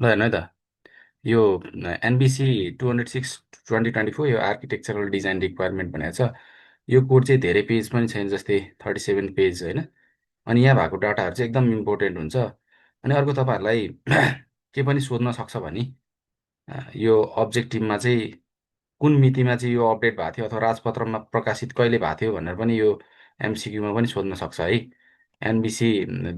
ल हेर्नु है त यो एनबिसी 206 2024 यो आर्किटेक्चरल डिजाइन रिक्वायरमेन्ट भनेको छ। यो कोड चाहिँ धेरै पेज पनि छैन, जस्तै 37 पेज होइन। अनि यहाँ भएको डाटाहरू चाहिँ एकदम इम्पोर्टेन्ट हुन्छ। अनि अर्को तपाईँहरूलाई के पनि सोध्न सक्छ भने यो अब्जेक्टिभमा चाहिँ कुन मितिमा चाहिँ यो अपडेट भएको थियो अथवा राजपत्रमा प्रकाशित कहिले भएको थियो भनेर पनि यो एमसिक्यूमा पनि सोध्न सक्छ है। एनबिसी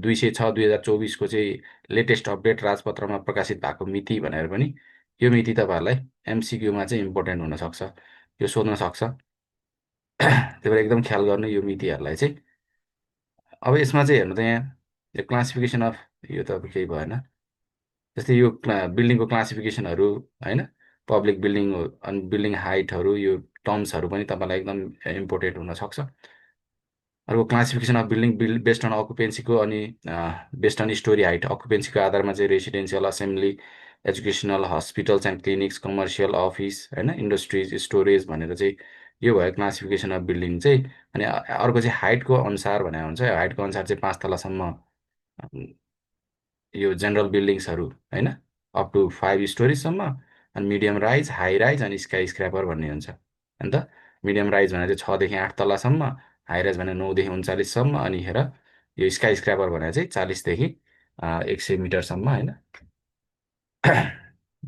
206/2024 चाहिँ लेटेस्ट अपडेट राजपत्रमा प्रकाशित भएको मिति भनेर पनि यो मिति तपाईँहरूलाई एमसिक्यूमा चाहिँ इम्पोर्टेन्ट हुनसक्छ, यो सोध्न सक्छ। त्यही भएर एकदम ख्याल गर्नु यो मितिहरूलाई चाहिँ। अब यसमा चाहिँ हेर्नु त यहाँ यो क्लासिफिकेसन अफ, यो त अब केही भएन। जस्तै यो बिल्डिङको क्लासिफिकेसनहरू होइन, पब्लिक बिल्डिङ अनि बिल्डिङ हाइटहरू, यो टर्म्सहरू पनि तपाईँलाई एकदम इम्पोर्टेन्ट हुनसक्छ। अर्को classification of building based on अकुपेन्सीको अनि बेस्ड अन स्टोरी हाइट अकुपेन्सीको आधारमा चाहिँ residential, assembly, educational, hospitals and clinics, commercial, office होइन, इन्डस्ट्रिज, स्टोरेज भनेर चाहिँ यो भयो क्लासिफिकेसन अफ बिल्डिङ चाहिँ। अनि अर्को चाहिँ हाइटको अनुसार भनेर हुन्छ, हाइटको अनुसार चाहिँ 5 तलासम्म यो जेनरल बिल्डिङ्सहरू होइन, अप टु 5 स्टोरिजसम्म। अनि मिडियम राइज, हाई राइज अनि स्काई स्क्र्यापर भन्ने हुन्छ। अन्त मिडियम राइज भनेर चाहिँ 6 देखि 8 तलासम्म, हाई राइज भने 9 देखि 39सम्म, अनि हेर यो स्काई स्क्र्यापर भनेर चाहिँ 40 देखि 100 मिटरसम्म होइन।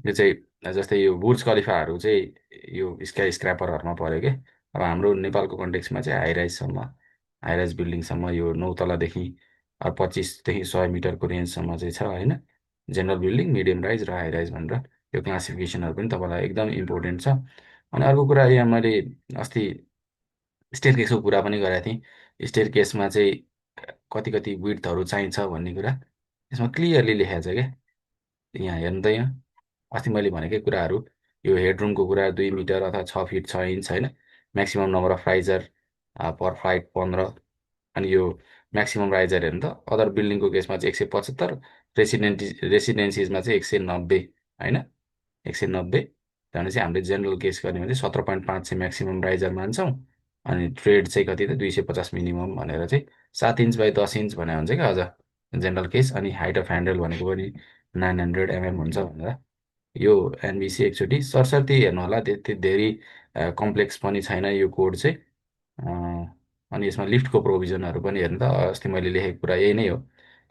यो चाहिँ जस्तै यो बुर्ज खलिफाहरू चाहिँ यो स्काई स्क्र्यापरहरूमा पऱ्यो कि। अब हाम्रो नेपालको कन्टेक्समा चाहिँ हाइराइजसम्म, हाइराइज बिल्डिङसम्म यो 9 तलादेखि 25 देखि 100 मिटरको रेन्जसम्म चाहिँ छ होइन। जेनरल बिल्डिङ, मिडियम राइज र हाई राइज भनेर यो क्लासिफिकेसनहरू पनि तपाईँलाई एकदम इम्पोर्टेन्ट छ। अनि अर्को कुरा, यहाँ मैले अस्ति स्टेयर केसको कुरा पनि गरेको थिएँ। स्टेयर केसमा चाहिँ कति कति विड्थहरू चाहिन्छ भन्ने कुरा यसमा क्लियरली लेखेको छ क्या। यहाँ हेर्नु त, यहाँ अस्ति मैले भनेकै कुराहरू, यो हेडरुमको कुरा 2 मिटर अथवा 6 फिट 6 इन्च होइन। Maximum number of riser per flight 15। अनि यो म्याक्सिमम् राइजर हेर्नु त, अदर बिल्डिङको केसमा चाहिँ 175, रेसिडेन्सिजमा चाहिँ 190 होइन, 190। भने चाहिँ हामीले जेनरल केस गर्ने भने चाहिँ 17.5 चाहिँ म्याक्सिमम् राइजर मान्छौँ। अनि ट्रेड चाहिँ कति त 250 मिनिमम भनेर चाहिँ 7 इन्च बाई 10 इन्च भने हुन्छ क्या अझ जेनरल केस। अनि हाइट अफ ह्यान्डल भनेको पनि 900 mm हुन्छ भनेर यो एनबिसी एकचोटि सरसर्ती हेर्नु होला, त्यति धेरै कम्प्लेक्स पनि छैन यो कोड चाहिँ। अनि यसमा लिफ्टको प्रोभिजनहरू पनि हेर्नु त, अस्ति मैले लेखेको कुरा यही नै हो।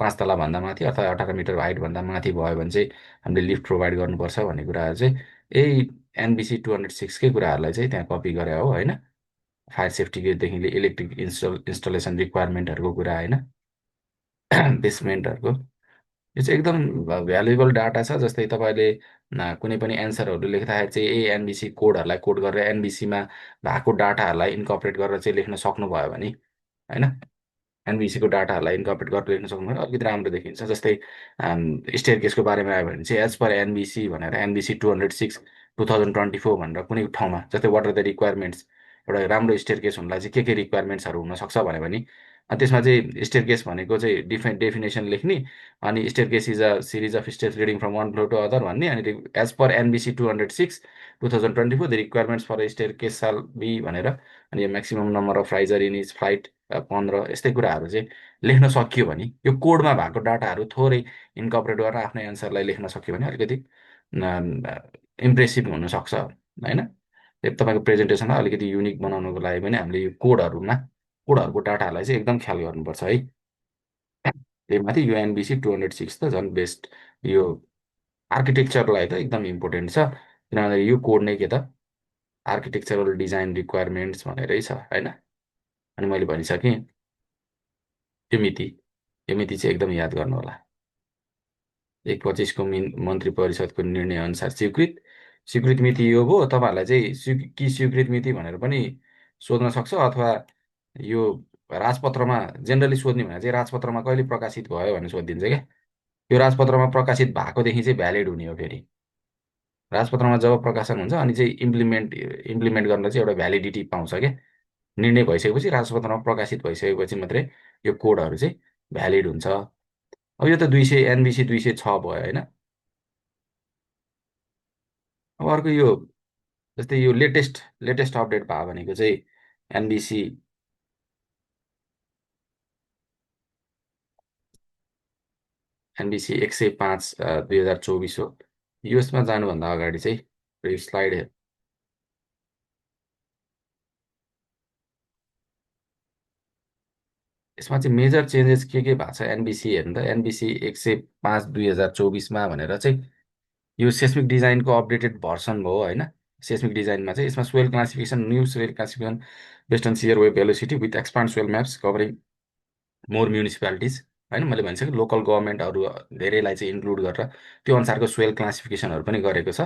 5 तलाभन्दा माथि अथवा 18 मिटर हाइटभन्दा माथि भयो भने चाहिँ हामीले लिफ्ट प्रोभाइड गर्नुपर्छ भन्ने कुराहरू चाहिँ यही एनबिसी 206कै कुराहरूलाई चाहिँ त्यहाँ कपी गरे हो होइन। फायर सेफ्टीदेखि इलेक्ट्रिक इन्स्टलेसन रिक्वायरमेन्टहरूको कुरा होइन, बेसमेन्टहरूको। यो चाहिँ एकदम भ्यालुएबल डाटा छ। जस्तै तपाईँले कुनै पनि एन्सरहरू लेख्दाखेरि चाहिँ यही एनबिसी कोडहरूलाई कोड गरेर एनबिसीमा भएको डाटाहरूलाई इन्कर्पोरेट गरेर चाहिँ लेख्न सक्नुभयो भने होइन, एनबिसीको डाटाहरूलाई इन्कर्पोरेट गरेर लेख्न सक्नुभयो भने अलिकति राम्रो देखिन्छ। जस्तै स्टेयर केसको बारेमा आयो भने चाहिँ एज पर एनबिसी भनेर एनबिसी 206 2024 भनेर कुनै ठाउँमा जस्तै वाट आर द रिक्वायरमेन्ट्स, एउटा राम्रो स्टेयर केस हुनलाई चाहिँ के रिक्वायरमेन्ट्सहरू हुनसक्छ भन्यो भने त्यसमा चाहिँ स्टेयर केस भनेको चाहिँ डेफिनेसन लेख्ने। अनि staircase is a series of steps leading from one floor to other भन्ने। अनि as per NBC 206/2024 the requirements for staircase shall be भनेर। अनि यो maximum number of riser in is flight 15, यस्तै कुराहरू चाहिँ लेख्न सकियो भने यो कोडमा भएको डाटाहरू थोरै इन्कर्पोरेट गरेर आफ्नो एन्सरलाई लेख्न सक्यो भने अलिकति इम्प्रेसिभ हुनसक्छ होइन। तपाईँको प्रेजेन्टेसनलाई अलिकति युनिक बनाउनुको लागि पनि हामीले यो कोडहरूको डाटाहरूलाई चाहिँ एकदम ख्याल गर्नुपर्छ है। त्यही माथि यो एनबिसी 206 त झन् बेस्ट। यो आर्किटेक्चरलाई त एकदम इम्पोर्टेन्ट छ, किनभने यो कोड नै के त आर्किटेक्चरल डिजाइन रिक्वायरमेन्ट्स भनेरै छ होइन। अनि मैले भनिसकेँ त्यो मिति, यो मिति चाहिँ एकदम याद गर्नु होला। 1/25को मन्त्री परिषदको निर्णय अनुसार स्वीकृत मिति यो हो। तपाईँहरूलाई चाहिँ स्वीकृत मिति भनेर पनि सोध्न सक्छ, अथवा यो राजपत्रमा जेनरली सोध्ने भने चाहिँ राजपत्रमा कहिले प्रकाशित भयो भनेर सोधिदिन्छ क्या। यो राजपत्रमा प्रकाशित भएकोदेखि चाहिँ भ्यालिड हुने हो। फेरि राजपत्रमा जब प्रकाशन हुन्छ अनि चाहिँ इम्प्लिमेन्ट गर्न चाहिँ एउटा भ्यालिडिटी पाउँछ क्या। निर्णय भइसकेपछि, राजपत्रमा प्रकाशित भइसकेपछि मात्रै यो कोडहरू चाहिँ भ्यालिड हुन्छ। अब यो त 200 एनबिसी 206 भयो होइन। अब अर्को यो जस्तै यो लेटेस्ट अपडेट भयो भनेको चाहिँ एनबिसी एनबिसी 105 2024 हो। यसमा जानुभन्दा अगाडि चाहिँ यो स्लाइड यसमा चाहिँ मेजर चेन्जेस के भएको छ एनबिसी हेर्नु त एनबिसी 105 2024मा भनेर चाहिँ यो सेस्मिक डिजाइनको अपडेटेड भर्सन हो होइन। सेस्मिक डिजाइनमा चाहिँ यसमा soil classification new soil classification based on shear wave velocity with expand soil maps covering more municipalities होइन। मैले भनिसकेँ लोकल गभर्मेन्टहरू धेरैलाई चाहिँ इन्क्लुड गरेर त्यो अनुसारको सोइल क्लासिफिकेसनहरू पनि गरेको छ।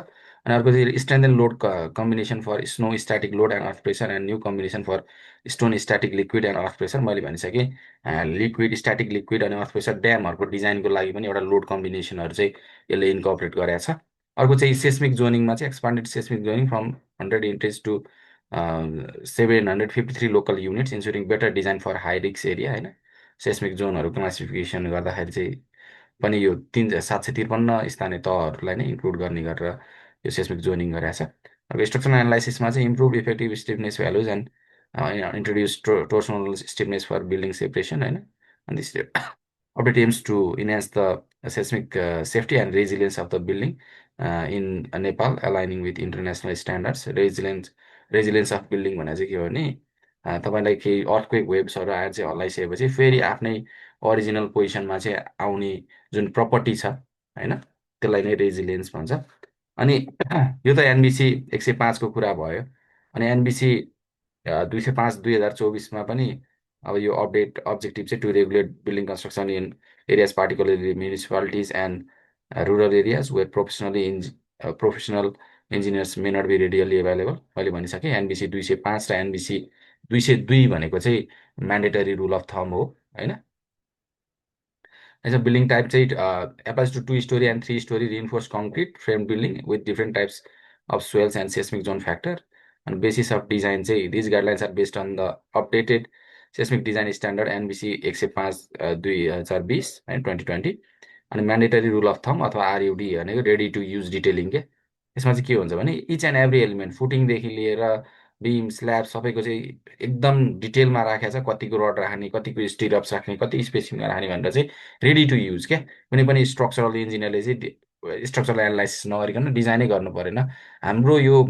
अनि अर्को चाहिँ strength and load combination for snow static load and earth pressure and new combination for stone static liquid and earth pressure. मैले भनिसकेँ लिक्विड स्ट्याटिक लिक्विड अनि अर्थ प्रेसर ड्यामहरूको डिजाइनको लागि पनि एउटा लोड कम्बिनेसनहरू चाहिँ यसले इन्कर्पोरेट गरेको छ। अर्को चाहिँ सेस्मिक जोनिङमा चाहिँ expanded seismic zoning from 100 inches to 753 local units insuring better design for high रिक्स एरिया होइन। सेस्मिक जोनहरू क्लासिफिकेसन गर्दाखेरि चाहिँ पनि यो 753 स्थानीय तहहरूलाई नै इन्क्लुड गर्ने गरेर यो सेस्मिक जोनिङ गरेको छ। अब स्ट्रक्चरल एनालाइसिसमा चाहिँ improve effective stiffness values and introduce torsional stiffness for building separation होइन। अनि this update aims to enhance the seismic safety and resilience of the building in Nepal aligning with international standards. Resilience of building भनेर चाहिँ के हो भने तपाईँलाई केही earthquake वेभ्सहरू आएर चाहिँ हल्लाइसकेपछि फेरि आफ्नै ओरिजिनल पोजिसनमा चाहिँ आउने जुन प्रपर्टी छ होइन त्यसलाई नै रेजिलियन्स भन्छ। अनि यो त एनबिसी 105को कुरा भयो। अनि एनबिसी 205/2024मा पनि अब यो अपडेट अब्जेक्टिभ चाहिँ to regulate building construction in areas particularly municipalities and rural areas where professional engineers may not be readily available. मैले भनिसकेँ एनबिसी 205 र एनबिसी 202 भनेको चाहिँ म्यान्डेटरी रुल अफ थम हो होइन। यसमा बिल्डिङ टाइप चाहिँ applies to 2 story and 3 story reinforced concrete frame building with different types of soils and seismic zone factor. अनि बेसिस अफ डिजाइन चाहिँ these guidelines are based on the updated seismic design standard NBC 105/2020 होइन 2020। अनि mandatory rule of थम अथवा आरयुडी भनेको ready to use detailing के। यसमा चाहिँ के हुन्छ भने इच एन्ड एभ्री एलिमेन्ट फुटिङदेखि लिएर बिम स्ल्याब सबैको चाहिँ एकदम डिटेलमा राखेको छ कतिको रड राख्ने कतिको स्टिरप्स राख्ने कति स्पेसिङमा राख्ने भनेर चाहिँ रेडी टु युज क्या। कुनै पनि स्ट्रक्चरल इन्जिनियरले चाहिँ स्ट्रक्चरल एनालाइसिस नगरिकन डिजाइनै गर्नु परेन। हाम्रो यो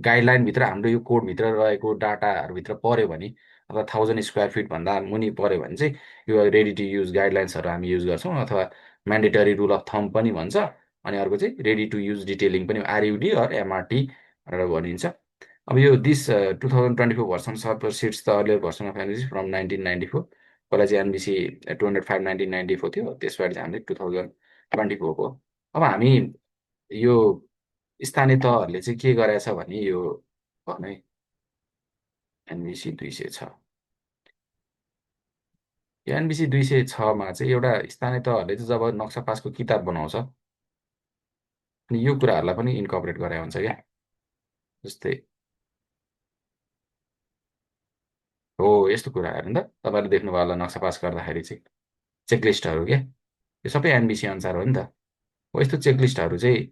गाइडलाइनभित्र हाम्रो यो कोडभित्र रहेको डाटाहरूभित्र पऱ्यो भने अथवा 1000 स्क्वायर फिटभन्दा मुनि पऱ्यो भने चाहिँ यो रेडी टु युज गाइडलाइन्सहरू हामी युज गर्छौँ अथवा म्यान्डेटरी रुल अफ थम पनि भन्छ। अनि अर्को चाहिँ रेडी टु युज डिटेलिङ पनि आरयुडी अर एमआरटी भनेर भनिन्छ। अब यो this 2024 version supersedes the earlier version of NBC from 1994। पहिला चाहिँ एनबिसी 205 1994 थियो त्यसबाट चाहिँ हामीले 2024को। अब हामी यो स्थानीय तहहरूले चाहिँ के गरेछ भने यो भने एनबिसी 206 यो एनबिसी 206मा चाहिँ एउटा स्थानीय तहहरूले चाहिँ जब नक्सा पासको किताब बनाउँछ अनि यो कुराहरूलाई पनि इन्कर्पोरेट गरे हुन्छ क्या। जस्तै हो यस्तो कुराहरू नि त तपाईँले देख्नुभयो होला नक्सा पास गर्दाखेरि चाहिँ चेकलिस्टहरू के यो सबै एनबिसी अनुसार हो नि त। हो यस्तो चेकलिस्टहरू चाहिँ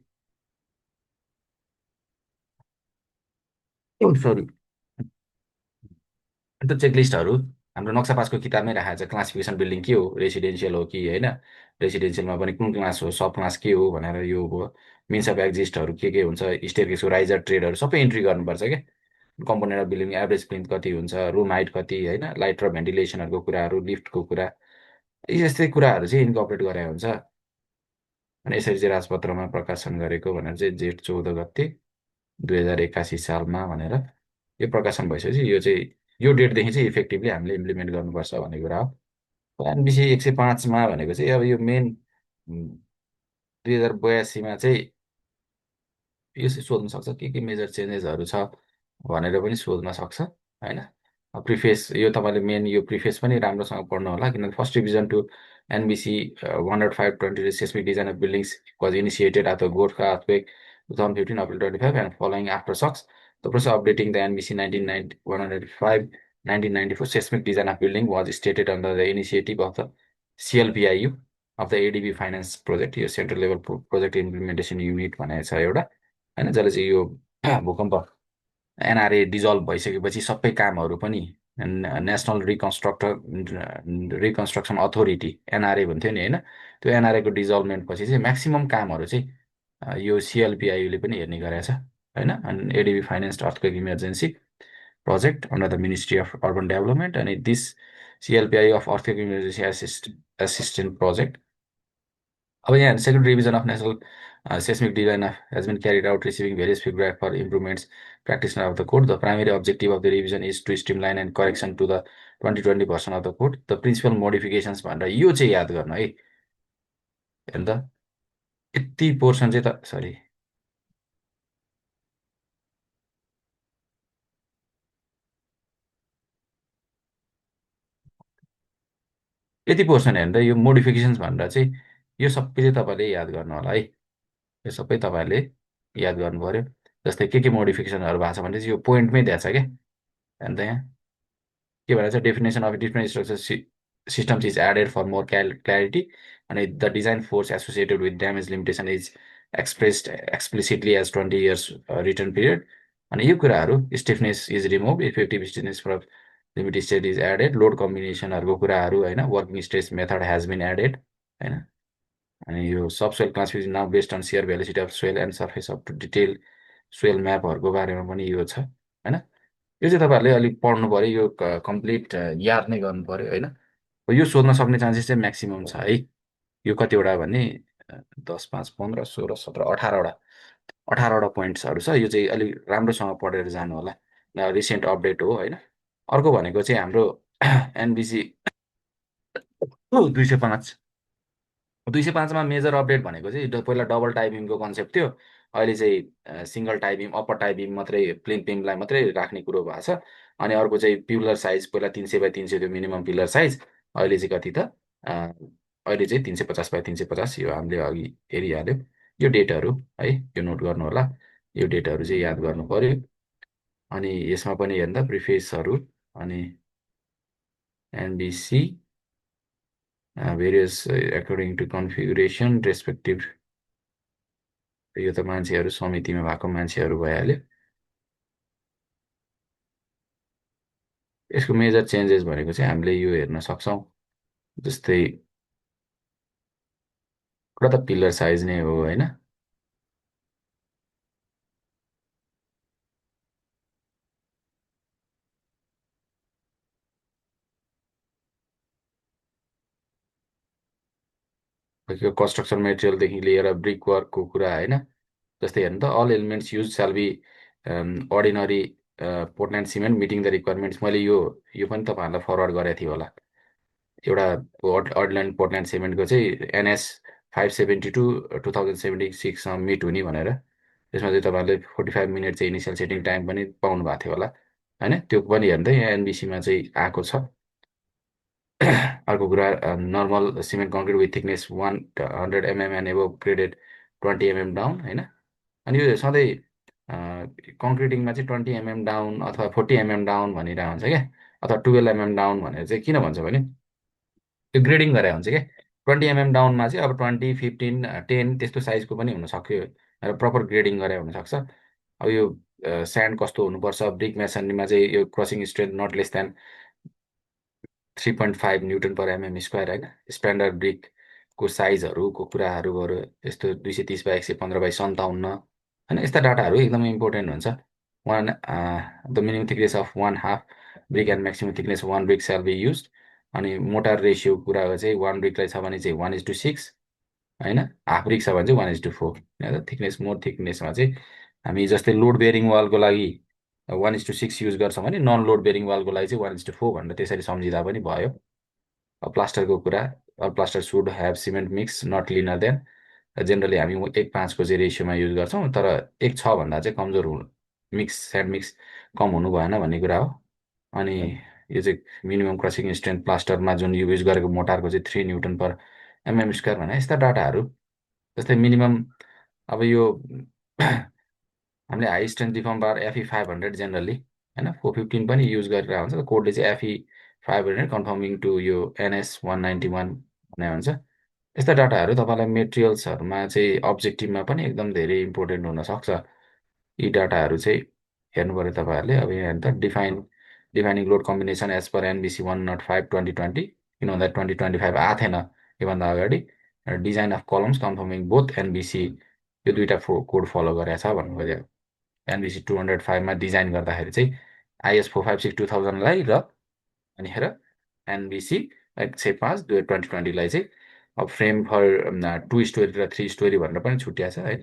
सरी त्यो चेकलिस्टहरू हाम्रो नक्सा पासको किताबमै राखेको छ क्लासिफिकेसन बिल्डिङ के हो रेसिडेन्सियल हो कि होइन। रेसिडेन्सियलमा पनि कुन क्लास हो सब क्लास के हो भनेर यो हो मिन्स अफ एक्जिस्टहरू के हुन्छ स्टेयरकेसको राइजर ट्रेडहरू सबै इन्ट्री गर्नुपर्छ क्या। Component of building average plinth कति हुन्छ रुम हाइट कति होइन लाइट र भेन्टिलेसनहरूको कुराहरू लिफ्टको कुरा यी जस्तै कुराहरू चाहिँ इन्कर्पोरेट गरे हुन्छ। अनि यसरी चाहिँ राजपत्रमा प्रकाशन गरेको भनेर चाहिँ जेठ 14 गते 2081 सालमा भनेर यो प्रकाशन भइसकेपछि यो चाहिँ यो डेटदेखि चाहिँ इफेक्टिभली हामीले इम्प्लिमेन्ट गर्नुपर्छ भन्ने कुरा हो। एनबिसी 105मा भनेको चाहिँ अब यो मेन 2082मा चाहिँ यो चाहिँ सोध्न सक्छ के मेजर चेन्जेसहरू छ भनेर पनि सोध्न सक्छ होइन। प्रिफेस यो तपाईँले मेन यो प्रिफेस पनि राम्रोसँग पढ्नु होला किनभने first revision to NBC 105/20 seismic design of buildings was initiated at the Gorkha earthquake 2015 April 25 and following after shocks. The process of updating the NBC 105 1994 seismic design of building was stated under the initiative of the CLPIU of the ADB Finance Project यो central level project implementation unit भनेको छ एउटा होइन जसले चाहिँ यो भूकम्प NRA dissolve भइसकेपछि सबै कामहरू पनि नेसनल रिकन्स्ट्रक्सन अथोरिटी, एनआरए भन्थ्यो नि होइन, त्यो एनआरएको डिजल्भमेन्ट पछि चाहिँ म्याक्सिमम् कामहरू चाहिँ यो सिएलपिआईले पनि हेर्ने गरेछ होइन। अनि ADB finance earthquake emergency project under the Ministry of Urban Development, and this CLPI of Earthquake Emergency Assistant Project. अब यहाँ second revision of national seismic design has been carried out, receiving various feedback for improvements practitioner of the code. The primary objective of the revision is to streamline and correction to the 2020 version of the code. The principal modifications भनेर यो चाहिँ याद गर्नु है। हेर्नु त यति portion चाहिँ त सरी यति पोर्सन हेर्नु त यो मोडिफिकेसन्स भनेर चाहिँ यो सबै चाहिँ तपाईँले याद गर्नु होला है। यो सबै तपाईँहरूले याद गर्नु पर्यो। जस्तै के मोडिफिकेसनहरू भएको छ भने चाहिँ यो पोइन्टमै दिएको छ क्या। हेर्नु त यहाँ के भनेको छ, definition of different structure systems is added for more clarity, and the design force associated with damage limitation is expressed explicitly as 20 years return period. अनि यो कुराहरू stiffness is remove, effective stiffness for limit state is added, load कम्बिनेसनहरूको कुराहरू होइन, working stress method has been added होइन। अनि यो sub soil classification now based on shear velocity of soil and surface of detail soil म्यापहरूको बारेमा पनि यो छ होइन। यो चाहिँ तपाईँहरूले अलिक पढ्नु पऱ्यो, यो कम्प्लिट याद नै गर्नु पऱ्यो होइन। यो सोध्न सक्ने चान्सेस चाहिँ म्याक्सिमम् छ है। यो कतिवटा भने 10, 5, 15, 16, 17, 18वटा पोइन्ट्सहरू छ। यो चाहिँ अलिक राम्रोसँग पढेर जानु होला, रिसेन्ट अपडेट हो होइन। अर्को भनेको चाहिँ हाम्रो एनबिसी 205, 205मा मेजर अपडेट भनेको चाहिँ पहिला डबल टाइपिङको कन्सेप्ट थियो, अहिले चाहिँ सिङ्गल टाइपिङ अप्पर टाइपिङ मात्रै प्लेन पिङलाई मात्रै राख्ने कुरो भएको छ। अनि अर्को चाहिँ पिलर साइज पहिला 300 बाई 300 थियो मिनिमम पिलर साइज, अहिले चाहिँ कति त अहिले चाहिँ 350 बाई 350, यो हामीले अघि हेरिहाल्यो। यो डेटहरू है यो नोट गर्नु होला, यो डेटहरू चाहिँ याद गर्नु पर्यो। अनि यसमा पनि हेर्दा प्रिफेसहरू अनि NBC various according to configuration respective, यो त मान्छेहरू समितिमा भएको मान्छेहरू भइहाल्यो। यसको मेजर चेन्जेस भनेको चाहिँ हामीले यो हेर्न सक्छौँ, जस्तै एउटा त पिलर साइज नै हो होइन। यो कन्स्ट्रक्सन मेटेरियलदेखि लिएर ब्रिक वर्कको कुरा होइन। जस्तै हेर्नु त all elements use shall be ordinary Portland cement meeting the requirements. मैले यो पनि तपाईँहरूलाई फरवर्ड गरेको थिएँ होला, एउटा अर्डिनरी पोर्टल्यान्ड सिमेन्टको चाहिँ एनएस 572 2076मा मिट हुने भनेर, त्यसमा चाहिँ तपाईँहरूले 45 मिनट चाहिँ इनिसियल सेटिङ टाइम पनि पाउनु भएको थियो होला होइन। त्यो पनि हेर्दै यहाँ एनबिसीमा चाहिँ आएको छ। अर्को कुरा normal cement concrete with thickness 100 mm and above graded 20 mm down होइन। अनि यो सधैँ कङ्क्रिटिङमा चाहिँ 20 mm डाउन अथवा 40 mm डाउन भनिरहेको हुन्छ क्या, अथवा 12 mm डाउन भनेर चाहिँ किन भन्छ भने त्यो ग्रेडिङ गरेर हुन्छ क्या। 20 mm डाउनमा चाहिँ अब 20, 15, 10 त्यस्तो साइजको पनि हुनसक्यो र प्रपर ग्रेडिङ गरेर हुनसक्छ। अब यो स्यान्ड कस्तो हुनुपर्छ, ब्रिक मेसनरीमा चाहिँ यो crushing strength not less than 3.5 newton per mm square होइन। स्ट्यान्डर्ड ब्रिकको साइजहरूको कुराहरू गऱ्यो, यस्तो 230 बाई 115 बाई 57 होइन। यस्ता डाटाहरू एकदमै इम्पोर्टेन्ट हुन्छ। The minimum thickness of 1/2 brick and maximum thickness 1 brick shall be use. अनि मोटार रेसियो कुरा चाहिँ 1 ब्रिकलाई छ भने चाहिँ 1:6 होइन, हाफ ब्रिक छ भने चाहिँ 1:4 होइन। थिकनेस मोर थिकनेसमा चाहिँ हामी जस्तै लोड बेरिङ वालको लागि 1:6 युज गर्छौँ भने नन लोड बेरिङ वालको लागि चाहिँ 1:4 भनेर त्यसरी सम्झिँदा पनि भयो। प्लास्टरको कुरा, plaster should have cement mix not leaner than, generally हामी 1:5को चाहिँ रेसियोमा युज गर्छौँ, तर 1:6 भन्दा चाहिँ कमजोर हुनु, मिक्स स्यान्ड मिक्स कम हुनु भएन भन्ने कुरा हो। अनि यो चाहिँ मिनिमम क्रसिङ स्ट्रेन्थ प्लास्टरमा जुन युज गरेको मोटारको चाहिँ 3 न्युटन पर एमएम स्क्वायर भने यस्ता डाटाहरू। जस्तै मिनिमम अब यो हामीले हाई स्ट्रेन्थ डिफर्म बार एफई 500 जेनरली होइन 415 पनि युज गरेर हुन्छ, कोडले चाहिँ एफई 500 कन्फर्मिङ टु यो एनएस 191 भने हुन्छ। यस्ता डाटाहरू तपाईँलाई मेटेरियल्सहरूमा चाहिँ अब्जेक्टिभमा पनि एकदम धेरै इम्पोर्टेन्ट हुनसक्छ। यी डाटाहरू चाहिँ हेर्नु पऱ्यो तपाईँहरूले। अब यहाँ त define defining load combination as per NBC 105 2020, किन भन्दा 2025 आएको थिएन योभन्दा अगाडि। Design of columns conforming both NBC, यो दुईवटा कोड फलो गरेको छ भन्नु खोज्यो। एनबिसी 205मा डिजाइन गर्दाखेरि चाहिँ आइएस 456 2000लाई र अनिखेर एनबिसी 105 2020लाई चाहिँ अब फ्रेम फर 2 स्टोरी र 3 स्टोरी भनेर पनि छुट्याएको छ है।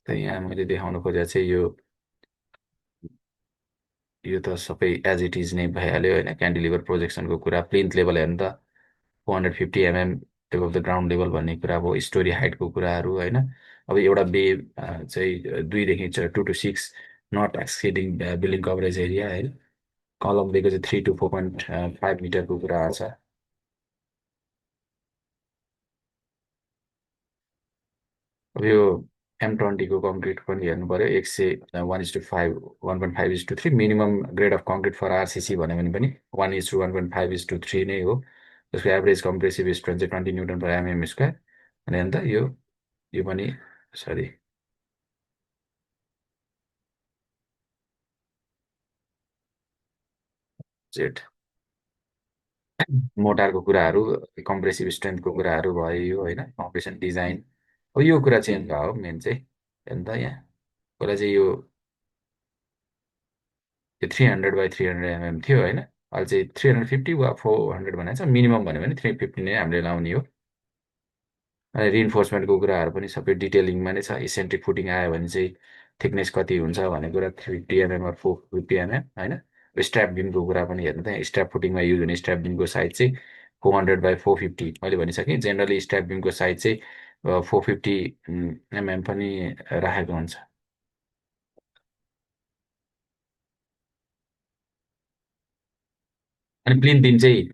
त यहाँ मैले देखाउन खोजेको चाहिँ यो त सबै एज इट इज नै भइहाल्यो होइन। क्यान्डिलिभर प्रोजेक्सनको कुरा, प्लिन्थ लेभल हेर्नु त 450 mm above the ground level भन्ने कुरा अब स्टोरी हाइटको कुराहरू होइन। अब एउटा बे चाहिँ 2 to 6 not exceeding building coverage area होइन। कलम बेको चाहिँ 3 to 4.5 मिटरको कुरा आउँछ। अब यो M20को कङ्क्रिट पनि हेर्नु पऱ्यो। 1:5 1.5:3 minimum grade of concrete for RCC भन्यो भने पनि 1:1.5:3 नै हो। त्यसको एभरेज कम्प्रेसिभ स्ट्रेन्थ चाहिँ 20 N/mm²। अनि अन्त यो पनि सरी जेड मोटारको कुराहरू, कम्प्रेसिभ स्ट्रेन्थको कुराहरू भयो यो होइन। कम्प्रेसन डिजाइन, अब यो कुरा चेन्ज भयो हो मेन चाहिँ। हेर्नु त यहाँ पहिला चाहिँ यो 300/300 mm थियो होइन। अहिले चाहिँ 350 वा 400 भनेको छ। मिनिमम भन्यो भने 350 नै हामीले लाउने हो। अनि रिइन्फोर्समेन्टको कुराहरू पनि सबै डिटेलिङमा नै छ। इसेन्ट्रिक फुटिङ आयो भने चाहिँ थिकनेस कति हुन्छ भन्ने कुरा 350 mm वा 450 mm होइन। स्ट्राप बिमको कुरा पनि हेर्नु त, स्ट्राप फुटिङमा युज हुने स्ट्राप बिमको साइज चाहिँ 400/450 मैले भनिसकेँ। जेनरली स्ट्राप बिमको साइज चाहिँ 450 mm पनि राखेको हुन्छ। अनि प्लिन बिम चाहिँ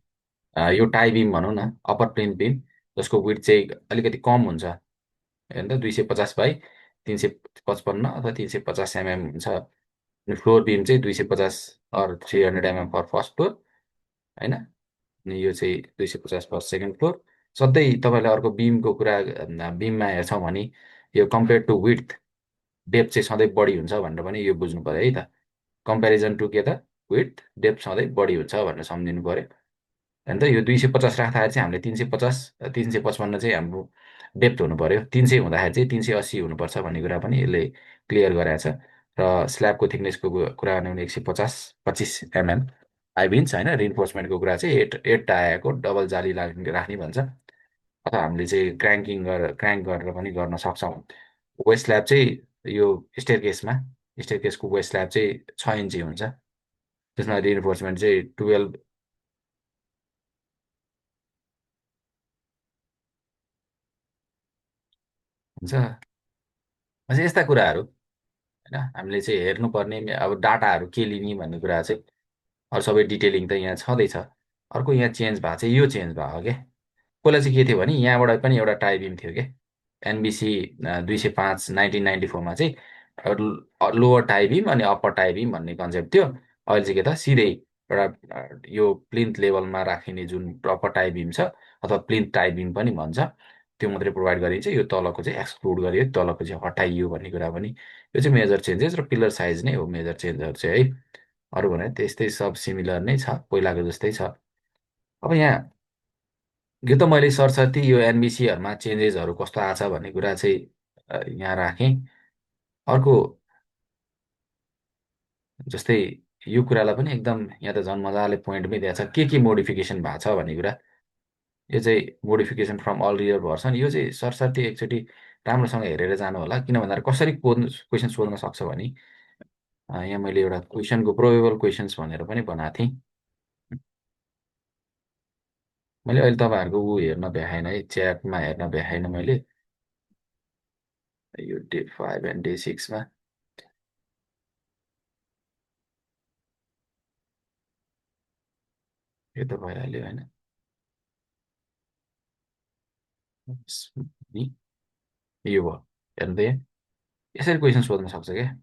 यो टाई बिम भनौँ न, अप्पर प्लेन बिम, जसको विड्थ चाहिँ अलिकति कम हुन्छ। हेर्नु त 250/355 अथवा 350 mm हुन्छ। अनि फ्लोर बिम चाहिँ 250 or 300 mm for first floor होइन। अनि यो चाहिँ 250 फर सेकेन्ड फ्लोर। सधैँ तपाईँले अर्को बिमको कुरा बिममा हेर्छौँ भने यो कम्पेयर टु विड्थ डेप्थ चाहिँ सधैँ बढी हुन्छ भनेर पनि यो बुझ्नु पऱ्यो है त। कम्पेरिजन टु के त विड्थ डेप्थ सधैँ बढी हुन्छ भनेर सम्झिनु पऱ्यो। होइन त यो 250 राख्दाखेरि चाहिँ हामीले 350 355 चाहिँ हाम्रो डेप्थ हुनु पऱ्यो। 300 हुँदाखेरि चाहिँ 380 हुनुपर्छ भन्ने कुरा पनि यसले क्लियर गराएको छ। र स्ल्याबको थिकनेसको कुरा गर्नु भने 150 25 mm 5 इन्च होइन। रिइन्फोर्समेन्टको कुरा चाहिँ एट टायरको डबल जाली राख्ने भन्छ। अथवा हामीले चाहिँ क्र्याङ्क गरेर पनि गर्न सक्छौँ। वेस्ट स्ल्याब चाहिँ यो स्टेयर केसको वेस्ट स्ल्याब चाहिँ 6 इन्ची हुन्छ। त्यसमा रिइन्फोर्समेन्ट चाहिँ 12 हुन्छ। अझै यस्ता कुराहरू होइन हामीले चाहिँ हेर्नुपर्ने। अब डाटाहरू के लिने भन्ने कुरा चाहिँ अरू सबै डिटेलिङ त यहाँ छँदैछ। अर्को यहाँ चेन्ज भएको चाहिँ यो चेन्ज भएको क्या। पहिला चाहिँ के थियो भने यहाँबाट पनि एउटा टाइबिम थियो क्या। एनबिसी 205 1994मा चाहिँ लोवर टाइबिम अनि अप्पर टाइबिम भन्ने कन्सेप्ट थियो। अहिले चाहिँ के त सिधै एउटा यो प्लिन्थ लेभलमा राखिने जुन अप्पर टाइबिम छ अथवा प्लिन्थ टाइबिम पनि भन्छ, त्यो मात्रै प्रोभाइड गरिन्छ। यो तलको चाहिँ एक्सक्लुड गरियो, तलको चाहिँ हटाइयो भन्ने कुरा पनि। यो चाहिँ मेजर चेन्जेस र पिलर साइज नै हो मेजर चेन्जहरू चाहिँ है। अरू भने त्यस्तै सब सिमिलर नै छ, पहिलाको जस्तै छ। अब यहाँ यो त मैले सरसर्ती यो एनबिसीहरूमा चेन्जेसहरू कस्तो आएको छ भन्ने कुरा चाहिँ यहाँ राखेँ। अर्को जस्तै यो कुरालाई पनि एकदम यहाँ त झन् मजाले पोइन्टमै दिएको छ के मोडिफिकेसन भएको छ भन्ने कुरा। यो चाहिँ modification from earlier version. यो चाहिँ सरसर्ती एकचोटि राम्रोसँग हेरेर जानु होला। किन भन्दा कसरी क्वेसन सोध्न सक्छ भने यहाँ मैले एउटा क्वेसनको प्रोबेबल क्वेसन्स भनेर पनि बनाएको थिएँ। मैले अहिले तपाईँहरूको हेर्न भ्याएन है, च्याटमा हेर्न भ्याएन मैले। यो डे 5 एन्ड डे 6मा यो त भइहाल्यो होइन। नि यो भयो। हेर्नु त यहाँ यसरी क्वेसन सोध्न सक्छ क्या।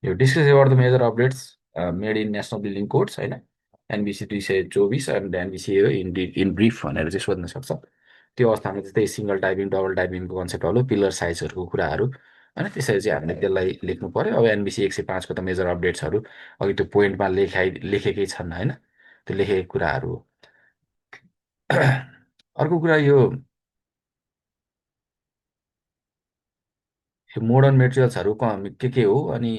यो discuss about the major updates made in national building codes होइन। NBC 224 and NBC in brief भनेर चाहिँ सोध्न सक्छ। त्यो अवस्थामा त्यस्तै सिङ्गल टाइपिङ डबल टाइपिङको कन्सेप्टहरू पिलर साइजहरूको कुराहरू होइन त्यसरी चाहिँ हामीले त्यसलाई लेख्नु पऱ्यो। अब एनबिसी 105 को त मेजर अपडेट्सहरू अघि त्यो पोइन्टमा लेखेकै छन् होइन, त्यो लेखेकै कुराहरू हो। अर्को कुरा यो मोडर्न मेटेरियल्सहरू के हो अनि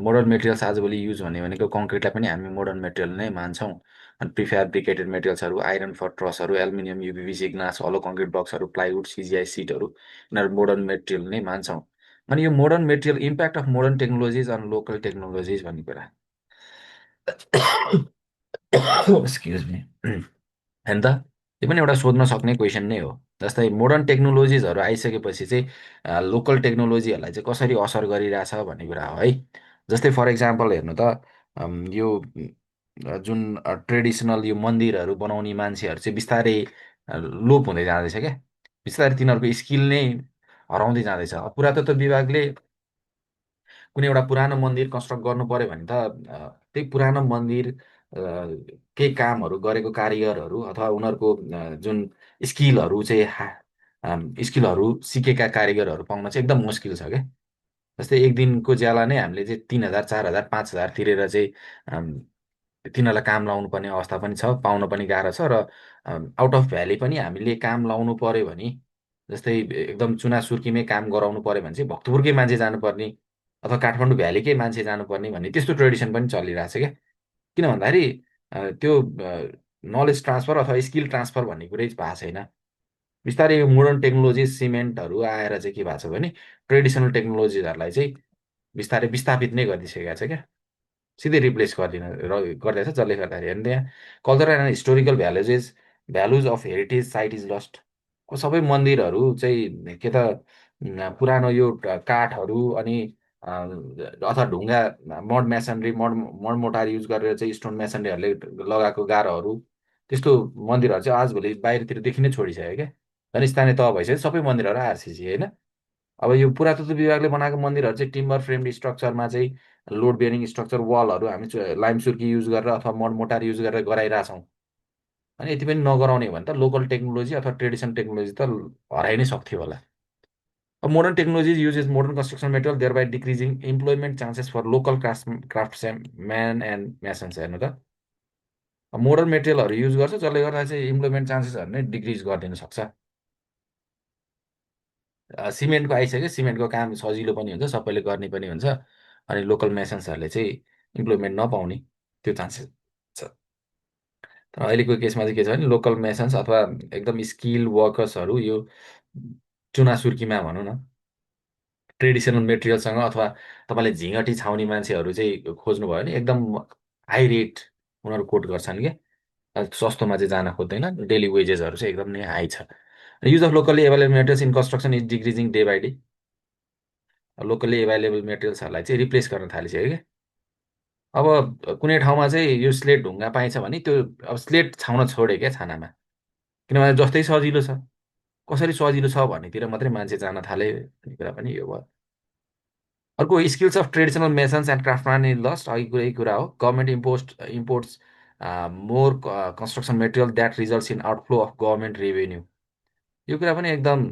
मोडर्न मेटेरियल्स आजभोलि युज हुने भनेको कङ्क्रिटलाई पनि हामी मोडर्न मेटेरियल नै मान्छौँ। अनि प्रिफ्याब्रिकेटेड मेटेरियल्सहरू आइरन फर ट्रसहरू aluminium uPVC glass hollow concrete बक्सहरू प्लाइवुड सिजिआई सिटहरू यिनीहरू मोडर्न मेटेरियल नै मान्छौँ। अनि यो modern material impact of modern technologies on local technologies भन्ने कुरा एक्सक्युज मी होइन त, त्यो पनि एउटा सोध्न सक्ने क्वेसन नै हो। जस्तै मोडर्न टेक्नोलोजिजहरू आइसकेपछि चाहिँ लोकल टेक्नोलोजीहरूलाई चाहिँ कसरी असर गरिरहेछ भन्ने कुरा हो है। जस्तै फर इक्जाम्पल हेर्नु त यो जुन ट्रेडिसनल यो मन्दिरहरू बनाउने मान्छेहरू चाहिँ बिस्तारै लोप हुँदै जाँदैछ क्या। बिस्तारै तिनीहरूको स्किल नै हराउँदै जाँदैछ। अब पुरातत्व विभागले कुनै एउटा पुरानो मन्दिर कन्स्ट्रक्ट गर्नु पर्यो भने त त्यही पुरानो मन्दिर केही कामहरू गरेको कारिगरहरू अथवा उनीहरूको जुन स्किलहरू चाहिँ स्किलहरू सिकेका कारिगरहरू पाउन चाहिँ एकदम मुस्किल छ क्या। जस्तै एक दिनको ज्याला नै हामीले चाहिँ 3,000 4,000 5,000 तिरेर चाहिँ तिनीहरूलाई काम लाउनु पर्ने अवस्था पनि छ, पाउन पनि गाह्रो छ। र आउट अफ भ्याली पनि हामीले काम लाउनु पर्यो भने जस्तै एकदम चुना सुर्कीमै काम गराउनु पर्यो भने चाहिँ भक्तपुरकै मान्छे जानुपर्ने अथवा काठमाडौँ भ्यालीकै मान्छे जानुपर्ने भन्ने त्यस्तो ट्रेडिसन पनि चलिरहेको छ क्या। किन भन्दाखेरि त्यो नलेज ट्रान्सफर अथवा स्किल ट्रान्सफर भन्ने कुरै भएको छैन। बिस्तारै यो मोडर्न टेक्नोलोजी सिमेन्टहरू आएर चाहिँ के भएको छ भने ट्रेडिसनल टेक्नोलोजिजहरूलाई चाहिँ बिस्तारै विस्थापित नै गरिदिइसकेको छ क्या। सिधै रिप्लेस गर्दैछ जसले गर्दाखेरि हेर्नु त्यहाँ cultural and historical values of heritage site is lost. सबै मन्दिरहरू चाहिँ के त पुरानो यो काठहरू अनि अथवा ढुङ्गा mud masonry mud motor use गरेर चाहिँ स्टोन मेसनरीहरूले लगाएको गारोहरू त्यस्तो मन्दिरहरू चाहिँ आजभोलि बाहिरतिर देखिनै छोडिसक्यो क्या। झन् स्थानीय तह भइसक्यो सबै मन्दिरहरू आरसिसी होइन। अब यो पुरातत्व विभागले बनाएको मन्दिरहरू चाहिँ टिम्बर फ्रेम्ड स्ट्रक्चरमा चाहिँ लोड बेरिङ स्ट्रक्चर वलहरू हामी लाइम सुर्की युज गरेर अथवा मड मोटार युज गरेर गराइरहेछौँ। अनि यति पनि नगराउने हो भने त लोकल टेक्नोलोजी अथवा ट्रेडिसनल टेक्नोलोजी त हराइ नै सक्थ्यो होला। अब modern technology uses modern construction material there by decreasing employment chances for local craftsman and masons. हेर्नु त अब मोडर्न मेटेरियलहरू युज गर्छ जसले गर्दा चाहिँ इम्प्लोइमेन्ट चान्सेसहरू नै डिक्रिज गरिदिन सक्छ। सिमेन्टको आइसक्यो, सिमेन्टको काम सजिलो पनि हुन्छ सबैले गर्ने पनि हुन्छ अनि लोकल मेसन्सहरूले चाहिँ इम्प्लोइमेन्ट नपाउने त्यो चान्सेस छ। तर अहिलेको केसमा चाहिँ के छ भने लोकल मेसन्स अथवा एकदम स्किल वर्कर्सहरू यो चुना सुर्कीमा भनौँ न ट्रेडिसनल मेटेरियलसँग अथवा तपाईँले झिँगटी छाउने मान्छेहरू चाहिँ खोज्नुभयो भने एकदम हाई रेट उनीहरू कोट गर्छन् क्या। सस्तोमा चाहिँ जान खोज्दैन, डेली वेजेसहरू चाहिँ एकदम नै हाई छ। Use of locally available materials in construction is decreasing day by day. Locally available मेटेरियल्सहरूलाई चाहिँ रिप्लेस गर्न थालिसक्यो क्या। अब कुनै ठाउँमा चाहिँ यो स्लेट ढुङ्गा पाइन्छ भने त्यो अब स्लेट छाउन छोड्यो क्या छानामा, किनभने जस्तै सजिलो छ। कसरी सजिलो छ भन्नेतिर मात्रै मान्छे जान थाले भन्ने कुरा पनि यो भयो। अर्को skills of traditional masons and craftsman in lost अघि यही कुरा हो। Government imports more construction material that results in outflow of government revenue. यो कुरा पनि एकदम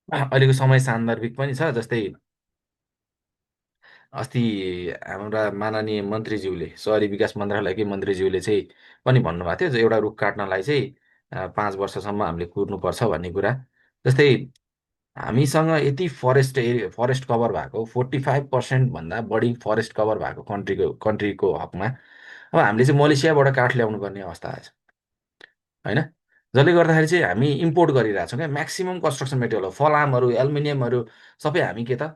अहिलेको समय सान्दर्भिक पनि छ। जस्तै अस्ति हाम्रा माननीय मन्त्रीज्यूले सहरी विकास मन्त्रालयकै मन्त्रीज्यूले चाहिँ पनि भन्नुभएको थियो एउटा रुख काट्नलाई चाहिँ 5 वर्षसम्म हामीले कुर्नुपर्छ भन्ने कुरा। जस्तै हामीसँग यति फरेस्ट कभर भएको 45% भन्दा बढी फरेस्ट कभर भएको कन्ट्रीको हकमा अब हामीले चाहिँ मलेसियाबाट काठ ल्याउनु पर्ने अवस्था आएछ होइन। जसले गर्दाखेरि चाहिँ हामी इम्पोर्ट गरिरहेछौँ क्या म्याक्सिमम् कन्स्ट्रक्सन मेटेरियल हो फलामहरू एल्युमिनियमहरू सबै हामी के त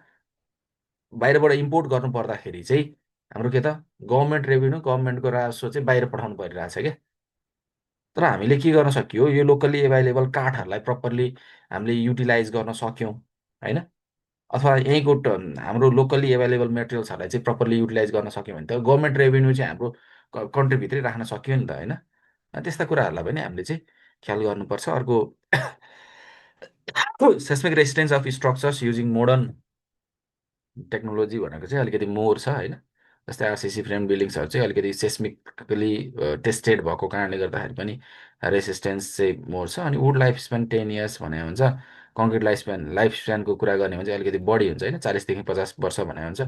बाहिरबाट इम्पोर्ट गर्नु पर्दाखेरि चाहिँ हाम्रो के त गभर्मेन्ट रेभेन्यू गभर्मेन्टको राजस्व चाहिँ बाहिर पठाउनु परिरहेछ क्या। तर हामीले के गर्न सकियो यो लोकल्ली एभाइलेबल काठहरूलाई प्रपरली हामीले युटिलाइज गर्न सक्यौँ होइन। अथवा यहीँको हाम्रो लोकल्ली एभाइलेबल मेटेरियल्सहरूलाई चाहिँ प्रपरली युटिलाइज गर्न सक्यौँ भने त गभर्मेन्ट रेभेन्यू चाहिँ हाम्रो कन्ट्रीभित्रै राख्न सक्यो नि त होइन। त्यस्ता कुराहरूलाई पनि हामीले चाहिँ ख्याल गर्नुपर्छ। अर्को seismic resistance of structures using modern technology भनेको चाहिँ अलिकति मोर छ होइन। जस्तै आरसिसी फ्रेम बिल्डिङ्सहरू चाहिँ अलिकति सेस्मिकली टेस्टेड भएको कारणले गर्दाखेरि पनि रेसिस्टेन्स चाहिँ मोर छ। अनि वुड लाइफ स्प्यान 10 इयर्स भने हुन्छ। कङ्क्रिट लाइफ स्प्यानको कुरा गर्ने भने चाहिँ अलिकति बढी हुन्छ होइन, 40 देखि 50 वर्ष भने हुन्छ।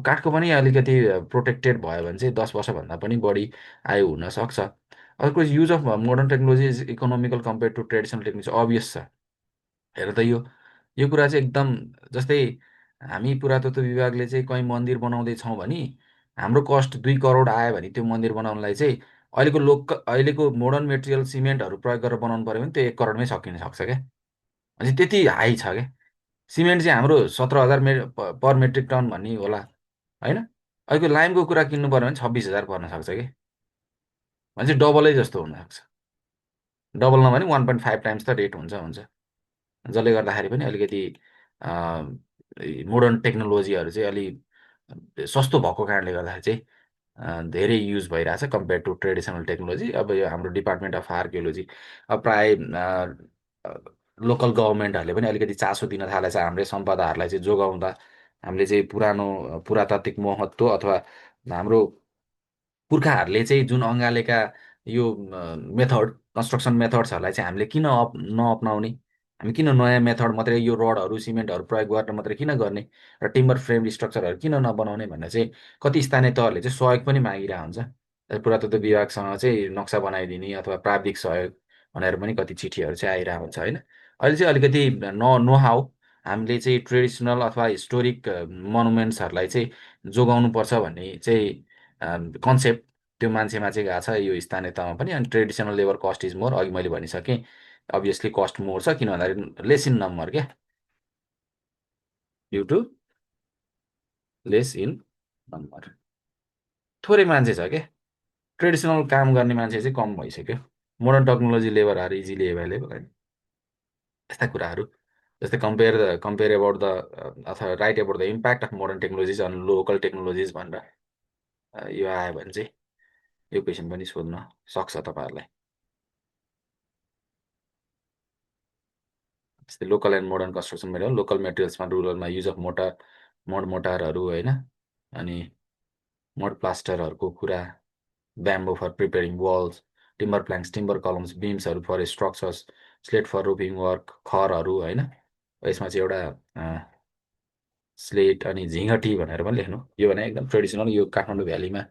काठको पनि अलिकति प्रोटेक्टेड भयो भने चाहिँ 10 वर्षभन्दा पनि बढी आयु हुनसक्छ। अर्को use of modern technology is economical compare to traditional technique obvious छ। हेर त यो कुरा चाहिँ एकदम, जस्तै हामी पुरातत्व विभागले चाहिँ कहीँ मन्दिर बनाउँदैछौँ भने हाम्रो कस्ट 2 करोड आयो भने त्यो मन्दिर बनाउनलाई चाहिँ अहिलेको मोडर्न मेटेरियल सिमेन्टहरू प्रयोग गरेर बनाउनु पऱ्यो भने त्यो 1 करोडमै सकिन सक्छ क्या। अझै त्यति हाई छ क्या। सिमेन्ट चाहिँ हाम्रो 17,000 पर मेट्रिक टन भन्ने होला होइन। अहिलेको लाइमको कुरा किन्नु पऱ्यो भने 26,000 पर्न सक्छ कि, भने चाहिँ डबलै जस्तो हुनसक्छ। डबल नभने 1.5 टाइम्स त रेट हुन्छ। जसले गर्दाखेरि पनि अलिकति मोडर्न टेक्नोलोजीहरू चाहिँ अलि सस्तो भएको कारणले गर्दाखेरि चाहिँ धेरै युज भइरहेछ कम्पेयर टु ट्रेडिसनल टेक्नोलोजी। अब यो हाम्रो डिपार्टमेन्ट अफ आर्कियोलोजी अब प्राय लोकल गभर्मेन्टहरूले पनि अलिकति चासो दिन थालेछ हाम्रै सम्पदाहरूलाई चाहिँ जोगाउँदा। हामीले चाहिँ पुरानो पुरातात्विक महत्त्व अथवा हाम्रो पुर्खाहरूले चाहिँ जुन अँगालेका यो मेथड कन्स्ट्रक्सन मेथड्सहरूलाई चाहिँ हामीले किन नअपनाउने, हामी किन नयाँ मेथड मात्रै यो रडहरू सिमेन्टहरू प्रयोग गरेर मात्रै किन गर्ने र टिम्बर फ्रेम स्ट्रक्चरहरू किन नबनाउने भनेर चाहिँ कति स्थानीय तहहरूले चाहिँ सहयोग पनि मागिरहेको हुन्छ। पुरातत्व विभागसँग चाहिँ नक्सा बनाइदिने अथवा प्राविधिक सहयोग भनेर पनि कति चिठीहरू चाहिँ आइरहेको हुन्छ होइन। अहिले चाहिँ अलिकति नो हाउ हामीले चाहिँ ट्रेडिसनल अथवा हिस्टोरिक मोनुमेन्ट्सहरूलाई चाहिँ जोगाउनुपर्छ भन्ने चाहिँ कन्सेप्ट त्यो मान्छेमा चाहिँ गएको छ यो स्थानीय तहमा पनि। अनि traditional labour cost is more, अघि मैले भनिसकेँ अभियसली कस्ट मोर छ, किन भन्दाखेरि लेस इन नम्बर क्या, due to less in number. थोरै मान्छे छ क्या, ट्रेडिसनल काम गर्ने मान्छे चाहिँ कम भइसक्यो। मोडर्न टेक्नोलोजी लेबरहरू इजिली एभाइलेबल होइन, यस्ता कुराहरू। जस्तै कम्पेयर एबाउट द अथवा write about the impact of modern technologies on local technologies भनेर यो आयो भने चाहिँ यो क्वेसन पनि सोध्न सक्छ तपाईँहरूलाई। जस्तै local and modern construction material, local मेटेरियल्समा रुरलमा युज अफ मोटारहरू होइन, अनि मड प्लास्टरहरूको कुरा, bamboo for preparing walls, timber planks timber columns बिम्सहरू for structures, slate for roofing work खरहरू होइन। यसमा चाहिँ एउटा स्लेट अनि झिँगटी भनेर पनि लेख्नु, यो भने एकदम ट्रेडिसनल, यो काठमाडौँ भ्यालीमा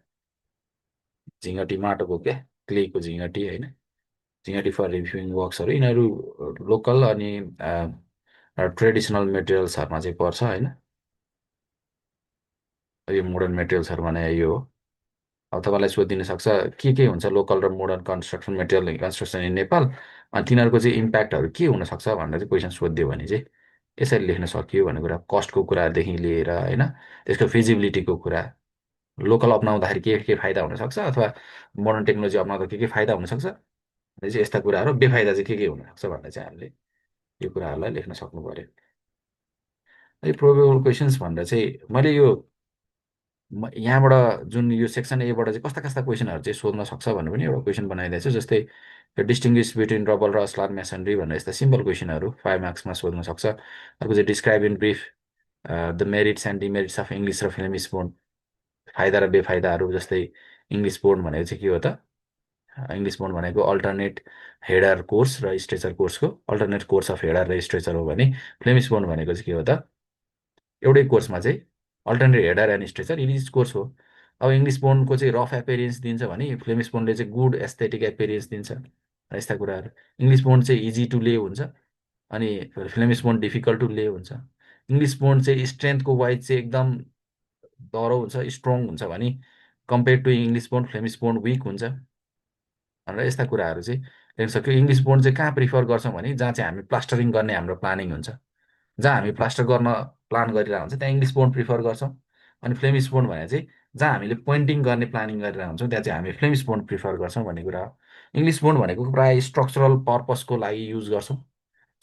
झिँगटी माटोको क्या क्लेको झिँगटी होइन, झिँगटी फर रिफ्युङ वर्क्सहरू यिनीहरू लोकल अनि ट्रेडिसनल मेटेरियल्सहरूमा चाहिँ पर्छ होइन। यो मोडर्न मेटेरियल्सहरू भने यो हो। अब तपाईँलाई सोधिदिन सक्छ के हुन्छ लोकल र modern construction material construction in Nepal, अनि तिनीहरूको चाहिँ इम्प्याक्टहरू के हुनसक्छ भनेर चाहिँ क्वेसन सोधिदियो भने चाहिँ यसरी लेख्न सकियो भन्ने कुरा। कस्टको कुरादेखि लिएर होइन, त्यसको फिजिबिलिटीको कुरा, लोकल अप्नाउँदाखेरि के फाइदा हुनसक्छ अथवा मोडर्न टेक्नोलोजी अप्नाउँदा के फाइदा हुनसक्छ, भने चाहिँ यस्ता कुराहरू, बेफाइदा चाहिँ के हुनसक्छ भनेर चाहिँ हामीले यो कुराहरूलाई लेख्न सक्नु पऱ्यो। यो प्रोबेबल क्वेसन्स भनेर चाहिँ मैले यो यहाँबाट जुन यो सेक्सन एबाट चाहिँ कस्ता कस्ता क्वेसनहरू चाहिँ सोध्न सक्छ भनेर पनि एउटा क्वेसन बनाइदिएको छु। जस्तै डिस्टिङ्ग्विस बिट्विन रबल र अस्लार मेसनरी भनेर यस्ता सिम्पल क्वेसनहरू 5 मार्क्समा सोध्न सक्छ। अर्को चाहिँ describe in brief the merits and demerits of English र फिल्म स्पोन, फाइदा र बेफाइदाहरू। जस्तै इङ्ग्लिस बोर्ड भनेको चाहिँ के हो त, इङ्ग्लिस बोर्ड भनेको अल्टरनेट हेडर कोर्स र स्ट्रेचर कोर्सको अल्टरनेट कोर्स अफ हेडर र स्ट्रेचर हो भने फ्लेमिस बोन्ड भनेको चाहिँ के हो त, एउटै कोर्समा चाहिँ alternate header and stretcher is course हो। अब इङ्ग्लिस बोन्डको चाहिँ रफ एपिरियन्स दिन्छ भने फ्लेमिस बोन्डले चाहिँ गुड एस्थेटिक एपिरियन्स दिन्छ र यस्ता कुराहरू। इङ्ग्लिस बोन्ड चाहिँ इजी टु ले हुन्छ अनि फ्लेमिस बोन्ड डिफिकल्ट टु ले हुन्छ। इङ्ग्लिस बोन्ड चाहिँ स्ट्रेन्थको वाइज चाहिँ एकदम दह्रो हुन्छ, स्ट्रङ हुन्छ भने compare to English bond Flemish bond weak हुन्छ भनेर यस्ता कुराहरू चाहिँ लेख्न सक्यो। इङ्ग्लिस बोन्ड चाहिँ कहाँ प्रिफर गर्छौँ भने जहाँ चाहिँ हामी प्लास्टरिङ गर्ने हाम्रो प्लानिङ हुन्छ, जहाँ हामी प्लास्टर गर्न प्लान गरिरहेको हुन्छ त्यहाँ इङ्ग्लिस बोन्ड प्रिफर गर्छौँ। अनि फ्लेमिस बोन्ड भने चाहिँ जहाँ हामीले पेन्टिङ गर्ने प्लानिङ गरिरहेको हुन्छौँ त्यहाँ चाहिँ हामी फ्लेमिस बोन्ड प्रिफर गर्छौँ भन्ने कुरा हो। इङ्ग्लिस बोन्ड भनेको प्रायः स्ट्रक्चरल पर्पसको लागि युज गर्छौँ,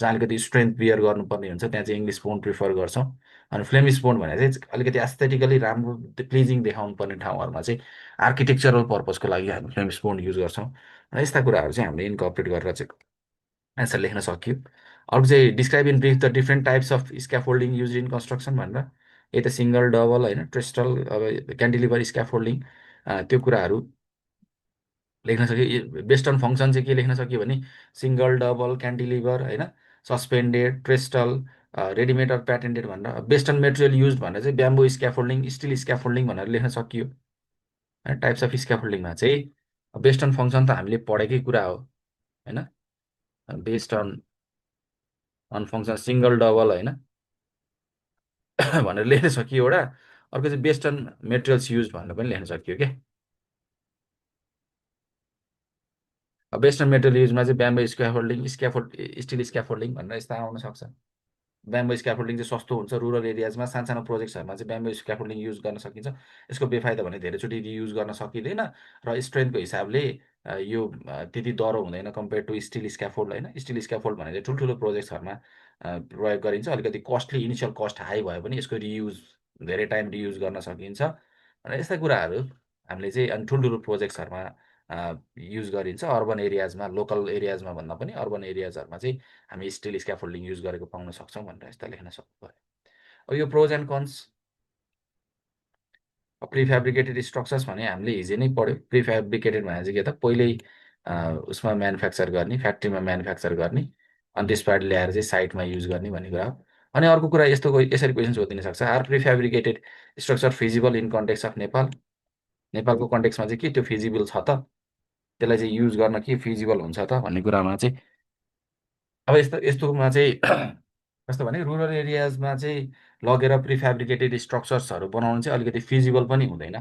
जहाँ अलिकति स्ट्रेन्थ बियर गर्नुपर्ने हुन्छ त्यहाँ चाहिँ इङ्ग्लिस बोन्ड प्रिफर गर्छौँ। अनि फ्लेमिस बोन्ड भने चाहिँ अलिकति एस्थेटिकली राम्रो प्लिजिङ देखाउनु पर्ने ठाउँहरूमा चाहिँ आर्किटेक्चरल पर्पसको लागि हामी फ्लेमिस बोन्ड युज गर्छौँ र यस्ता कुराहरू चाहिँ हामीले इन्कर्पोरेट गरेर चाहिँ एन्सर लेख्न सक्यो। अर्को चाहिँ describe in brief the different types of scaffolding use in construction भनेर यही त सिङ्गल डबल होइन ट्रेस्टल अब क्यान्टिलिभर स्क्याफोल्डिङ त्यो कुराहरू लेख्न सक्यो। वेस्टर्न फङ्सन चाहिँ के लेख्न सक्यो भने सिङ्गल डबल क्यान्टिलिभर होइन सस्पेन्डेड ट्रेस्टल रेडिमेड अर प्याटेन्टेड भनेर वेस्टर्न मेटेरियल युज भनेर चाहिँ ब्याम्बो स्क्याफोल्डिङ स्टिल स्क्याफोल्डिङ भनेर लेख्न सकियो। टाइप्स अफ स्क्याफोल्डिङमा चाहिँ वेस्टर्न फङ्सन त हामीले पढेकै कुरा हो होइन। Based on function single double होइन भनेर लेख्न सकियो एउटा। अर्को चाहिँ वेस्टर्न मेटेरियल्स युज भनेर पनि लेख्न सकियो क्या। वेस्टर्न मेटेरियल युजमा चाहिँ ब्याम्बो स्क्याफोल्डिङ स्टिल स्क्याफोल्डिङ भनेर यस्ता आउन सक्छ। ब्याम्बो स्क्याफोल्डिङ चाहिँ सस्तो हुन्छ रुरल एरियाजमा सानो सानो प्रोजेक्ट्सहरूमा चाहिँ ब्याम्बो स्क्याफोल्डिङ युज गर्न सकिन्छ। यसको बेफाइदा भने धेरैचोटि रियुज गर्न सकिँदैन र स्ट्रेन्थको हिसाबले यो त्यति दह्रो हुँदैन कम्पेयर टु स्टिल स्क्याफोल्ड होइन। स्टिल स्क्याफोल्ड भनेर चाहिँ ठुल्ठुलो प्रोजेक्ट्सहरूमा प्रयोग गरिन्छ। अलिकति कस्टली इनिसियल कस्ट हाई भए पनि यसको रियुज धेरै टाइम रियुज गर्न सकिन्छ र यस्ता कुराहरू हामीले चाहिँ अनि ठुल्ठुलो प्रोजेक्ट्सहरूमा युज गरिन्छ। अर्बन एरियाजमा लोकल एरियाजमा भन्दा पनि अर्बन एरियाजहरूमा चाहिँ हामी स्टिल स्क्याफोल्डिङ युज गरेको पाउन सक्छौँ भनेर यस्ता लेख्न सक्नु पऱ्यो। अब यो प्रोज एन्ड कन्स प्रिफ्याब्रिकेटेड स्ट्रक्चर्स भने हामीले हिजो नै पढ्यो। प्रिफ्याब्रिकेटेड भने चाहिँ के त पहिल्यै उसमा म्यानुफ्याक्चर गर्ने फ्याक्ट्रीमा म्यानुफ्याक्चर गर्ने अनि त्यसबाट ल्याएर चाहिँ साइटमा युज गर्ने भन्ने कुरा हो। अनि अर्को कुरा यस्तो यसरी क्वेसन सोधिन सक्छ are prefabricated structure feasible in context of Nepal. नेपालको कन्टेक्स्टमा चाहिँ के त्यो फिजिबल छ त त्यसलाई चाहिँ युज गर्न के फिजिबल हुन्छ त भन्ने कुरामा चाहिँ अब यस्तोमा चाहिँ कस्तो भने रुरल एरियाजमा चाहिँ लगेर प्रिफ्याब्रिकेटेड स्ट्रक्चर्सहरू बनाउनु चाहिँ अलिकति फिजिबल पनि हुँदैन।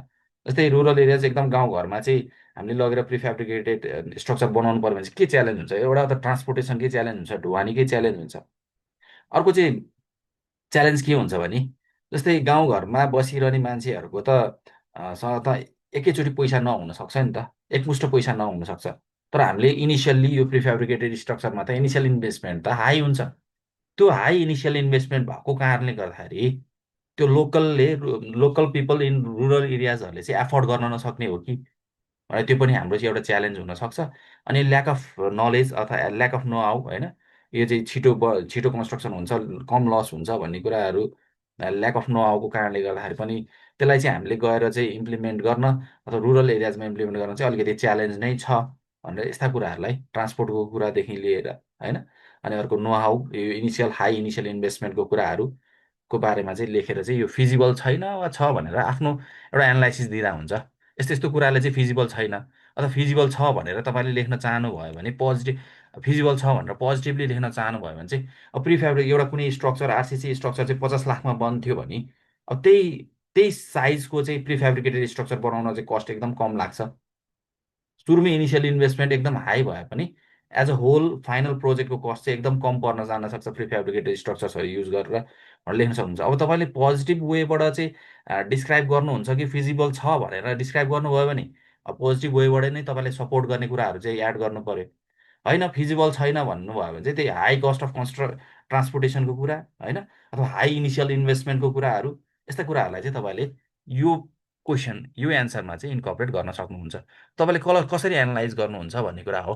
जस्तै रुरल एरिया चाहिँ एकदम गाउँघरमा चाहिँ हामीले लगेर प्रिफ्याब्रिकेटेड स्ट्रक्चर बनाउनु पर्यो भने चाहिँ के च्यालेन्ज हुन्छ एउटा त ट्रान्सपोर्टेसनकै च्यालेन्ज हुन्छ ढुवानीकै च्यालेन्ज हुन्छ। अर्को चाहिँ च्यालेन्ज के हुन्छ भने जस्तै गाउँघरमा बसिरहने मान्छेहरूको त सँग त एकैचोटि पैसा नहुन सक्छ नि त एकमुष्ट पैसा नहुन सक्छ। तर हामीले इनिसियल्ली यो प्रिफ्याब्रिकेटेड स्ट्रक्चरमा त इनिसियल इन्भेस्टमेन्ट त हाई हुन्छ। त्यो हाई इनिसियल इन्भेस्टमेन्ट भएको कारणले गर्दाखेरि त्यो लोकल पिपल इन रुरल एरियाजहरूले चाहिँ एफोर्ड गर्न नसक्ने हो कि है त्यो पनि हाम्रो चाहिँ एउटा च्यालेन्ज हुनसक्छ। अनि ल्याक अफ नलेज अथवा ल्याक अफ नो हाउ होइन यो चाहिँ छिटो कन्स्ट्रक्सन हुन्छ कम लस हुन्छ भन्ने कुराहरू ल्याक अफ नो हाउको कारणले गर्दाखेरि पनि त्यसलाई चाहिँ हामीले गएर चाहिँ इम्प्लिमेन्ट गर्न अथवा रुरल एरियाजमा इम्प्लिमेन्ट गर्न चाहिँ अलिकति च्यालेन्ज नै छ भनेर यस्ता कुराहरूलाई ट्रान्सपोर्टको कुरादेखि लिएर होइन अनि अर्को नो हाउ यो हाई इनिसियल इन्भेस्टमेन्टको कुराहरू को बारेमा चाहिँ लेखेर चाहिँ यो फिजिबल छैन वा छ भनेर आफ्नो एउटा एनालाइसिस दिँदा हुन्छ। यस्तो यस्तो कुराले चाहिँ फिजिबल छैन अथवा फिजिबल छ भनेर तपाईँले लेख्न चाहनुभयो भने फिजिबल छ भनेर पोजिटिभली लेख्न चाहनुभयो भने चाहिँ अब प्रिफ्याब्रिक एउटा कुनै स्ट्रक्चर आरसिसी स्ट्रक्चर चाहिँ 50 लाखमा बन्थ्यो भने अब त्यही त्यही साइजको चाहिँ प्रिफ्याब्रिकेटेड स्ट्रक्चर बनाउन चाहिँ कस्ट एकदम कम लाग्छ। सुरुमै इनिसियल इन्भेस्टमेन्ट एकदम हाई भए पनि एज अ होल फाइनल प्रोजेक्टको कस्ट चाहिँ एकदम कम पर्न जान सक्छ प्रिफ्याब्रिकेटेड स्ट्रक्चर्सहरू युज गरेर भनेर लेख्न सक्नुहुन्छ। अब तपाईँले पोजिटिभ वेबाट चाहिँ डिस्क्राइब गर्नुहुन्छ कि फिजिबल छ भनेर डिस्क्राइब गर्नुभयो भने अब पोजिटिभ वेबाट नै तपाईँले सपोर्ट गर्ने कुराहरू चाहिँ एड गर्नु पऱ्यो। होइन फिजिबल छैन भन्नुभयो भने चाहिँ त्यही हाई कस्ट अफ ट्रान्सपोर्टेसनको कुरा होइन अथवा हाई इनिसियल इन्भेस्टमेन्टको कुराहरू यस्ता कुराहरूलाई चाहिँ तपाईँले यो यो एन्सरमा चाहिँ इन्कर्पोरेट गर्न सक्नुहुन्छ। तपाईँले कसरी एनालाइज गर्नुहुन्छ भन्ने कुरा हो।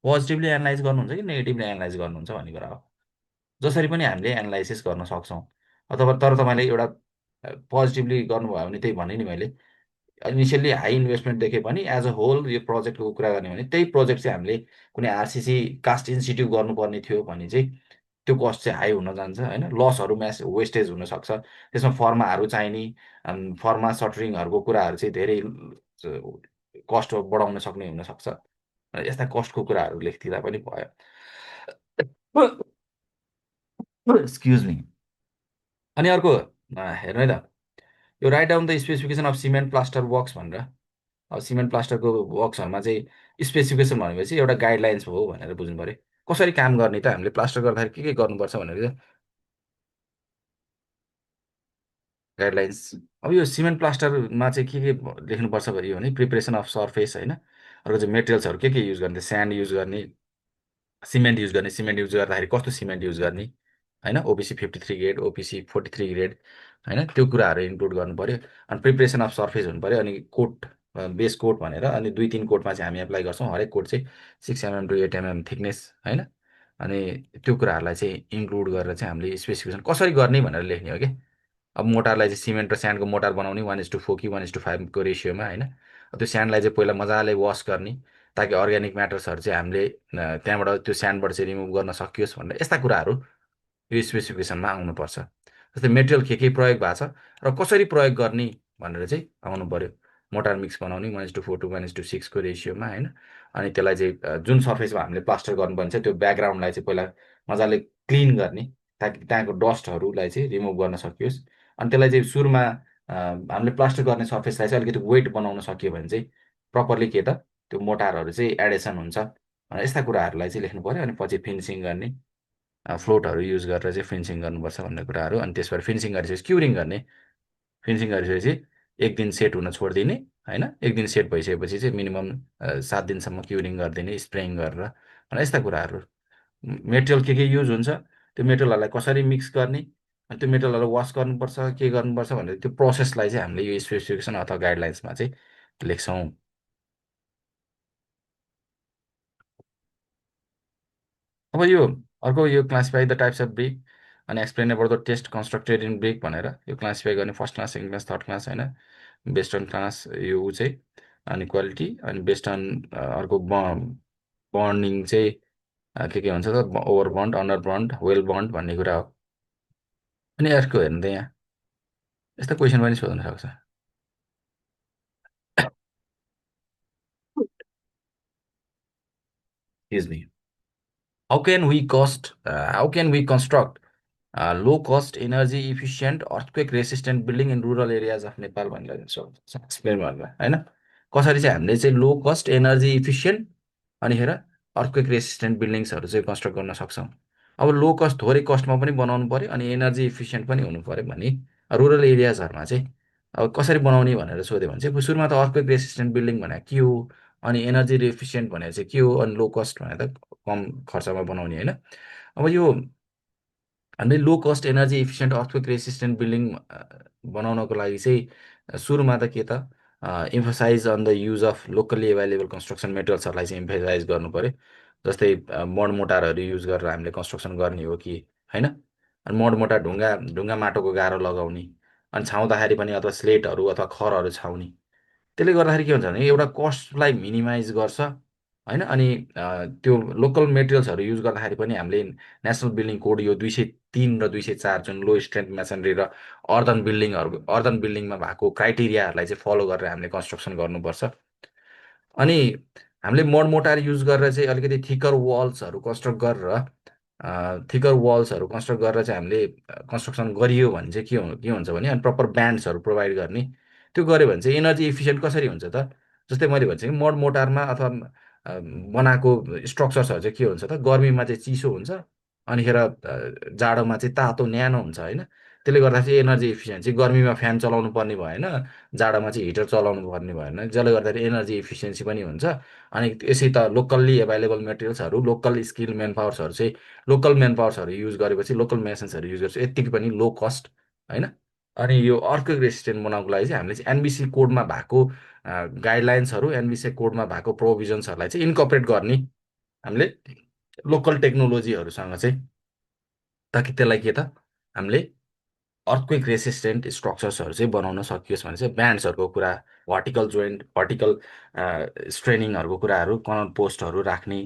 पोजिटिभली एनालाइज गर्नुहुन्छ कि नेगेटिभली एनालाइज गर्नुहुन्छ भन्ने कुरा हो। जसरी पनि हामीले एनालाइसिस गर्न सक्छौँ। अथवा तर तपाईँले एउटा पोजिटिभली गर्नुभयो भने त्यही भने नि मैले इनिसियल्ली हाई इन्भेस्टमेन्ट देखेँ पनि एज अ होल यो प्रोजेक्टको कुरा गर्ने भने त्यही प्रोजेक्ट चाहिँ हामीले कुनै आरसिसी कास्ट इन्स्टिट्युट गर्नुपर्ने थियो भने चाहिँ त्यो कस्ट चाहिँ हाई हुन जान्छ होइन लसहरू वेस्टेज हुनसक्छ। त्यसमा फर्माहरू चाहिने फर्मा सटरिङहरूको कुराहरू चाहिँ धेरै कस्ट बढाउन सक्ने हुनसक्छ। यस्ता कस्टको कुराहरू लेखिदिँदा पनि भयो। Excuse me. अनि अर्को हेर्नु है त यो write down the specification of cement plaster works भनेर अब सिमेन्ट प्लास्टरको वर्क्सहरूमा चाहिँ स्पेसिफिकेसन भनेपछि एउटा गाइडलाइन्स हो भनेर बुझ्नु पऱ्यो। कसरी काम गर्ने त हामीले प्लास्टर गर्दाखेरि के गर्नुपर्छ भनेर चाहिँ गाइडलाइन्स। अब यो सिमेन्ट प्लास्टरमा चाहिँ के लेख्नुपर्छ भन्यो भने प्रिपेरेसन अफ सर्फेस होइन अर्को चाहिँ मेटेरियल्सहरू के युज गर्ने स्यान्ड युज गर्ने सिमेन्ट युज गर्दाखेरि कस्तो सिमेन्ट युज गर्ने होइन ओपिसी 53 ग्रेड ओपिसी 43 ग्रेड होइन त्यो कुराहरू इन्क्लुड गर्नु पऱ्यो। अनि प्रिपेरेसन अफ सर्फेस हुनु पऱ्यो अनि कोट बेस कोट भनेर अनि 2-3 कोटमा चाहिँ हामी एप्लाई गर्छौँ। हरेक कोट चाहिँ 6 mm to 8 mm थिकनेस होइन अनि त्यो कुराहरूलाई चाहिँ इन्क्लुड गरेर चाहिँ हामीले स्पेसिफिकेसन कसरी गर्ने भनेर लेख्ने हो कि अब मोटारलाई चाहिँ सिमेन्ट र स्यान्डको मोटार बनाउने 1:4 कि 1:5को रेसियोमा होइन। त्यो स्यान्डलाई चाहिँ पहिला मजाले वास गर्ने, ताकि अर्ग्यानिक म्याटर्सहरू चाहिँ हामीले त्यहाँबाट त्यो स्यान्डबाट चाहिँ रिमुभ गर्न सकियोस् भनेर यस्ता कुराहरू यो स्पेसिफिकेसनमा आउनुपर्छ। जस्तै मेटेरियल के प्रयोग भएको छ र कसरी प्रयोग गर्ने भनेर चाहिँ आउनु पर्यो। मोटार मिक्स बनाउने 1:4 टु 1:6को रेसियोमा होइन। अनि त्यसलाई चाहिँ जुन सर्फेसमा हामीले प्लास्टर गर्नुपर्ने छ त्यो ब्याकग्राउन्डलाई चाहिँ पहिला मजाले क्लिन गर्ने, ताकि त्यहाँको डस्टहरूलाई चाहिँ रिमुभ गर्न सकियोस्। अनि त्यसलाई चाहिँ सुरुमा हामीले प्लास्टर गर्ने सर्फेसलाई चाहिँ अलिकति वेट बनाउन सकियो भने चाहिँ प्रपरली के त त्यो मोटारहरू चाहिँ एडेसन हुन्छ। यस्ता कुराहरूलाई चाहिँ लेख्नु पऱ्यो। अनि पछि फिनिसिङ गर्ने, फ्लोटहरू युज गरेर चाहिँ फिनिसिङ गर्नुपर्छ भन्ने कुराहरू। अनि त्यसबाट फिनिसिङ गरिसकेपछि क्युरिङ गर्ने। फिनिसिङ गरिसकेपछि एक दिन सेट हुन छोडिदिने होइन। एक दिन सेट भइसकेपछि चाहिँ मिनिमम 7 दिनसम्म क्युरिङ गरिदिने स्प्रेइङ गरेर। अनि यस्ता कुराहरू मेटेरियल के युज हुन्छ, त्यो मेटेरियलहरूलाई कसरी मिक्स गर्ने, अनि त्यो मेटेरियलहरूलाई वास गर्नुपर्छ के गर्नुपर्छ भनेर त्यो प्रोसेसलाई चाहिँ हामीले यो स्पेसिफिकेसन अथवा गाइडलाइन्समा चाहिँ लेख्छौँ। अब यो अर्को यो classify the types of brick अनि explain about the test constructed in brick भनेर यो क्लासिफाई गर्ने first class, second class, third class होइन। बेस्ड अन क्लास यो ऊ चाहिँ अनि क्वालिटी, अनि बेस्ड अन अर्को बन्डिङ चाहिँ के हुन्छ त, over bond, under bond, well bond भन्ने कुरा हो। अनि अर्को हेर्नु त यहाँ यस्तो क्वेसन पनि सोध्न सक्छ। Excuse me. How can we construct low cost energy efficient earthquake resistant building in rural areas of Nepal भनेर एक्सप्लेन गरेर होइन। कसरी चाहिँ हामीले चाहिँ लो कस्ट एनर्जी इफिसियन्ट अनि हेर अर्थक्वेक रेसिस्टेन्ट बिल्डिङ्सहरू चाहिँ कन्स्ट्रक्ट गर्न सक्छौँ। अब लो कस्ट थोरै कस्टमा पनि बनाउनु पऱ्यो अनि एनर्जी इफिसियन्ट पनि हुनु पऱ्यो भने रुरल एरियाजहरूमा चाहिँ अब कसरी बनाउने भनेर सोध्यो भने चाहिँ सुरुमा त अर्थक्वेक रेसिस्टेन्ट बिल्डिङ भनेको के हो, अनि एनर्जी इफिसियन्ट भनेको चाहिँ के हो, अनि लो कस्ट भनेर त कम खर्चमा बनाउने होइन। अब यो हामीले low cost energy efficient earthquake resistant building बनाउनको लागि चाहिँ सुरुमा त के त emphasize on the use of locally available construction मेटेरियल्सहरूलाई चाहिँ इम्फोसाइज गर्नु पऱ्यो। जस्तै मड मोटारहरू युज गरेर हामीले कन्स्ट्रक्सन गर्ने हो कि होइन। अनि मड मोटार ढुङ्गा ढुङ्गा माटोको गाह्रो लगाउने, अनि छाउँदाखेरि पनि अथवा स्लेटहरू अथवा खरहरू छाउने। त्यसले गर्दाखेरि के हुन्छ भने एउटा कस्टलाई मिनिमाइज गर्छ होइन। अनि त्यो लोकल मेटेरियल्सहरू युज गर्दाखेरि पनि हामीले नेसनल बिल्डिङ कोड यो 203 र 204 जुन लो स्ट्रेन्थ मेसनरी र अर्दन बिल्डिङमा भएको क्राइटेरियाहरूलाई चाहिँ फलो गरेर हामीले कन्स्ट्रक्सन गर्नुपर्छ। अनि हामीले मडमोटार युज गरेर चाहिँ अलिकति थिकर वाल्सहरू कन्स्ट्रक्ट गरेर चाहिँ हामीले कन्स्ट्रक्सन गरियो भने चाहिँ के हुन्छ भने अनि प्रपर ब्यान्ड्सहरू प्रोभाइड गर्ने। त्यो गऱ्यो भने चाहिँ एनर्जी इफिसियन्ट कसरी हुन्छ त, जस्तै मैले भन्छ कि मड मोटारमा अथवा बनाएको स्ट्रक्चर्सहरू चाहिँ के हुन्छ त, गर्मीमा चाहिँ चिसो हुन्छ, अनिखेर जाडोमा चाहिँ तातो न्यानो हुन्छ होइन। त्यसले गर्दा चाहिँ एनर्जी इफिसियन्ट चाहिँ गर्मीमा फ्यान चलाउनु पर्ने भएन, जाडोमा चाहिँ हिटर चलाउनु पर्ने भएन, जसले गर्दाखेरि एनर्जी इफिसियन्सी पनि हुन्छ। अनि यसै त लोकल्ली एभाइलेबल मेटेरियल्सहरू, लोकल स्किल मेन पावर्सहरू चाहिँ लोकल मेन पावर्सहरू युज गरेपछि, लोकल मेसिन्सहरू युज गरेपछि यत्तिकै पनि लो कस्ट होइन। अनि यो अर्को रेसिस्टेन्ट बनाउनको लागि चाहिँ हामीले चाहिँ एनबिसी कोडमा भएको गाइडलाइन्सहरू, एनबिसी कोडमा भएको प्रोभिजन्सहरूलाई चाहिँ इन्कर्पोरेट गर्ने हामीले लोकल टेक्नोलोजीहरूसँग चाहिँ, ताकि त्यसलाई के त हामीले अर्थक्वेक रेसिस्टेन्ट स्ट्रक्चर्सहरू चाहिँ बनाउन सकियोस् भने चाहिँ ब्यान्ड्सहरूको कुरा, भर्टिकल जोइन्ट, भर्टिकल स्ट्रेनिङहरूको कुराहरू, कर्नर पोस्टहरू राख्ने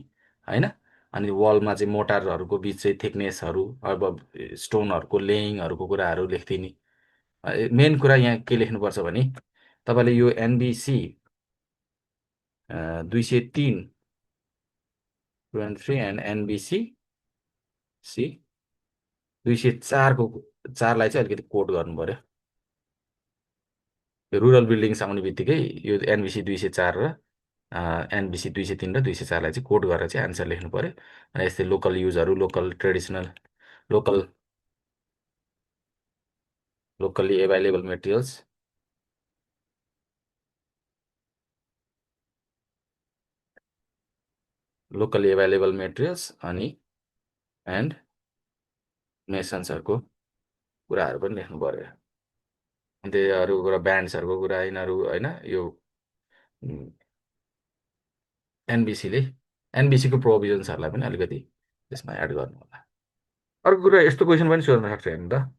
होइन। अनि वालमा चाहिँ मोटारहरूको बिच चाहिँ थिकनेसहरू, अब स्टोनहरूको लेइङहरूको कुराहरू लेखिदिने। मेन कुरा यहाँ के लेख्नुपर्छ भने तपाईँले यो एनबिसी 203 23 एन्ड एनबिसी सी 204लाई चाहिँ अलिकति कोड गर्नु पऱ्यो। रुरल बिल्डिङ्स आउने बित्तिकै यो एनबिसी 204 र एनबिसी 203 र 204लाई चाहिँ कोड गरेर चाहिँ आन्सर लेख्नु पऱ्यो। अनि यस्तै लोकल युजहरू, local traditional, local locally available materials, locally available materials अनि एन्ड मेसन्सहरूको कुराहरू पनि लेख्नु पऱ्यो। अनि त्यो अरू कुरा ब्यान्ड्सहरूको कुरा यिनीहरू होइन। यो एनबिसीले एनबिसीको प्रोभिजन्सहरूलाई पनि अलिकति त्यसमा एड गर्नु होला। अर्को कुरा यस्तो क्वेसन पनि सोध्न सक्छ हेर्नु त,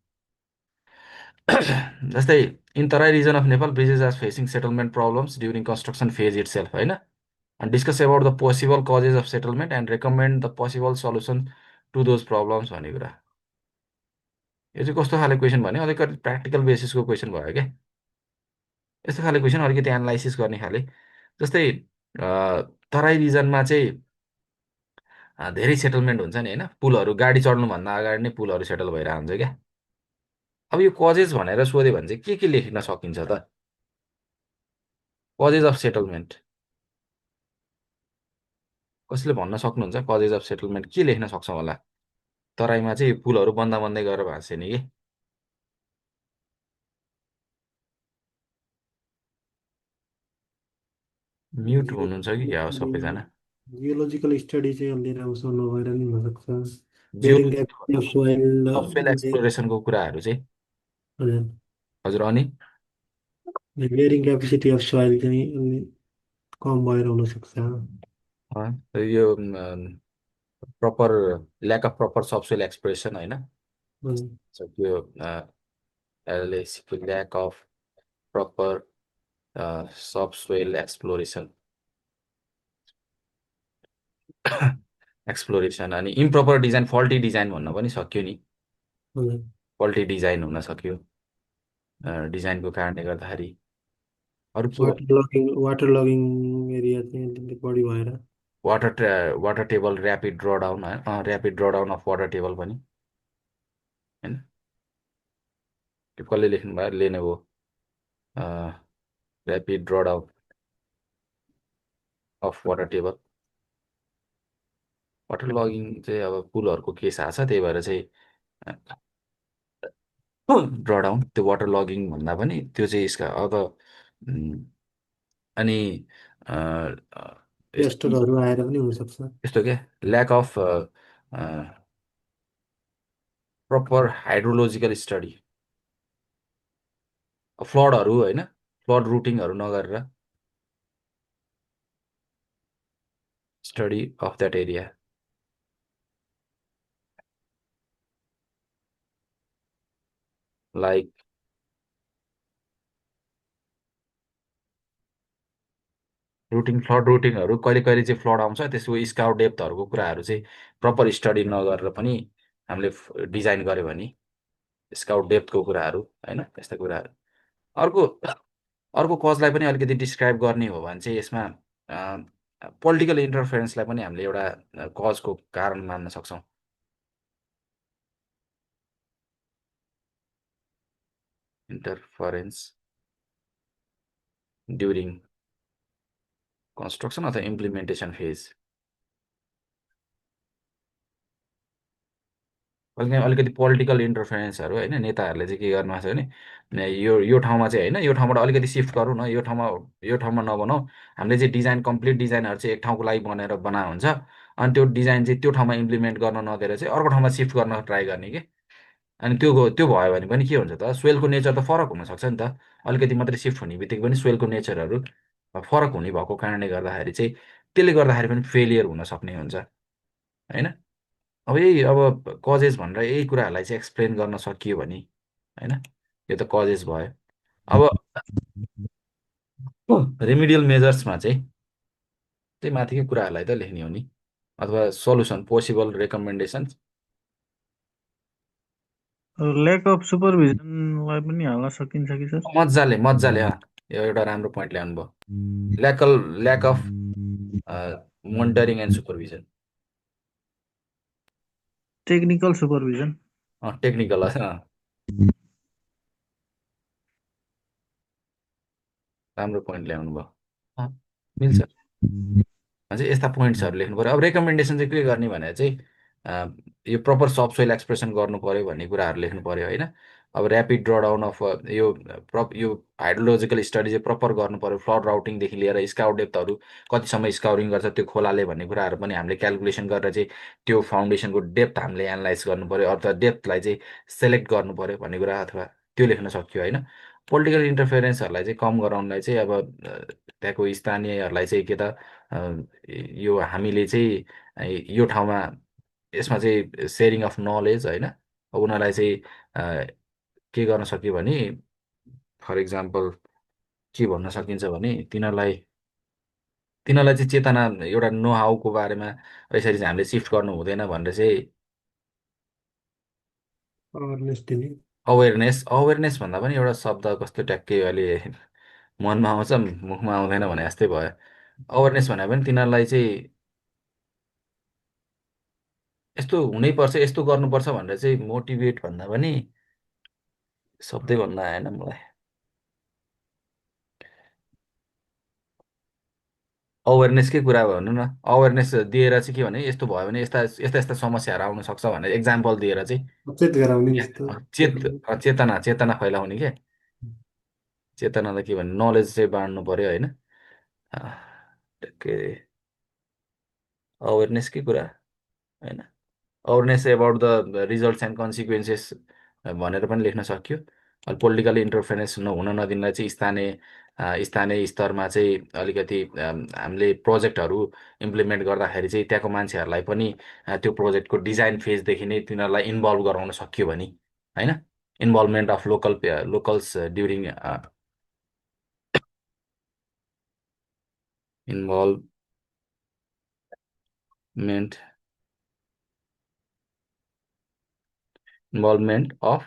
जस्तै in Terai region of Nepal bridges are facing settlement problems during construction phase itself होइन, and discuss about the possible causes of settlement and recommend the possible solution to those problems भन्ने कुरा। यो चाहिँ कस्तो खाले क्वेसन भने अलिकति प्र्याक्टिकल बेसिसको क्वेसन भयो क्या। यस्तो खाले क्वेसन अलिकति एनालाइसिस गर्ने खाले। जस्तै तराई रिजनमा चाहिँ धेरै सेटलमेन्ट हुन्छ नि होइन, पुलहरू गाडी चढ्नुभन्दा अगाडि नै पुलहरू सेटल भइरहेको हुन्छ क्या। अब यो कजेज भनेर सोध्यो भने चाहिँ के लेख्न सकिन्छ त? कजेज अफ सेटलमेन्ट कसैले भन्न सक्नुहुन्छ? कजेज अफ सेटलमेन्ट के लेख्न सक्छौँ होला? तराईमा चाहिँ पुलहरू बन्दा बन्दै गरेर भाँच्यो नि कि। म्युट हुनुहुन्छ कि क्या हो सबैजना? जियोलोजिकल स्टडी चाहिँ अलि राम्रोसँग नभएर नि हुनसक्छ। Bearing geology capacity of soil. Software एक्सप्लोरेसनको कुराहरू चाहिँ हजुर अनि बेरिङ क्यापेसिटी अफ सोइल चाहिँ अलि कम भएर हुनसक्छ। यो proper lack of proper software expression होइन, हजुर। त्यो एलएसीको lack of proper software exploration exploration अनि इम्प्रोपर डिजाइन फल्टी डिजाइन भन्न पनि सक्यो नि। हजुर। फल्टी डिजाइन हुन सक्यो डिजाइनको कारणले गर्दाखेरि। अरू के भयो? वाटर लगिङ एरिया चाहिँ अलिकति बढी भएर। Water table rapid draw down होइन, rapid draw down of water table पनि होइन। त्यो कसले लेख्नु भयो? लेनेभो rapid draw down of water table. Water logging चाहिँ अब पुलहरूको केस आएको छ, त्यही भएर चाहिँ ड्र डाउन त्यो वाटर लगिङ भन्दा पनि त्यो चाहिँ यसका अब अनि अ, अ, यस्तो पेस्टरहरू आएर पनि हुनसक्छ। यस्तो क्या lack of proper hydrological study, फ्लडहरू होइन, फ्लड रुटिङहरू नगरेर study of that area like flood रुटिङहरू कहिले कहिले चाहिँ फ्लड आउँछ, त्यसको स्काउट डेप्थहरूको कुराहरू चाहिँ प्रपर स्टडी नगरेर पनि हामीले डिजाइन गऱ्यो भने स्काउट डेप्थको कुराहरू होइन, यस्ता कुराहरू। अर्को अर्को कजलाई पनि अलिकति डिस्क्राइब गर्ने हो भने चाहिँ यसमा पोलिटिकल इन्टरफेरेन्सलाई पनि हामीले एउटा कजको कारण मान्न सक्छौँ। इन्टरफरेन्स ड्युरिङ कन्स्ट्रक्सन अथवा इम्प्लिमेन्टेसन फेज। अलिकति पोलिटिकल इन्टरफेरेन्सहरू होइन, नेताहरूले चाहिँ के गर्नु भएको छ भने यो ठाउँमा चाहिँ होइन, यो ठाउँबाट अलिकति सिफ्ट गरौँ न, यो ठाउँमा नबनाऊ, हामीले चाहिँ डिजाइन कम्प्लिट डिजाइनहरू चाहिँ एक ठाउँको लागि बना हुन्छ, अनि त्यो डिजाइन चाहिँ त्यो ठाउँमा इम्प्लिमेन्ट गर्न नदिएर चाहिँ अर्को ठाउँमा सिफ्ट गर्न ट्राई गर्ने कि। अनि त्यो भयो भने पनि के हुन्छ त, सोइलको नेचर त फरक हुनसक्छ नि त। अलिकति मात्रै सिफ्ट हुने बित्तिकै पनि सोइलको नेचरहरू फरक हुने भएको कारणले गर्दाखेरि चाहिँ त्यसले गर्दाखेरि पनि फेलियर हुन सक्ने हुन्छ होइन। अब यही अब कजेस भनेर यही कुराहरूलाई चाहिँ एक्सप्लेन गर्न सकियो भने होइन, यो त कजेस भयो। अब रेमिडियल मेजर्समा चाहिँ माथिकै कुराहरूलाई त लेख्ने हो नि, अथवा solution possible recommendation. Lack of सुपरभिजनलाई पनि हाल्न सकिन्छ कि सर? मजाले मजाले यो एउटा राम्रो पोइन्ट ल्याउनु भयो। Lack of monitoring and supervision, technical supervision. Technical राम्रो पोइन्ट ल्याउनु भयो, मिल्छ। चाहिँ यस्ता पोइन्ट्सहरू लेख्नु पऱ्यो। अब रेकमेन्डेसन चाहिँ के गर्ने भनेर चाहिँ यो प्रपर सफ्ट सोइल एक्सप्रेसन गर्नु पऱ्यो भन्ने कुराहरू लेख्नु पऱ्यो होइन। अब ऱ्यापिड ड्र डाउन अफ यो हाइड्रोलोजिकल स्टडी चाहिँ प्रपर गर्नु पऱ्यो, फ्लड राउटिङदेखि लिएर स्काउट डेप्थहरू कतिसम्म स्काउरिङ गर्छ त्यो खोलाले भन्ने कुराहरू पनि हामीले क्यालकुलेसन गरेर चाहिँ त्यो फाउन्डेसनको डेप्थ हामीले एनालाइज गर्नु पऱ्यो, अथवा डेप्थलाई चाहिँ सेलेक्ट गर्नु पऱ्यो भन्ने कुरा, अथवा त्यो लेख्न सक्यो होइन। पोलिटिकल इन्टरफेरेन्सहरूलाई चाहिँ कम गराउनलाई चाहिँ अब त्यहाँको स्थानीयहरूलाई चाहिँ के त यो हामीले चाहिँ यो ठाउँमा यसमा चाहिँ सेयरिङ अफ नलेज होइन, अब उनीहरूलाई चाहिँ के गर्न सकियो भने फर इक्जाम्पल के भन्न सकिन्छ भने तिनीहरूलाई चाहिँ चेतना एउटा नो हाउको बारेमा यसरी चाहिँ हामीले सिफ्ट गर्नु हुँदैन भनेर चाहिँ अवेरनेस दिने। अवेरनेस भन्दा पनि एउटा शब्द कस्तो ट्याक्कै अहिले मनमा आउँछ मुखमा आउँदैन भने जस्तै भयो। अवेरनेस भने पनि तिनीहरूलाई चाहिँ यस्तो हुनैपर्छ यस्तो गर्नुपर्छ भनेर चाहिँ मोटिभेट भन्दा पनि शब्दै भन्न आएन मलाई। अवेरनेसकै कुरा भनौँ न। अवेरनेस दिएर चाहिँ के भने यस्तो भयो भने यस्ता यस्ता यस्ता समस्याहरू आउन सक्छ भनेर इक्जाम्पल दिएर चाहिँ सचेत गराउने या- जस्तो। चेतना फैलाउने क्या। चेतनालाई के भने नलेज चाहिँ बाँड्नु पर्यो होइन। अँ, के अवेरनेसकै कुरा होइन। Awareness about the results and consequences भनेर पनि लेख्न सक्यो। पोलिटिकल इन्टरफेरेन्स हुन नदिनलाई चाहिँ स्थानीय स्तरमा चाहिँ अलिकति हामीले प्रोजेक्टहरू इम्प्लिमेन्ट गर्दाखेरि चाहिँ त्यहाँको मान्छेहरूलाई पनि त्यो प्रोजेक्टको डिजाइन फेजदेखि नै तिनीहरूलाई इन्भल्भ गराउन सक्यो भने होइन। Involvement of locals during involvement involvement of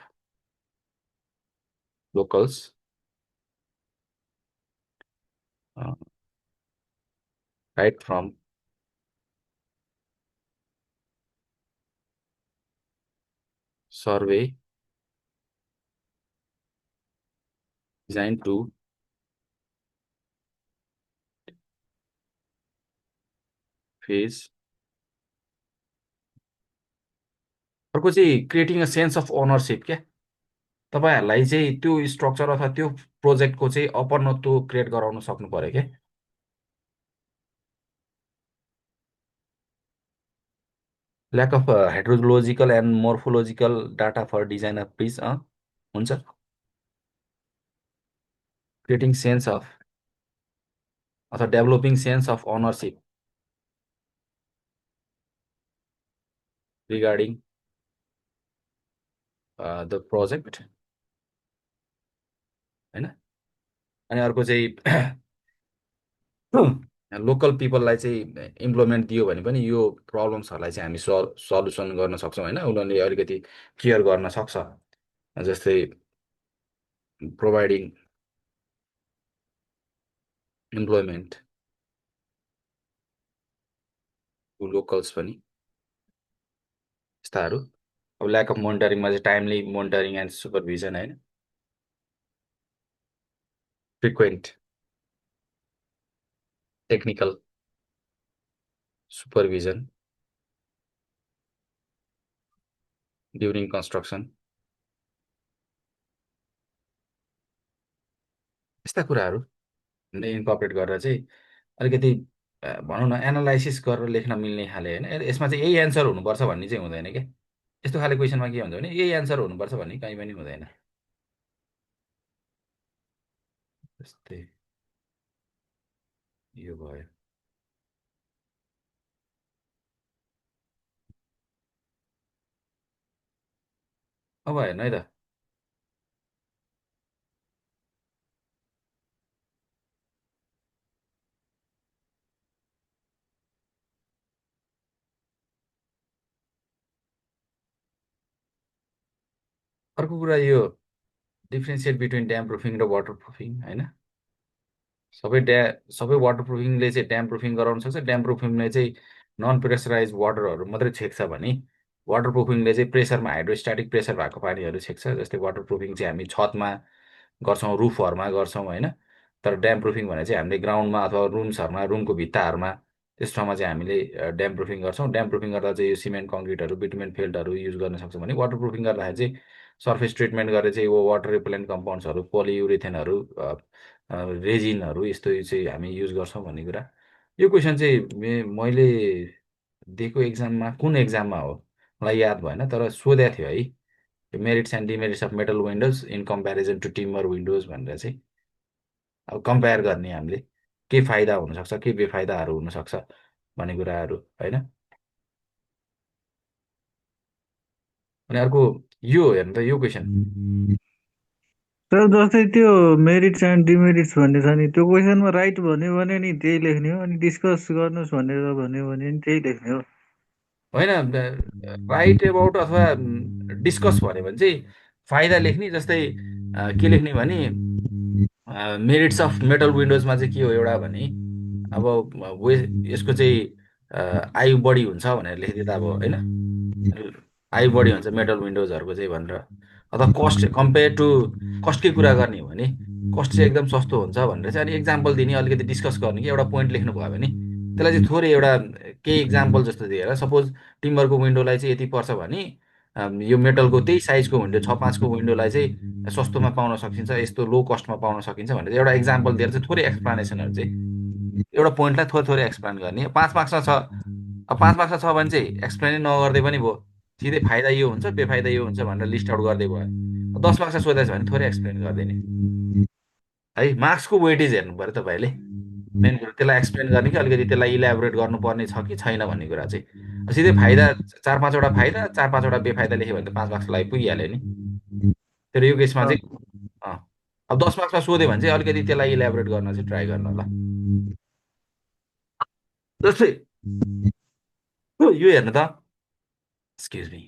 locals right from survey design to phase. अर्को चाहिँ creating a sense of ownership क्या। तपाईँहरूलाई चाहिँ त्यो स्ट्रक्चर अथवा त्यो प्रोजेक्टको चाहिँ अपनत्व क्रिएट गराउन सक्नु पर्यो क्या। Lack of hydrological and morphological data for design of bridge हुन्छ। क्रिएटिङ सेन्स अफ अथवा developing sense of ownership regarding the project होइन। अनि अर्को चाहिँ लोकल पिपललाई चाहिँ इम्प्लोइमेन्ट दियो भने पनि यो प्रब्लम्सहरूलाई चाहिँ हामी सल्युसन गर्न सक्छौँ होइन। उनीहरूले अलिकति केयर गर्न सक्छ। जस्तै प्रोभाइडिङ इम्प्लोइमेन्ट टु लोकल्स पनि यस्ताहरू। अब ल्याक अफ मोनिटरिङमा चाहिँ टाइमली मोनिटरिङ एन्ड सुपरभिजन होइन। Frequent technical supervision during construction यस्ता कुराहरू इन्कर्पोरेट गरेर चाहिँ अलिकति भनौँ न एनालाइसिस गरेर लेख्न मिल्ने खाले होइन। यसमा चाहिँ यही एन्सर हुनुपर्छ भन्ने चाहिँ हुँदैन क्या। यस्तो खाले क्वेसनमा के हुन्छ भने यही एन्सर हुनुपर्छ भन्ने कहीँ पनि हुँदैन। जस्तै यो भयो। अब हेर्नु है त अर्को कुरा यो डिफ्रेन्सिएट बिट्विन ड्याम प्रुफिङ र वाटर प्रुफिङ होइन। सबै सबै वाटर प्रुफिङले चाहिँ ड्याम प्रुफिङ गराउन सक्छ। ड्याम प्रुफिङले चाहिँ नन प्रेसराइज वाटरहरू मात्रै छेक्छ भने वाटर प्रुफिङले चाहिँ प्रेसरमा हाइड्रोस्ट्याटिक प्रेसर भएको पानीहरू छेक्छ। जस्तै वाटर प्रुफिङ चाहिँ हामी छतमा गर्छौँ रुफहरूमा गर्छौँ होइन। तर ड्याम प्रुफिङ भने चाहिँ हामीले ग्राउन्डमा अथवा रुम्सहरूमा रुमको भित्ताहरूमा त्यस ठाउँमा चाहिँ हामीले ड्याम प्रुफिङ गर्छौँ। ड्याम प्रुफिङ गर्दा चाहिँ यो सिमेन्ट कङ्क्रिटहरू बिटुमेन फिल्डहरू युज गर्न सक्छौँ भने वाटर प्रुफिङ गर्दाखेरि चाहिँ सर्फेस ट्रिटमेन्ट गरेर चाहिँ वो वाटर रिपेलेन्ट कम्पाउन्ड्सहरू पोलियुरेथेनहरू रेजिनहरू यस्तो चाहिँ हामी युज गर्छौँ भन्ने कुरा। यो क्वेसन चाहिँ मैले दिएको एक्जाममा कुन एक्जाममा हो मलाई याद भएन तर सोधेको थियो है। Merits and demerits of metal windows in comparison to timber windows भनेर चाहिँ अब कम्पेयर गर्ने हामीले के फाइदा हुनसक्छ के बेफाइदाहरू हुनसक्छ भन्ने कुराहरू होइन। अनि अर्को यो हेर्नु त यो क्वेसन सर जस्तै त्यो मेरिट्स एन्ड डिमेरिट्स भन्ने छ नि, त्यो क्वेसनमा राइट भन्यो भने नि त्यही लेख्ने हो, अनि डिस्कस गर्नुहोस् भनेर भन्यो भने नि त्यही लेख्ने हो। होइन, राइट एबाउट अथवा डिस्कस भन्यो भने चाहिँ फाइदा लेख्ने। जस्तै के लेख्ने भने मेरिट्स अफ मेटल विन्डोजमा चाहिँ के हो एउटा भने, अब वे यसको चाहिँ आयु बढी हुन्छ भनेर लेखिदिँदा अब होइन, आयु बढी हुन्छ मेटल विन्डोजहरूको चाहिँ भनेर, अथवा कस्ट कम्पेयर टु कस्टकै कुरा गर्ने हो भने कस्ट चाहिँ एकदम सस्तो हुन्छ भनेर चाहिँ अनि इक्जाम्पल दिने, अलिकति डिस्कस गर्ने कि एउटा पोइन्ट लेख्नु भयो भने त्यसलाई चाहिँ थोरै एउटा केही इक्जाम्पल जस्तो दिएर, सपोज टिम्बरको विन्डोलाई चाहिँ यति पर्छ भने यो मेटलको त्यही साइजको विन्डो 6-5को विन्डोलाई चाहिँ सस्तोमा पाउन सकिन्छ, यस्तो लो कस्टमा पाउन सकिन्छ भनेर एउटा इक्जाम्पल दिएर चाहिँ थोरै एक्सप्लानेसनहरू चाहिँ एउटा पोइन्टलाई थोरै थोरै एक्सप्लेन गर्ने। 5 मार्क्समा छ, अब 5 मार्क्समा छ भने चाहिँ एक्सप्लेनै नगर्दै पनि भयो, सिधै फाइदा यो हुन्छ बेफाइदा यो हुन्छ भनेर लिस्ट आउट गर्दै भयो। 10 मार्क्समा सोधेछ भने थोरै एक्सप्लेन गरिदिने है। मार्क्सको वेटेज हेर्नु पऱ्यो तपाईँले, मेन कुरो त्यसलाई एक्सप्लेन गर्ने कि अलिकति त्यसलाई इलेबोरेट गर्नुपर्ने छ कि छैन भन्ने कुरा चाहिँ। सिधै फाइदा 4-5वटा फाइदा 4-5वटा बेफाइदा लेख्यो भने त 5 मार्क्सको लागि पुगिहाल्यो नि। तर यो केसमा चाहिँ अँ, अब 10 मार्क्समा सोध्यो भने चाहिँ अलिकति त्यसलाई इलेबोरेट गर्न चाहिँ ट्राई गर्नु होला। जस्तै यो हेर्नु त, excuse me,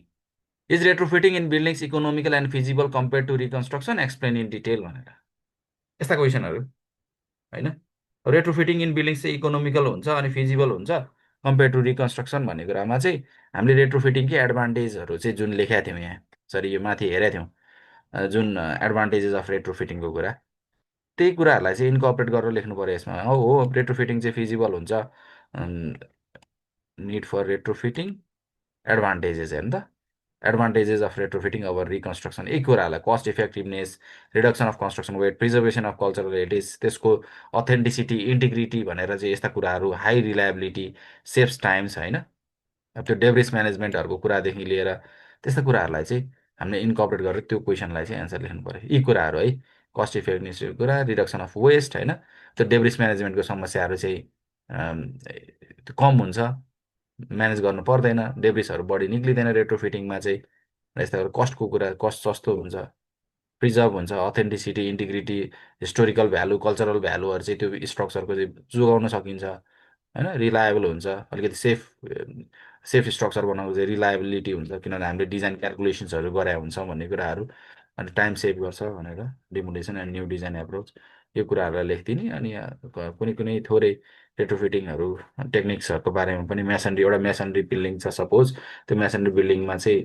is retrofitting in buildings economical and feasible compare to reconstruction, explain in detail भनेर यस्ता क्वेसनहरू होइन। रेट्रोफिटिङ इन बिल्डिङ्स चाहिँ इकोनोमिकल हुन्छ अनि फिजिबल हुन्छ कम्पेयर टु रिकन्स्ट्रक्सन भन्ने कुरामा चाहिँ हामीले रेट्रोफिटिङकै एडभान्टेजहरू चाहिँ जुन लेखेका थियौँ यहाँ, सरी यो माथि हेरेका थियौँ जुन एडभान्टेजेस अफ रेट्रोफिटिङको कुरा, त्यही कुराहरूलाई चाहिँ इन्कर्पोरेट गरेर लेख्नु पऱ्यो यसमा। हो रेट्रोफिटिङ चाहिँ फिजिबल हुन्छ, निड फर रेट्रोफिटिङ, एडभान्टेजेस हेर्नु त, advantages of retrofitting over reconstruction, यही कुराहरूलाई cost effectiveness, reduction of construction weight, preservation of cultural heritage, त्यसको अथेन्टिसिटी इन्टिग्रिटी भनेर चाहिँ यस्ता कुराहरू, हाई रिलायबिलिटी, सेभ्स टाइम्स होइन, अब त्यो डेब्रिस म्यानेजमेन्टहरूको कुरादेखि लिएर त्यस्ता कुराहरूलाई चाहिँ हामीले इन्कर्पोरेट गरेर त्यो क्वेसनलाई चाहिँ एन्सर लेख्नु पऱ्यो। यी कुराहरू है, कस्ट इफेक्टिभनेसको कुरा, रिडक्सन अफ वेस्ट होइन, त्यो डेब्रिस म्यानेजमेन्टको समस्याहरू चाहिँ त्यो कम हुन्छ, म्यानेज गर्नु पर्दैन, डेब्रिसहरू बढी निक्लिँदैन रेट्रोफिटिङमा चाहिँ, र यस्ता कस्टको कुरा, कस्ट सस्तो हुन्छ, प्रिजर्भ हुन्छ, authenticity integrity, historical value cultural भ्यालुहरू चाहिँ त्यो स्ट्रक्चरको चाहिँ जोगाउन सकिन्छ होइन, रिलायबल हुन्छ, अलिकति सेफ सेफ स्ट्रक्चर बनाएको चाहिँ रिलायबिलिटी हुन्छ किनभने हामीले डिजाइन क्यालकुलेसन्सहरू गरे हुन्छौँ भन्ने कुराहरू, अनि टाइम सेभ गर्छ भनेर, डिमोलेसन एन्ड न्यू डिजाइन एप्रोच, यो कुराहरूलाई लेखिदिने। अनि कुनै कुनै थोरै रेट्रोफिटिङहरू टेक्निक्सहरूको बारेमा पनि, मेसनरी एउटा मेसनरी बिल्डिङ छ सपोज, त्यो मेसनरी बिल्डिङमा चाहिँ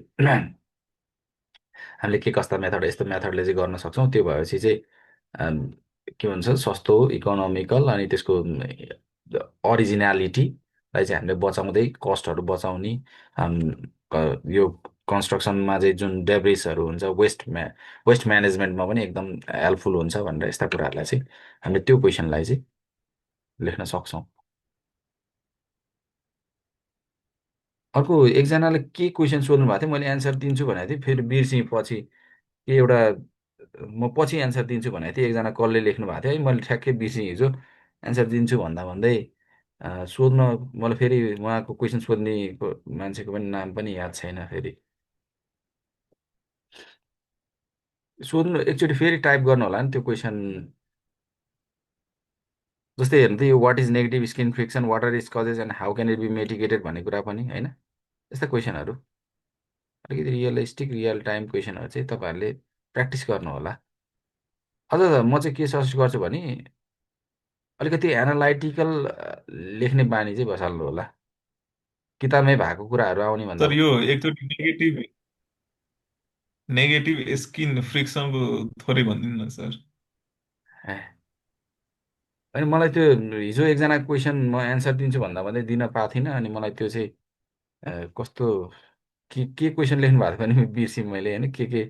हामीले के कस्ता मेथड, यस्तो मेथडले चाहिँ गर्न सक्छौँ, त्यो भएपछि चाहिँ के भन्छ सस्तो इकोनोमिकल अनि त्यसको अरिजिनालिटीलाई चाहिँ हामीले बचाउँदै कस्टहरू बचाउने, यो कन्स्ट्रक्सनमा चाहिँ जुन डेब्रिसहरू हुन्छ वेस्ट म्यानेजमेन्टमा पनि एकदम हेल्पफुल हुन्छ भनेर यस्ता कुराहरूलाई चाहिँ हामीले त्यो क्वेसनलाई चाहिँ लेख्न सक्छौँ। अर्को एकजनाले के क्वेसन सोध्नु भएको थियो, मैले एन्सर दिन्छु भनेको थिएँ, फेरि बिर्सेँ पछि, के एउटा म पछि एन्सर दिन्छु भनेको थिएँ, एकजना कसले लेख्नु भएको थियो है, मैले ठ्याक्कै बिर्सेँ हिजो एन्सर दिन्छु भन्दा भन्दै। सोध्न मलाई फेरि उहाँको क्वेसन सोध्ने मान्छेको पनि नाम पनि याद छैन, फेरि सोध्नु एकचोटि फेरि टाइप गर्नु होला नि त्यो क्वेसन। जस्तै हेर्नु त, यो what is negative skin friction, what are is causes and how can it be mitigated भन्ने कुरा पनि होइन, यस्ता क्वेसनहरू अलिकति रियलिस्टिक रियल टाइम क्वेसनहरू चाहिँ तपाईँहरूले प्र्याक्टिस गर्नु होला। अझ म चाहिँ के सजेस्ट गर्छु भने अलिकति एनालाइटिकल लेख्ने बानी चाहिँ बसाल्नु होला, किताबमै भएको कुराहरू आउने भन्दा सर यो एकचोटि नेगेटिभ नेगेटिभ स्किन फ्रिक्सनको थोरै भनिदिनु न सर। ए, अनि मलाई त्यो हिजो एकजना क्वेसन म एन्सर दिन्छु भन्दा भन्दै दिन पाएको थिइनँ, अनि मलाई त्यो चाहिँ कस्तो के क्वेसन लेख्नु भएको थियो भने बिर्सेँ मैले होइन, के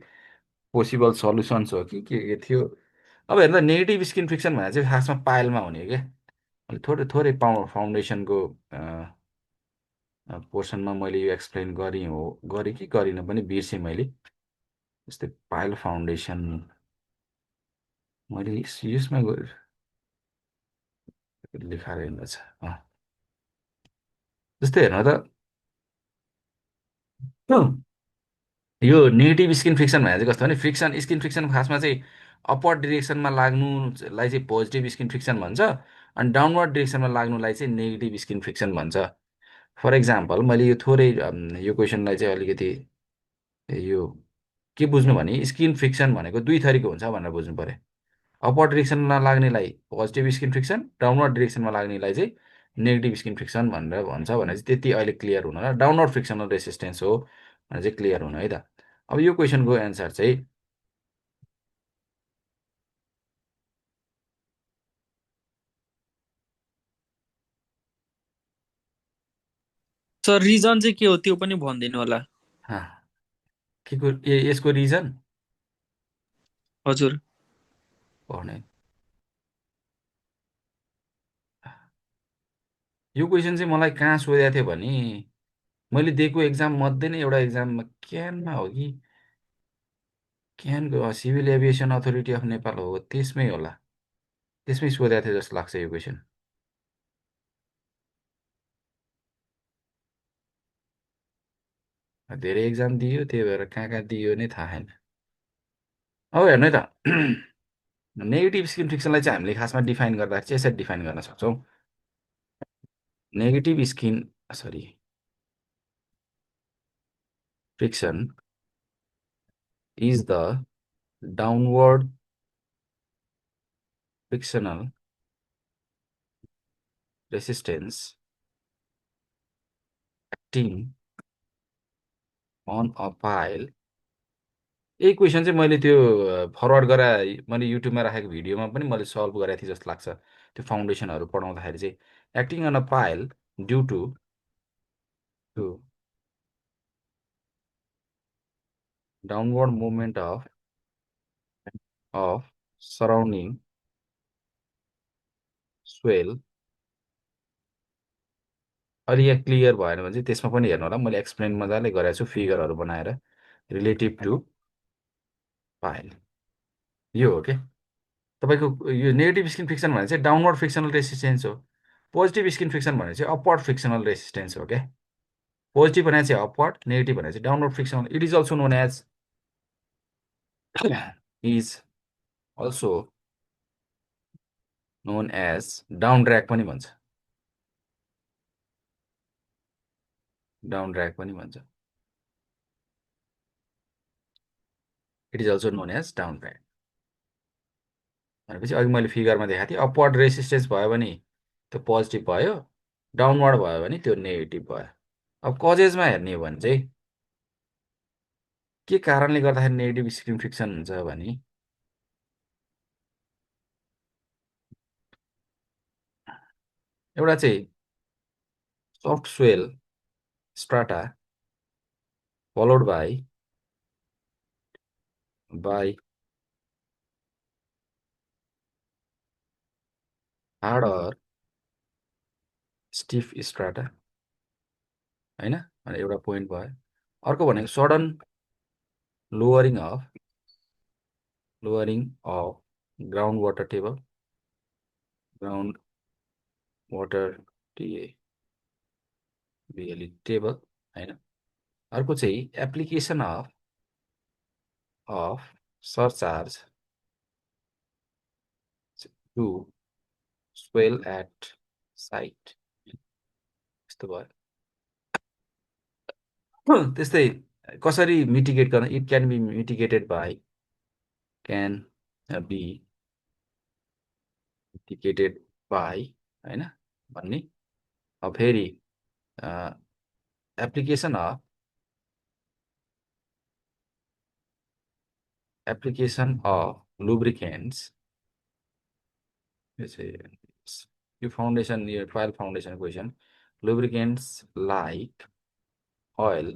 पोसिबल सल्युसन्स हो कि के थियो। अब हेर्दा नेगेटिभ स्किन फ्रिक्सन भनेर चाहिँ खासमा पाइलमा हुने क्या, अलिक थोरै थोरै फाउन्डेसनको पोर्सनमा मैले यो एक्सप्लेन गरेँ हो, गरेँ कि गरिनँ पनि बिर्सेँ मैले। जस्तै पाइल फाउन्डेसन मैले यसमा लेखाएर हिँड्दैछ, जस्तै हेर्नु त, यो नेगेटिभ स्किन फ्रिक्सन भनेर चाहिँ कस्तो भने, फ्रिक्सन स्किन फ्रिक्सन खासमा चाहिँ अपवर्ड डिरेक्सनमा लाग्नुलाई चाहिँ पोजिटिभ स्किन फ्रिक्सन भन्छ अनि डाउनवर्ड डिरेक्सनमा लाग्नुलाई चाहिँ नेगेटिभ स्किन फ्रिक्सन भन्छ। फर इक्जाम्पल मैले यो थोरै यो क्वेसनलाई चाहिँ अलिकति यो के बुझ्नु भने स्किन फ्रिक्सन भनेको दुई थरीको हुन्छ भनेर बुझ्नु पर्यो। अपवर्ड डिरेक्सनमा लाग्नेलाई पोजिटिभ स्किन फ्रिक्सन, डाउनवर्ड डिरेक्सनमा लाग्नेलाई चाहिँ नेगेटिभ स्किन फ्रिक्सन भनेर भन्छ भने चाहिँ त्यति अहिले क्लियर हुनु होला। डाउनवर्ड फ्रिक्सनल रेसिस्टेन्स हो भनेर चाहिँ क्लियर हुनु है त। अब यो क्वेसनको एन्सर चाहिँ सर रिजन चाहिँ के हो त्यो पनि भनिदिनु होला। के को यसको रिजन हजुर पढ्ने यो क्वेसन चाहिँ मलाई कहाँ सोधेको थियो भने मैले दिएको एक्जाम मध्ये नै एउटा एक्जाममा क्यानमा हो कि क्यानको civil aviation authority of Nepal हो त्यसमै होला, त्यसमै सोधेको थियो जस्तो लाग्छ यो क्वेसन। धेरै एक्जाम दियो त्यही भएर कहाँ कहाँ दियो नै थाहा छैन। अब हेर्नु है त नेगेटिभ स्किन फ्रिक्सनलाई चाहिँ हामीले खासमा डिफाइन गर्दाखेरि चाहिँ यसरी डिफाइन गर्न सक्छौँ। Negative skin sorry friction is the downward frictional resistance acting on a pile. यही क्वेसन चाहिँ मैले त्यो फरवर्ड गराए मैले युट्युबमा राखेको भिडियोमा पनि मैले सल्भ गरेको थिएँ जस्तो लाग्छ। त्यो फाउन्डेसनहरू पढाउँदाखेरि चाहिँ acting on a pile due to downward movement of surrounding soil. अलि यहाँ क्लियर भएन भने चाहिँ त्यसमा पनि हेर्नु होला, मैले एक्सप्लेन मजाले गरेको छु फिगरहरू बनाएर रिलेटिभ टु पाइल। यो हो के तपाईँको यो नेगेटिभ स्किन फ्रिक्सन भने चाहिँ डाउनवर्ड फ्रिक्सनल रेसिस्टेन्स हो। पोजिटिभ स्किन फ्रिक्सन भने चाहिँ अपवर्ड फ्रिक्सनल रेसिस्टेन्स हो क्या। पोजिटिभ भने चाहिँ अपवर्ड, नेगेटिभ भने चाहिँ downward frictional. It is also known as is also known as down drag पनि भन्छ, डाउन ड्र्याग पनि भन्छ। It is also known as down drag भनेपछि अघि मैले फिगरमा देखाएको थिएँ अपवर्ड रेसिस्टेन्स भयो भने त्यो पोजिटिभ भयो, डाउनवर्ड भयो भने त्यो नेगेटिभ भयो। अब कजेजमा हेर्ने हो भने चाहिँ के कारणले गर्दाखेरि नेगेटिभ स्किन फ्रिक्सन हुन्छ भने एउटा चाहिँ soft swell strata followed by hard stiff strata होइन भने एउटा पोइन्ट भयो। अर्को भनेको sudden lowering of ground water table, ground water T A B L E table होइन। अर्को चाहिँ application of surcharge to swell at site यस्तो भयो। त्यस्तै कसरी मिटिगेट गर्न, it can be mitigated by होइन भन्ने। अब फेरि एप्लिकेसन अफ लुब्रिकेन्ट्स यो फाउन्डेसन यो trial foundation question lubricants like oil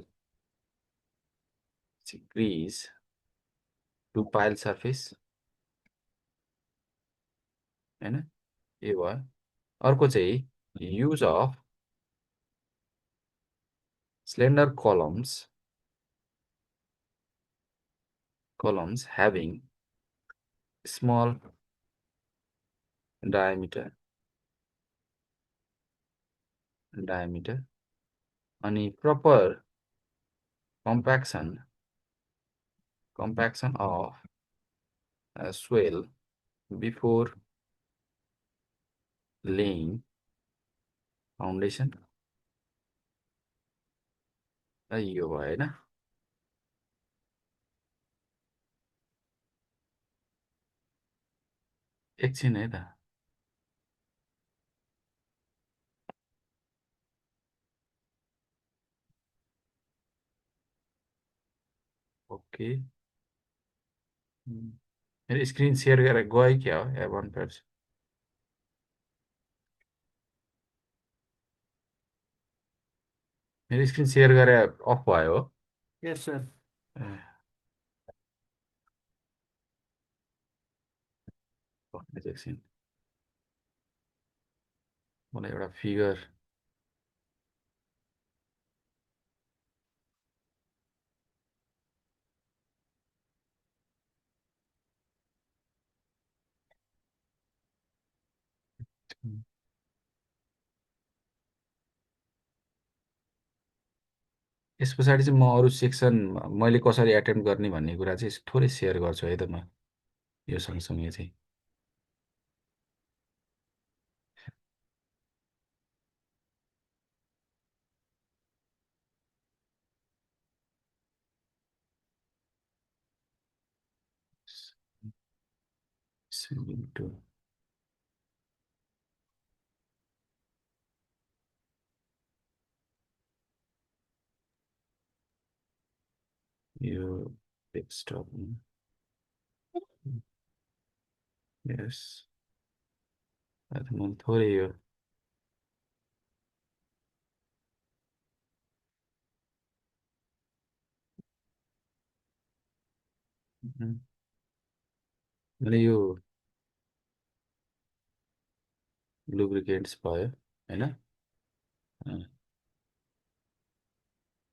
grease to pile surface होइन यो भयो। अर्को चाहिँ use of slender columns having small diameter अनि proper compaction of swell before laying foundation. यो भयो होइन एकछिन है त ओके मेरो स्क्रिन सेयर गरेर गयो क्या हो या वान पर्छ मेरो स्क्रिन सेयर गरेर अफ भयो हो यस सर ए, एकछिन मलाई एउटा फिगर यस पछाडि चाहिँ म अरू सेक्सन मैले कसरी एटेम्प गर्ने भन्ने कुरा चाहिँ थोरै सेयर गर्छु है त म यो सँगसँगै चाहिँ स्विमिङ टु यो डेस्कटप यस म थोरै यो मैले यो लुब्रिकेन्ट्स भयो होइन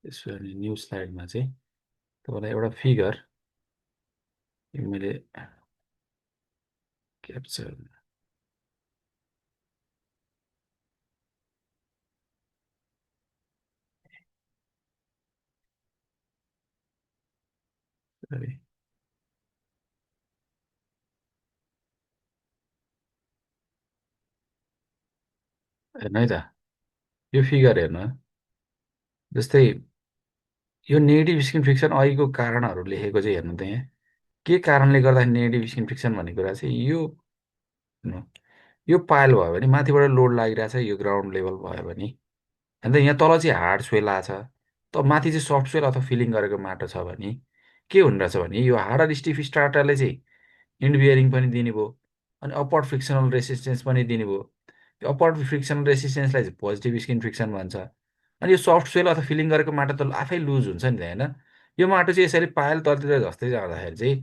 यसो न्यू स्लाइडमा चाहिँ तपाईँलाई एउटा फिगर यो मैले क्याप्चर गरेँ हेर्नु है त यो फिगर हेर्नु जस्तै यो नेगेटिभ स्किन फ्रिक्सन अहिलेको कारणहरू लेखेको चाहिँ हेर्नु त यहाँ के कारणले गर्दाखेरि नेगेटिभ स्किन फ्रिक्सन भन्ने कुरा चाहिँ यो हेर्नु, यो पाइल भयो भने माथिबाट लोड लागिरहेछ यो ग्राउन्ड लेभल भयो भने अन्त यहाँ तल चाहिँ हार्ड सोइल आएको छ त माथि चाहिँ सफ्ट सोइल अथवा फिलिङ गरेको माटो छ भने के हुने रहेछ भने यो हार्ड र स्टिफ स्टार्टरले चाहिँ इन्ड बियरिङ पनि दिने भयो अनि अपर्ड फ्रिक्सनल रेसिस्टेन्स पनि दिने भयो त्यो अपर्ड फ्रिक्सनल रेसिस्टेन्सलाई चाहिँ पोजिटिभ स्किन फ्रिक्सन भन्छ अनि यो सफ्ट सोइल अथवा फिलिङ गरेको माटो त आफै लुज हुन्छ नि त होइन यो माटो चाहिँ यसरी पायल तलतिर झस्दै जाँदाखेरि चाहिँ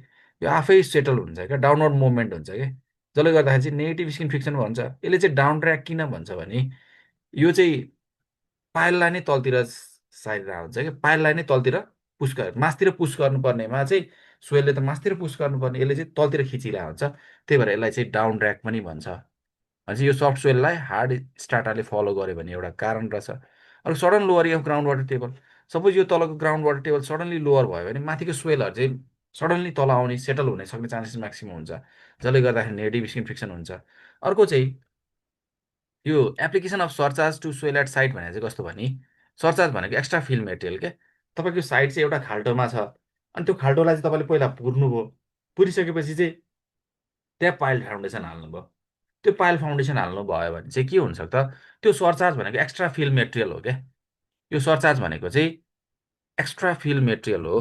यो आफै सेटल हुन्छ क्या डाउनवर्ड मुभमेन्ट हुन्छ क्या जसले गर्दाखेरि चाहिँ नेगेटिभ स्किन फ्रिक्सन भन्छ यसले चाहिँ डाउन ट्र्याक किन भन्छ भने यो चाहिँ पाइललाई नै तलतिर सारिरहेको हुन्छ कि पाइललाई नै तलतिर पुस मासतिर पुस गर्नुपर्नेमा चाहिँ सोइलले त मासतिर पुस गर्नुपर्ने यसले चाहिँ तलतिर खिचिरहेको हुन्छ त्यही भएर यसलाई चाहिँ डाउन ड्र्याग पनि भन्छ भनेपछि यो सफ्ट सोइललाई हार्ड स्टार्टरले फलो गर्यो भने एउटा कारण रहेछ अर्को sudden lowering of ground water table suppose यो तलको ground water table suddenly lower भयो भने माथिको सोइलहरू चाहिँ सडनली तल आउने सेटल हुने सक्ने चान्सेस म्याक्सिमम हुन्छ जसले गर्दाखेरि नेगेटिभ स्किन फ्रिक्सन हुन्छ अर्को चाहिँ यो application of surcharge to soil at site भनेको चाहिँ कस्तो भने सर्चार्ज भनेको एक्स्ट्रा फिल मेटेरियल के तपाईँको साइट चाहिँ एउटा खाल्टोमा छ अनि त्यो खाल्टोलाई चाहिँ तपाईँले पहिला पुर्नुभयो पुरिसकेपछि चाहिँ त्यहाँ पाइल फाउन्डेसन हाल्नुभयो त्यो पाइल फाउन्डेसन हाल्नु भयो भने चाहिँ के हुन्छ त त्यो सर्चार्ज भनेको एक्स्ट्रा फिल मेटेरियल हो क्या यो सर्चार्ज भनेको चाहिँ एक्स्ट्रा फिल मेटेरियल हो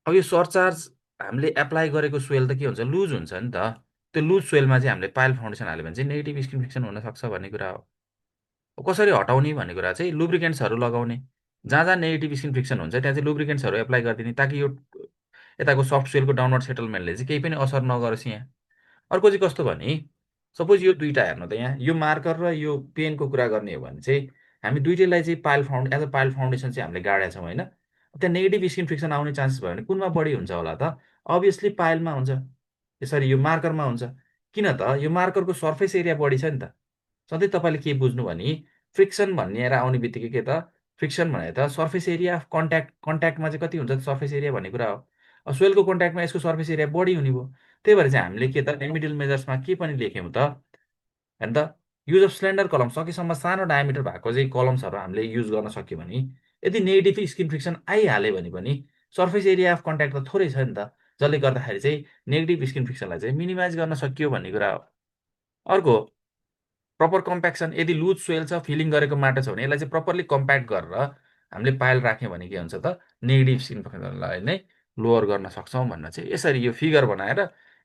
अब यो सर्चार्ज हामीले एप्लाई गरेको सोइल त के हुन्छ लुज हुन्छ नि त त्यो लुज सोइलमा चाहिँ हामीले पाइल फाउन्डेसन हाल्यो भने चाहिँ नेगेटिभ स्किन फ्रिक्सन हुनसक्छ भन्ने कुरा हो कसरी हटाउने भन्ने कुरा चाहिँ लुब्रिकेन्ट्सहरू लगाउने जहाँ जहाँ नेगेटिभ स्किन फ्रिक्सन हुन्छ त्यहाँ चाहिँ लुब्रिकेन्ट्सहरू एप्लाई गरिदिने ताकि यो यताको सफ्ट सोइलको डाउनवर्ड सेटलमेन्टले चाहिँ केही पनि असर नगरोस् यहाँ अर्को चाहिँ कस्तो भने सपोज यो दुइटा हेर्नु त यहाँ यो मार्कर र यो पेनको कुरा गर्ने हो भने चाहिँ हामी दुइटैलाई चाहिँ pile found as a pile foundation चाहिँ हामीले गाडेका छौँ होइन त्यहाँ नेगेटिभ स्किन फ्रिक्सन आउने चान्सेस भयो भने कुनमा बढी हुन्छ होला त अभियसली पाइलमा हुन्छ यसरी यो मार्करमा हुन्छ किन त यो मार्करको सर्फेस एरिया बढी छ नि त सधैँ तपाईँले के बुझ्नु भने फ्रिक्सन भन्ने आउने बित्तिकै के त फ्रिक्सन भने त सर्फेस एरिया अफ कन्ट्याक्टमा चाहिँ कति हुन्छ त सर्फेस एरिया भन्ने कुरा हो। अब सोइलको कन्ट्याक्टमा यसको सर्फेस एरिया बढी हुने भयो। त्यही भएर चाहिँ हामीले के त रेमिडियल मेजर्समा के पनि लेख्यौँ त हेर्नु त युज अफ स्लेन्डर कलम सकेसम्म सानो डायमिटर भएको चाहिँ कलम्सहरू हामीले युज गर्न सक्यो भने यदि नेगेटिभ स्किन फ्रिक्सन आइहाल्यो भने पनि सर्फेस एरिया अफ कन्ट्याक्ट त थोरै छ नि त, जसले गर्दाखेरि चाहिँ नेगेटिभ स्किन फ्रिक्सनलाई चाहिँ मिनिमाइज गर्न सकियो भन्ने कुरा हो। अर्को प्रपर कम्प्याक्सन, यदि लुज सोइल छ फिलिङ गरेको माटो छ भने यसलाई चाहिँ प्रपरली कम्प्याक्ट गरेर हामीले पाइल राख्यौँ भने के हुन्छ त नेगेटिभ स्किन फ्रिक्सनलाई नै लोवर गर्न सक्छौँ भन्न चाहिँ यसरी यो फिगर बनाएर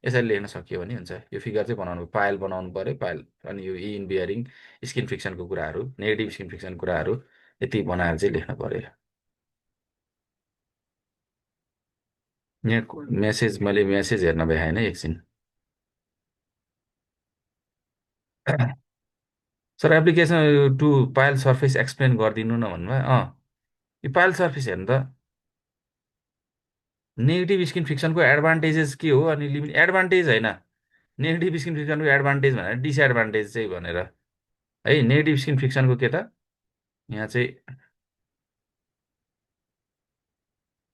यसरी लेख्न सकियो भने हुन्छ। यो फिगर चाहिँ बनाउनु पाइल बनाउनु पऱ्यो, पाइल अनि यो इन बियरिङ स्किन फ्रिक्सनको कुराहरू नेगेटिभ स्किन फ्रिक्सनको कुराहरू यति बनाएर चाहिँ लेख्नु पऱ्यो। यहाँ मेसेज मैले मेसेज हेर्न भ्याएन एकछिन। Sir application to pile surface explain गरिदिनु न भन्नुभयो। यो पाइल सर्फेस हेर्नु त नेगेटिभ स्किन फ्रिक्सनको एडभान्टेजेस के हो अनि लिमिट, एडभान्टेज होइन नेगेटिभ स्किन फ्रिक्सनको एडभान्टेज भनेर डिसएडभान्टेज चाहिँ भनेर है। नेगेटिभ स्किन फ्रिक्सनको के त यहाँ चाहिँ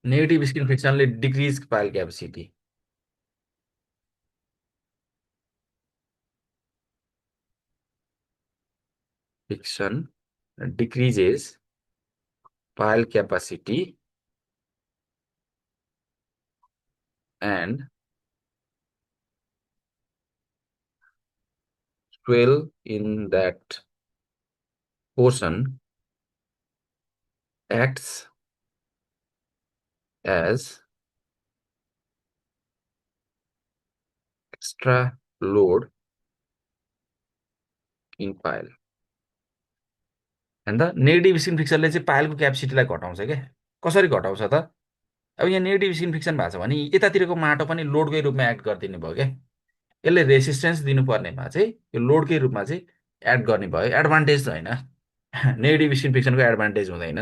नेगेटिभ स्किन फ्रिक्सनले decrease pile capacity, friction decreases pile capacity and swell in that portion acts as extra load in pile. And the negative skin फ्रिक्सनले चाहिँ पाइलको क्यापेसिटीलाई घटाउँछ क्या। कसरी घटाउँछ त? अब यहाँ नेगेटिभ स्किन फ्रिक्सन भएको छ भने यतातिरको माटो पनि लोडकै रूपमा एक्ट गरिदिने भयो क्या। यसले रेसिस्टेन्स दिनुपर्नेमा चाहिँ यो लोडकै रूपमा चाहिँ एड गर्ने भयो। एडभान्टेज त होइन, नेगेटिभ स्किन फ्रिक्सनको एडभान्टेज हुँदैन।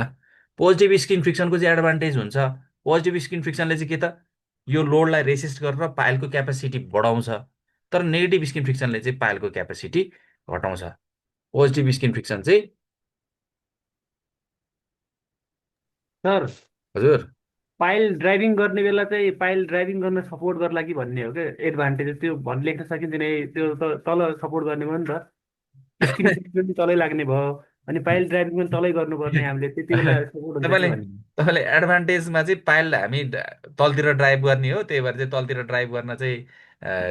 पोजिटिभ स्किन फ्रिक्सनको चाहिँ एडभान्टेज हुन्छ। पोजिटिभ स्किन फ्रिक्सनले चाहिँ के त यो लोडलाई रेसिस्ट गरेर पाइलको क्यापेसिटी बढाउँछ, तर नेगेटिभ स्किन फ्रिक्सनले चाहिँ पाइलको क्यापेसिटी घटाउँछ। पोजिटिभ स्किन फ्रिक्सन चाहिँ सर हजुर पाइल ड्राइभिङ गर्ने बेला चाहिँ पाइल ड्राइभिङ गर्न सपोर्ट गर्ला कि भन्ने हो क्या एडभान्टेज। त्यो भन् लेख्न सकिँदैन त्यो त तल सपोर्ट गर्ने भयो नि त। स्किन फ्रिक्सन पनि तलै लाग्ने भयो अनि पाइल ड्राइभिङ पनि तलै गर्नुपर्ने हामीले, त्यति बेला सपोर्ट हुन्छ कि तपाईँले भन्ने। तपाईँले एडभान्टेजमा चाहिँ पाइल हामी तलतिर ड्राइभ गर्ने हो, त्यही भएर चाहिँ तलतिर ड्राइभ गर्न चाहिँ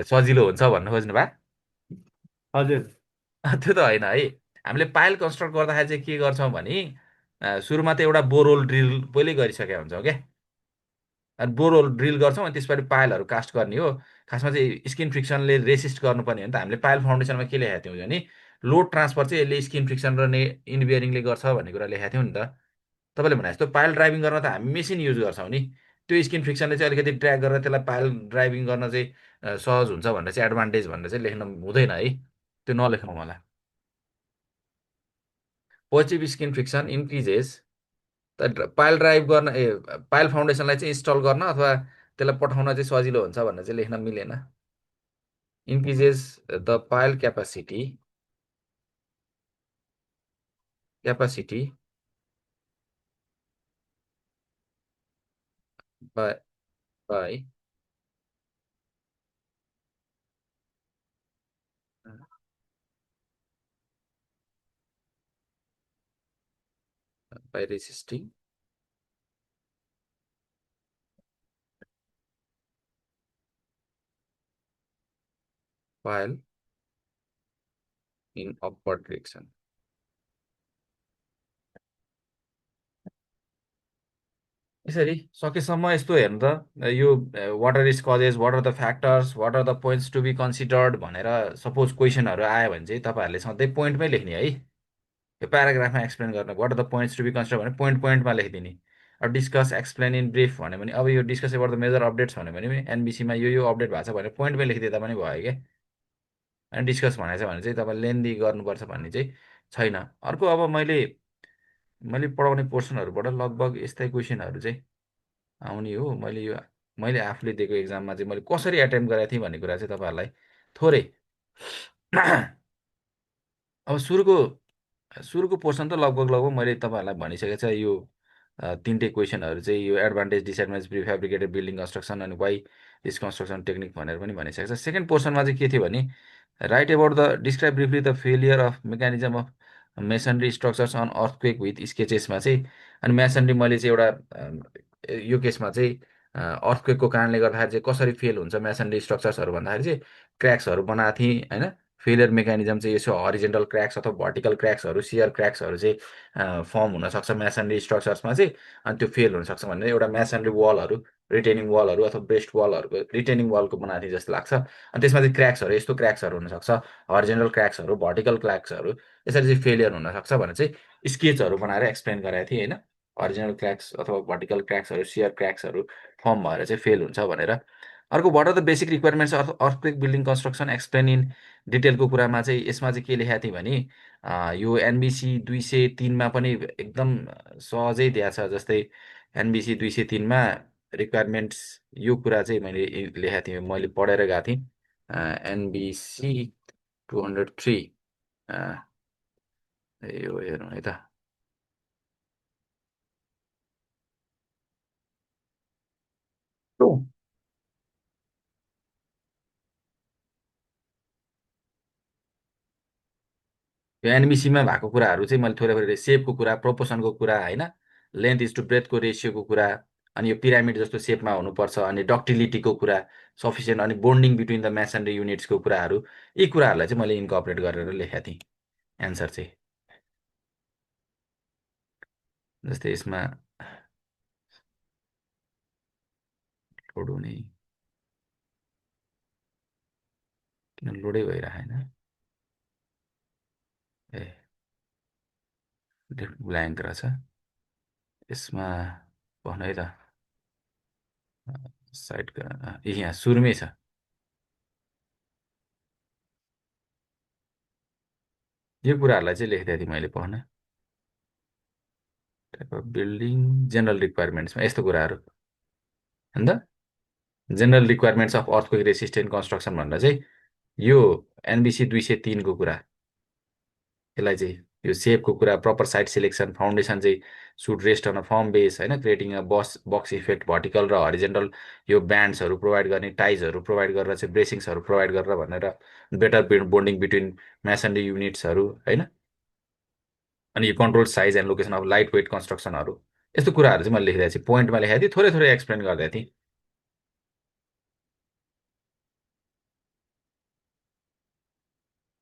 सजिलो हुन्छ भन्नु खोज्नु भयो। हजुर त्यो त होइन है। हामीले पाइल कन्स्ट्रक्ट गर्दाखेरि चाहिँ के गर्छौँ भने सुरुमा त एउटा बोरहोल ड्रिल पहिले गरिसकेका हुन्छौँ क्या। अनि बोरहोल ड्रिल गर्छौँ अनि त्यसपछि पाइलहरू कास्ट गर्ने हो। खासमा चाहिँ स्किन फ्रिक्सनले रेसिस्ट गर्नुपर्ने हो नि त। हामीले पाइल फाउन्डेसनमा के लेखेका थियौँ भने लोड ट्रान्सफर चाहिँ यसले स्किन फ्रिक्सन र इनबियरिङले गर्छ भन्ने कुरा लेखेका थियौँ नि त। तपाईँले भने जस्तो पाइल ड्राइभिङ गर्न त हामी मेसिन युज गर्छौँ नि, त्यो स्किन फ्रिक्सनले चाहिँ अलिकति ट्र्याक गरेर त्यसलाई पाइल ड्राइभिङ गर्न चाहिँ सहज हुन्छ भनेर चाहिँ एडभान्टेज भनेर चाहिँ लेख्न हुँदैन है, त्यो नलेख्नु होला। पोजिटिभ स्किन फ्रिक्सन इन्क्रिजेस त पाइल ड्राइभ गर्न पाइल फाउन्डेसनलाई चाहिँ इन्स्टल गर्न अथवा त्यसलाई पठाउन चाहिँ सजिलो हुन्छ भनेर चाहिँ लेख्न मिलेन। Increases the pile capacity by by by resisting pile in upward direction. यसरी सकेसम्म यस्तो हेर्नु त यो what are is causes, what are the factors, what are the points to be considered भनेर सपोज क्वेसनहरू आयो भने चाहिँ तपाईँहरूले सधैँ पोइन्टमै लेख्ने है। यो प्याराग्राफमा एक्सप्लेन गर्न what are the points to be consider भने पोइन्टमा लेखिदिने। अब डिस्कस एक्सप्लेन इन ब्रिफ भन्यो भने अब यो discuss about the major updates भन्यो भने एनबिसीमा यो अपडेट भएको छ भने पोइन्टमै लेखिदिँदा पनि भयो क्या। अनि डिस्कस भनेको छ भने चाहिँ तपाईँ लेन्दी गर्नुपर्छ भन्ने चाहिँ छैन। अर्को अब मैले मैले पढाउने पोर्सनहरूबाट लगभग यस्तै क्वेसनहरू चाहिँ आउने हो। मैले आफूले दिएको एक्जाममा चाहिँ मैले कसरी एटेम्प गरेको थिएँ भन्ने कुरा चाहिँ तपाईँहरूलाई थोरै अब सुरुको सुरुको पोर्सन त लगभग लगभग मैले तपाईँहरूलाई भनिसकेको छ यो तिनटै क्वेसनहरू चाहिँ यो एडभान्टेज डिसएडभान्टेज प्रिफ्याब्रिकेटेड बिल्डिङ कन्स्ट्रक्सन अनि वाइ दिस कन्स्ट्रक्सन टेक्निक भनेर पनि भनिसकेको छ। सेकेन्ड पोर्सनमा चाहिँ के थियो भने write about the describe briefly the failure of mechanism of masonry structures on earthquake with स्केचेसमा चाहिँ अनि मेसनरी मैले चाहिँ एउटा यो केसमा चाहिँ अर्थक्वेकको कारणले गर्दाखेरि चाहिँ कसरी फेल हुन्छ मेसनरी स्ट्रक्चर्सहरू भन्दाखेरि चाहिँ क्र्याक्सहरू बनाएको थिएँ होइन। फेलियर मेकानिजम चाहिँ यसो हरिजेन्टल क्र्याक्स अथवा भर्टिकल क्र्याक्सहरू सियर क्र्याक्सहरू चाहिँ फर्म हुनसक्छ मेसनरी स्ट्रक्चर्समा चाहिँ अनि त्यो फेल हुनसक्छ भनेर एउटा मेसनरी वलहरू रिटेनिङ वलहरू अथवा ब्रेस्ट वलहरूको रिटेनिङ वलको बनाएको थिएँ जस्तो लाग्छ। अनि त्यसमा चाहिँ क्र्याक्सहरू यस्तो क्र्याक्सहरू हुनसक्छ हरिजेन्टल क्र्याक्सहरू भर्टिकल क्र्याक्सहरू यसरी चाहिँ फेलियर हुनसक्छ भनेर चाहिँ स्केचहरू बनाएर एक्सप्लेन गराएको थिएँ होइन। हरिजिनल क्र्याक्स अथवा भर्टिकल क्र्याक्सहरू सियर क्र्याक्सहरू फर्म भएर चाहिँ फेल हुन्छ भनेर। अर्को what are the basic requirements of earthquake building construction explain in डिटेलको कुरामा चाहिँ यसमा चाहिँ के लेखाएको थिएँ भने यो एनबिसी 203मा पनि एकदम सहजै दिएको छ। जस्तै एनबिसी 203मा रिक्वायरमेन्ट्स यो कुरा चाहिँ मैले लेखाएको थिएँ मैले पढेर गएको थिएँ एनबिसी 203 यो हेरौँ है त यो एनबिसीमा भएको कुराहरू चाहिँ मैले थोरै थोरै सेपको कुरा प्रोपोर्सनको कुरा होइन लेन्थ इज टु ब्रेथको रेसियोको कुरा अनि यो पिरामिड जस्तो सेपमा हुनुपर्छ अनि डक्टिलिटीको कुरा सफिसियन्ट अनि बोन्डिङ बिट्विन द मेसनरी युनिट्सको कुराहरू यी कुराहरूलाई चाहिँ मैले इन्कर्पोरेट गरेर लेखेको थिएँ एन्सर चाहिँ। जस्तै यसमा लोड हुने किन लोडै भइरहेको होइन ए ब्ल्याङ्क रहेछ यसमा भन्नु है त साइड यहाँ सुरुमै छ यो कुराहरूलाई चाहिँ लेखिदिएको थिएँ मैले पढ्न टाइप अफ बिल्डिङ जेनरल रिक्वायरमेन्ट्समा यस्तो कुराहरू अन्त general requirements of earthquake resistant construction भनेर चाहिँ यो एनबिसी 203को कुरा यसलाई चाहिँ यो सेपको कुरा प्रपर साइट सिलेक्सन फाउन्डेसन चाहिँ should rest on a firm base होइन creating a box effect vertical र हरिजेन्टल यो ब्यान्ड्सहरू प्रोभाइड गर्ने टाइजहरू प्रोभाइड गरेर चाहिँ ब्रेसिङ्सहरू प्रोभाइड गरेर भनेर बेटर बोन्डिङ बिट्विन मेसनरी युनिट्सहरू होइन अनि यो control size and location of light weight कन्स्ट्रक्सनहरू यस्तो कुराहरू चाहिँ मैले लेखिदिएको थिएँ पोइन्टमा लेखाएको थिएँ थोरै थोरै एक्सप्लेन गरिदिएको थिएँ।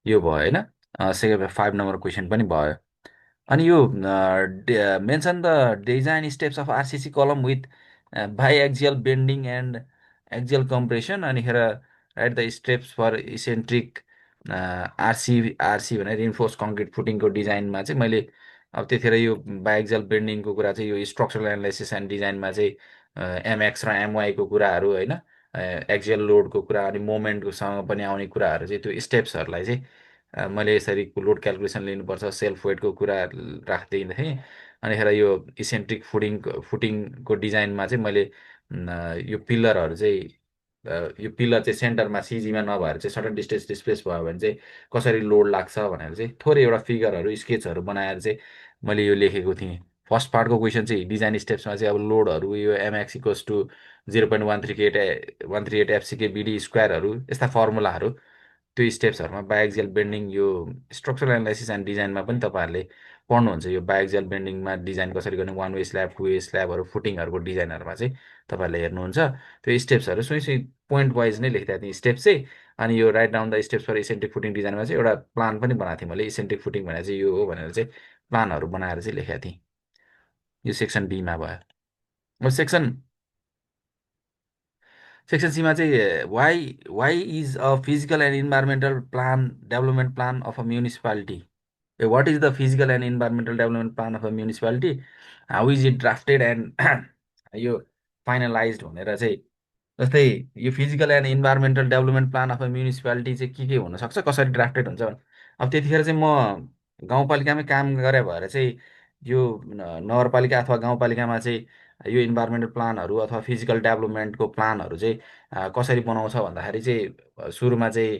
यो भयो होइन सेकेन्ड 5 नम्बर क्वेसन पनि भयो। अनि यो mention the design steps of RCC column with by axial bending and axial compression अनि खेर write the steps for eccentric RC RC भनेर इन्फोर्स कङ्क्रिट फुटिङको डिजाइनमा चाहिँ मैले अब त्यतिखेर यो बाइएक्जियल बेन्डिङको कुरा चाहिँ यो स्ट्रक्चरल एनालाइसिस एन्ड डिजाइनमा चाहिँ एमएक्स र एमवाईको कुराहरू होइन एक्जियल लोडको कुरा अनि मोमेन्टसँग पनि आउने कुराहरू चाहिँ त्यो स्टेप्सहरूलाई चाहिँ मैले यसरी लोड क्यालकुलेसन लिनुपर्छ सेल्फ वेटको कुरा राखिदिँदै थिएँ। अनिखेर यो इसेन्ट्रिक फुटिङको डिजाइनमा चाहिँ मैले यो पिल्लरहरू चाहिँ यो पिल्लर चाहिँ सेन्टरमा सिजीमा नभएर चाहिँ सडन डिस्टेन्स डिस्प्लेस भयो भने चाहिँ कसरी लोड लाग्छ भनेर चाहिँ थोरै एउटा फिगरहरू स्केचहरू बनाएर चाहिँ मैले यो लेखेको थिएँ। फर्स्ट पार्टको क्वेसन चाहिँ डिजाइन स्टेप्समा चाहिँ अब लोडहरू यो एमएक्स इक्वल्स टु 0.138 एफसिके बिडी स्क्वायरहरू यस्ता फर्मुलाहरू त्यो स्टेप्सहरूमा बायोक्जियल बेन्डिङ यो स्ट्रक्चरल एनालाइसिस एन्ड डिजाइनमा पनि तपाईँहरूले पढ्नुहुन्छ यो बायोक्जियल बेन्डिङमा डिजाइन कसरी गर्ने one way slab two way स्ल्याबहरू फुटिङहरूको डिजाइनहरूमा चाहिँ तपाईँहरूले हेर्नुहुन्छ त्यो स्टेप्सहरू सुई सुई पोइन्ट वाइज नै लेख्दा थिएँ स्टेप चाहिँ। अनि यो write down the steps for eccentric footing डिजाइनमा चाहिँ एउटा प्लान पनि बनाएको थिएँ मैले इसेन्ट्रिक फुटिङ भनेर चाहिँ यो हो भनेर चाहिँ प्लानहरू बनाएर चाहिँ लेखेको थिएँ। यो सेक्सन बीमा भयो। अब सेक्सन सीमा चाहिँ why is a physical and environmental plan development plan of a municipality what is the physical and environmental development plan of a municipality how is it drafted and यो फाइनलाइज भनेर चाहिँ जस्तै यो physical and environmental development plan of a municipality चाहिँ के हुनसक्छ कसरी drafted हुन्छ भने अब त्यतिखेर चाहिँ म गाउँपालिकामै काम गरे भएर चाहिँ यो नगरपालिका अथवा गाउँपालिकामा चाहिँ यो इन्भाइरोमेन्टल प्लानहरू अथवा फिजिकल डेभलपमेन्टको प्लानहरू चाहिँ कसरी बनाउँछ भन्दाखेरि चाहिँ सुरुमा चाहिँ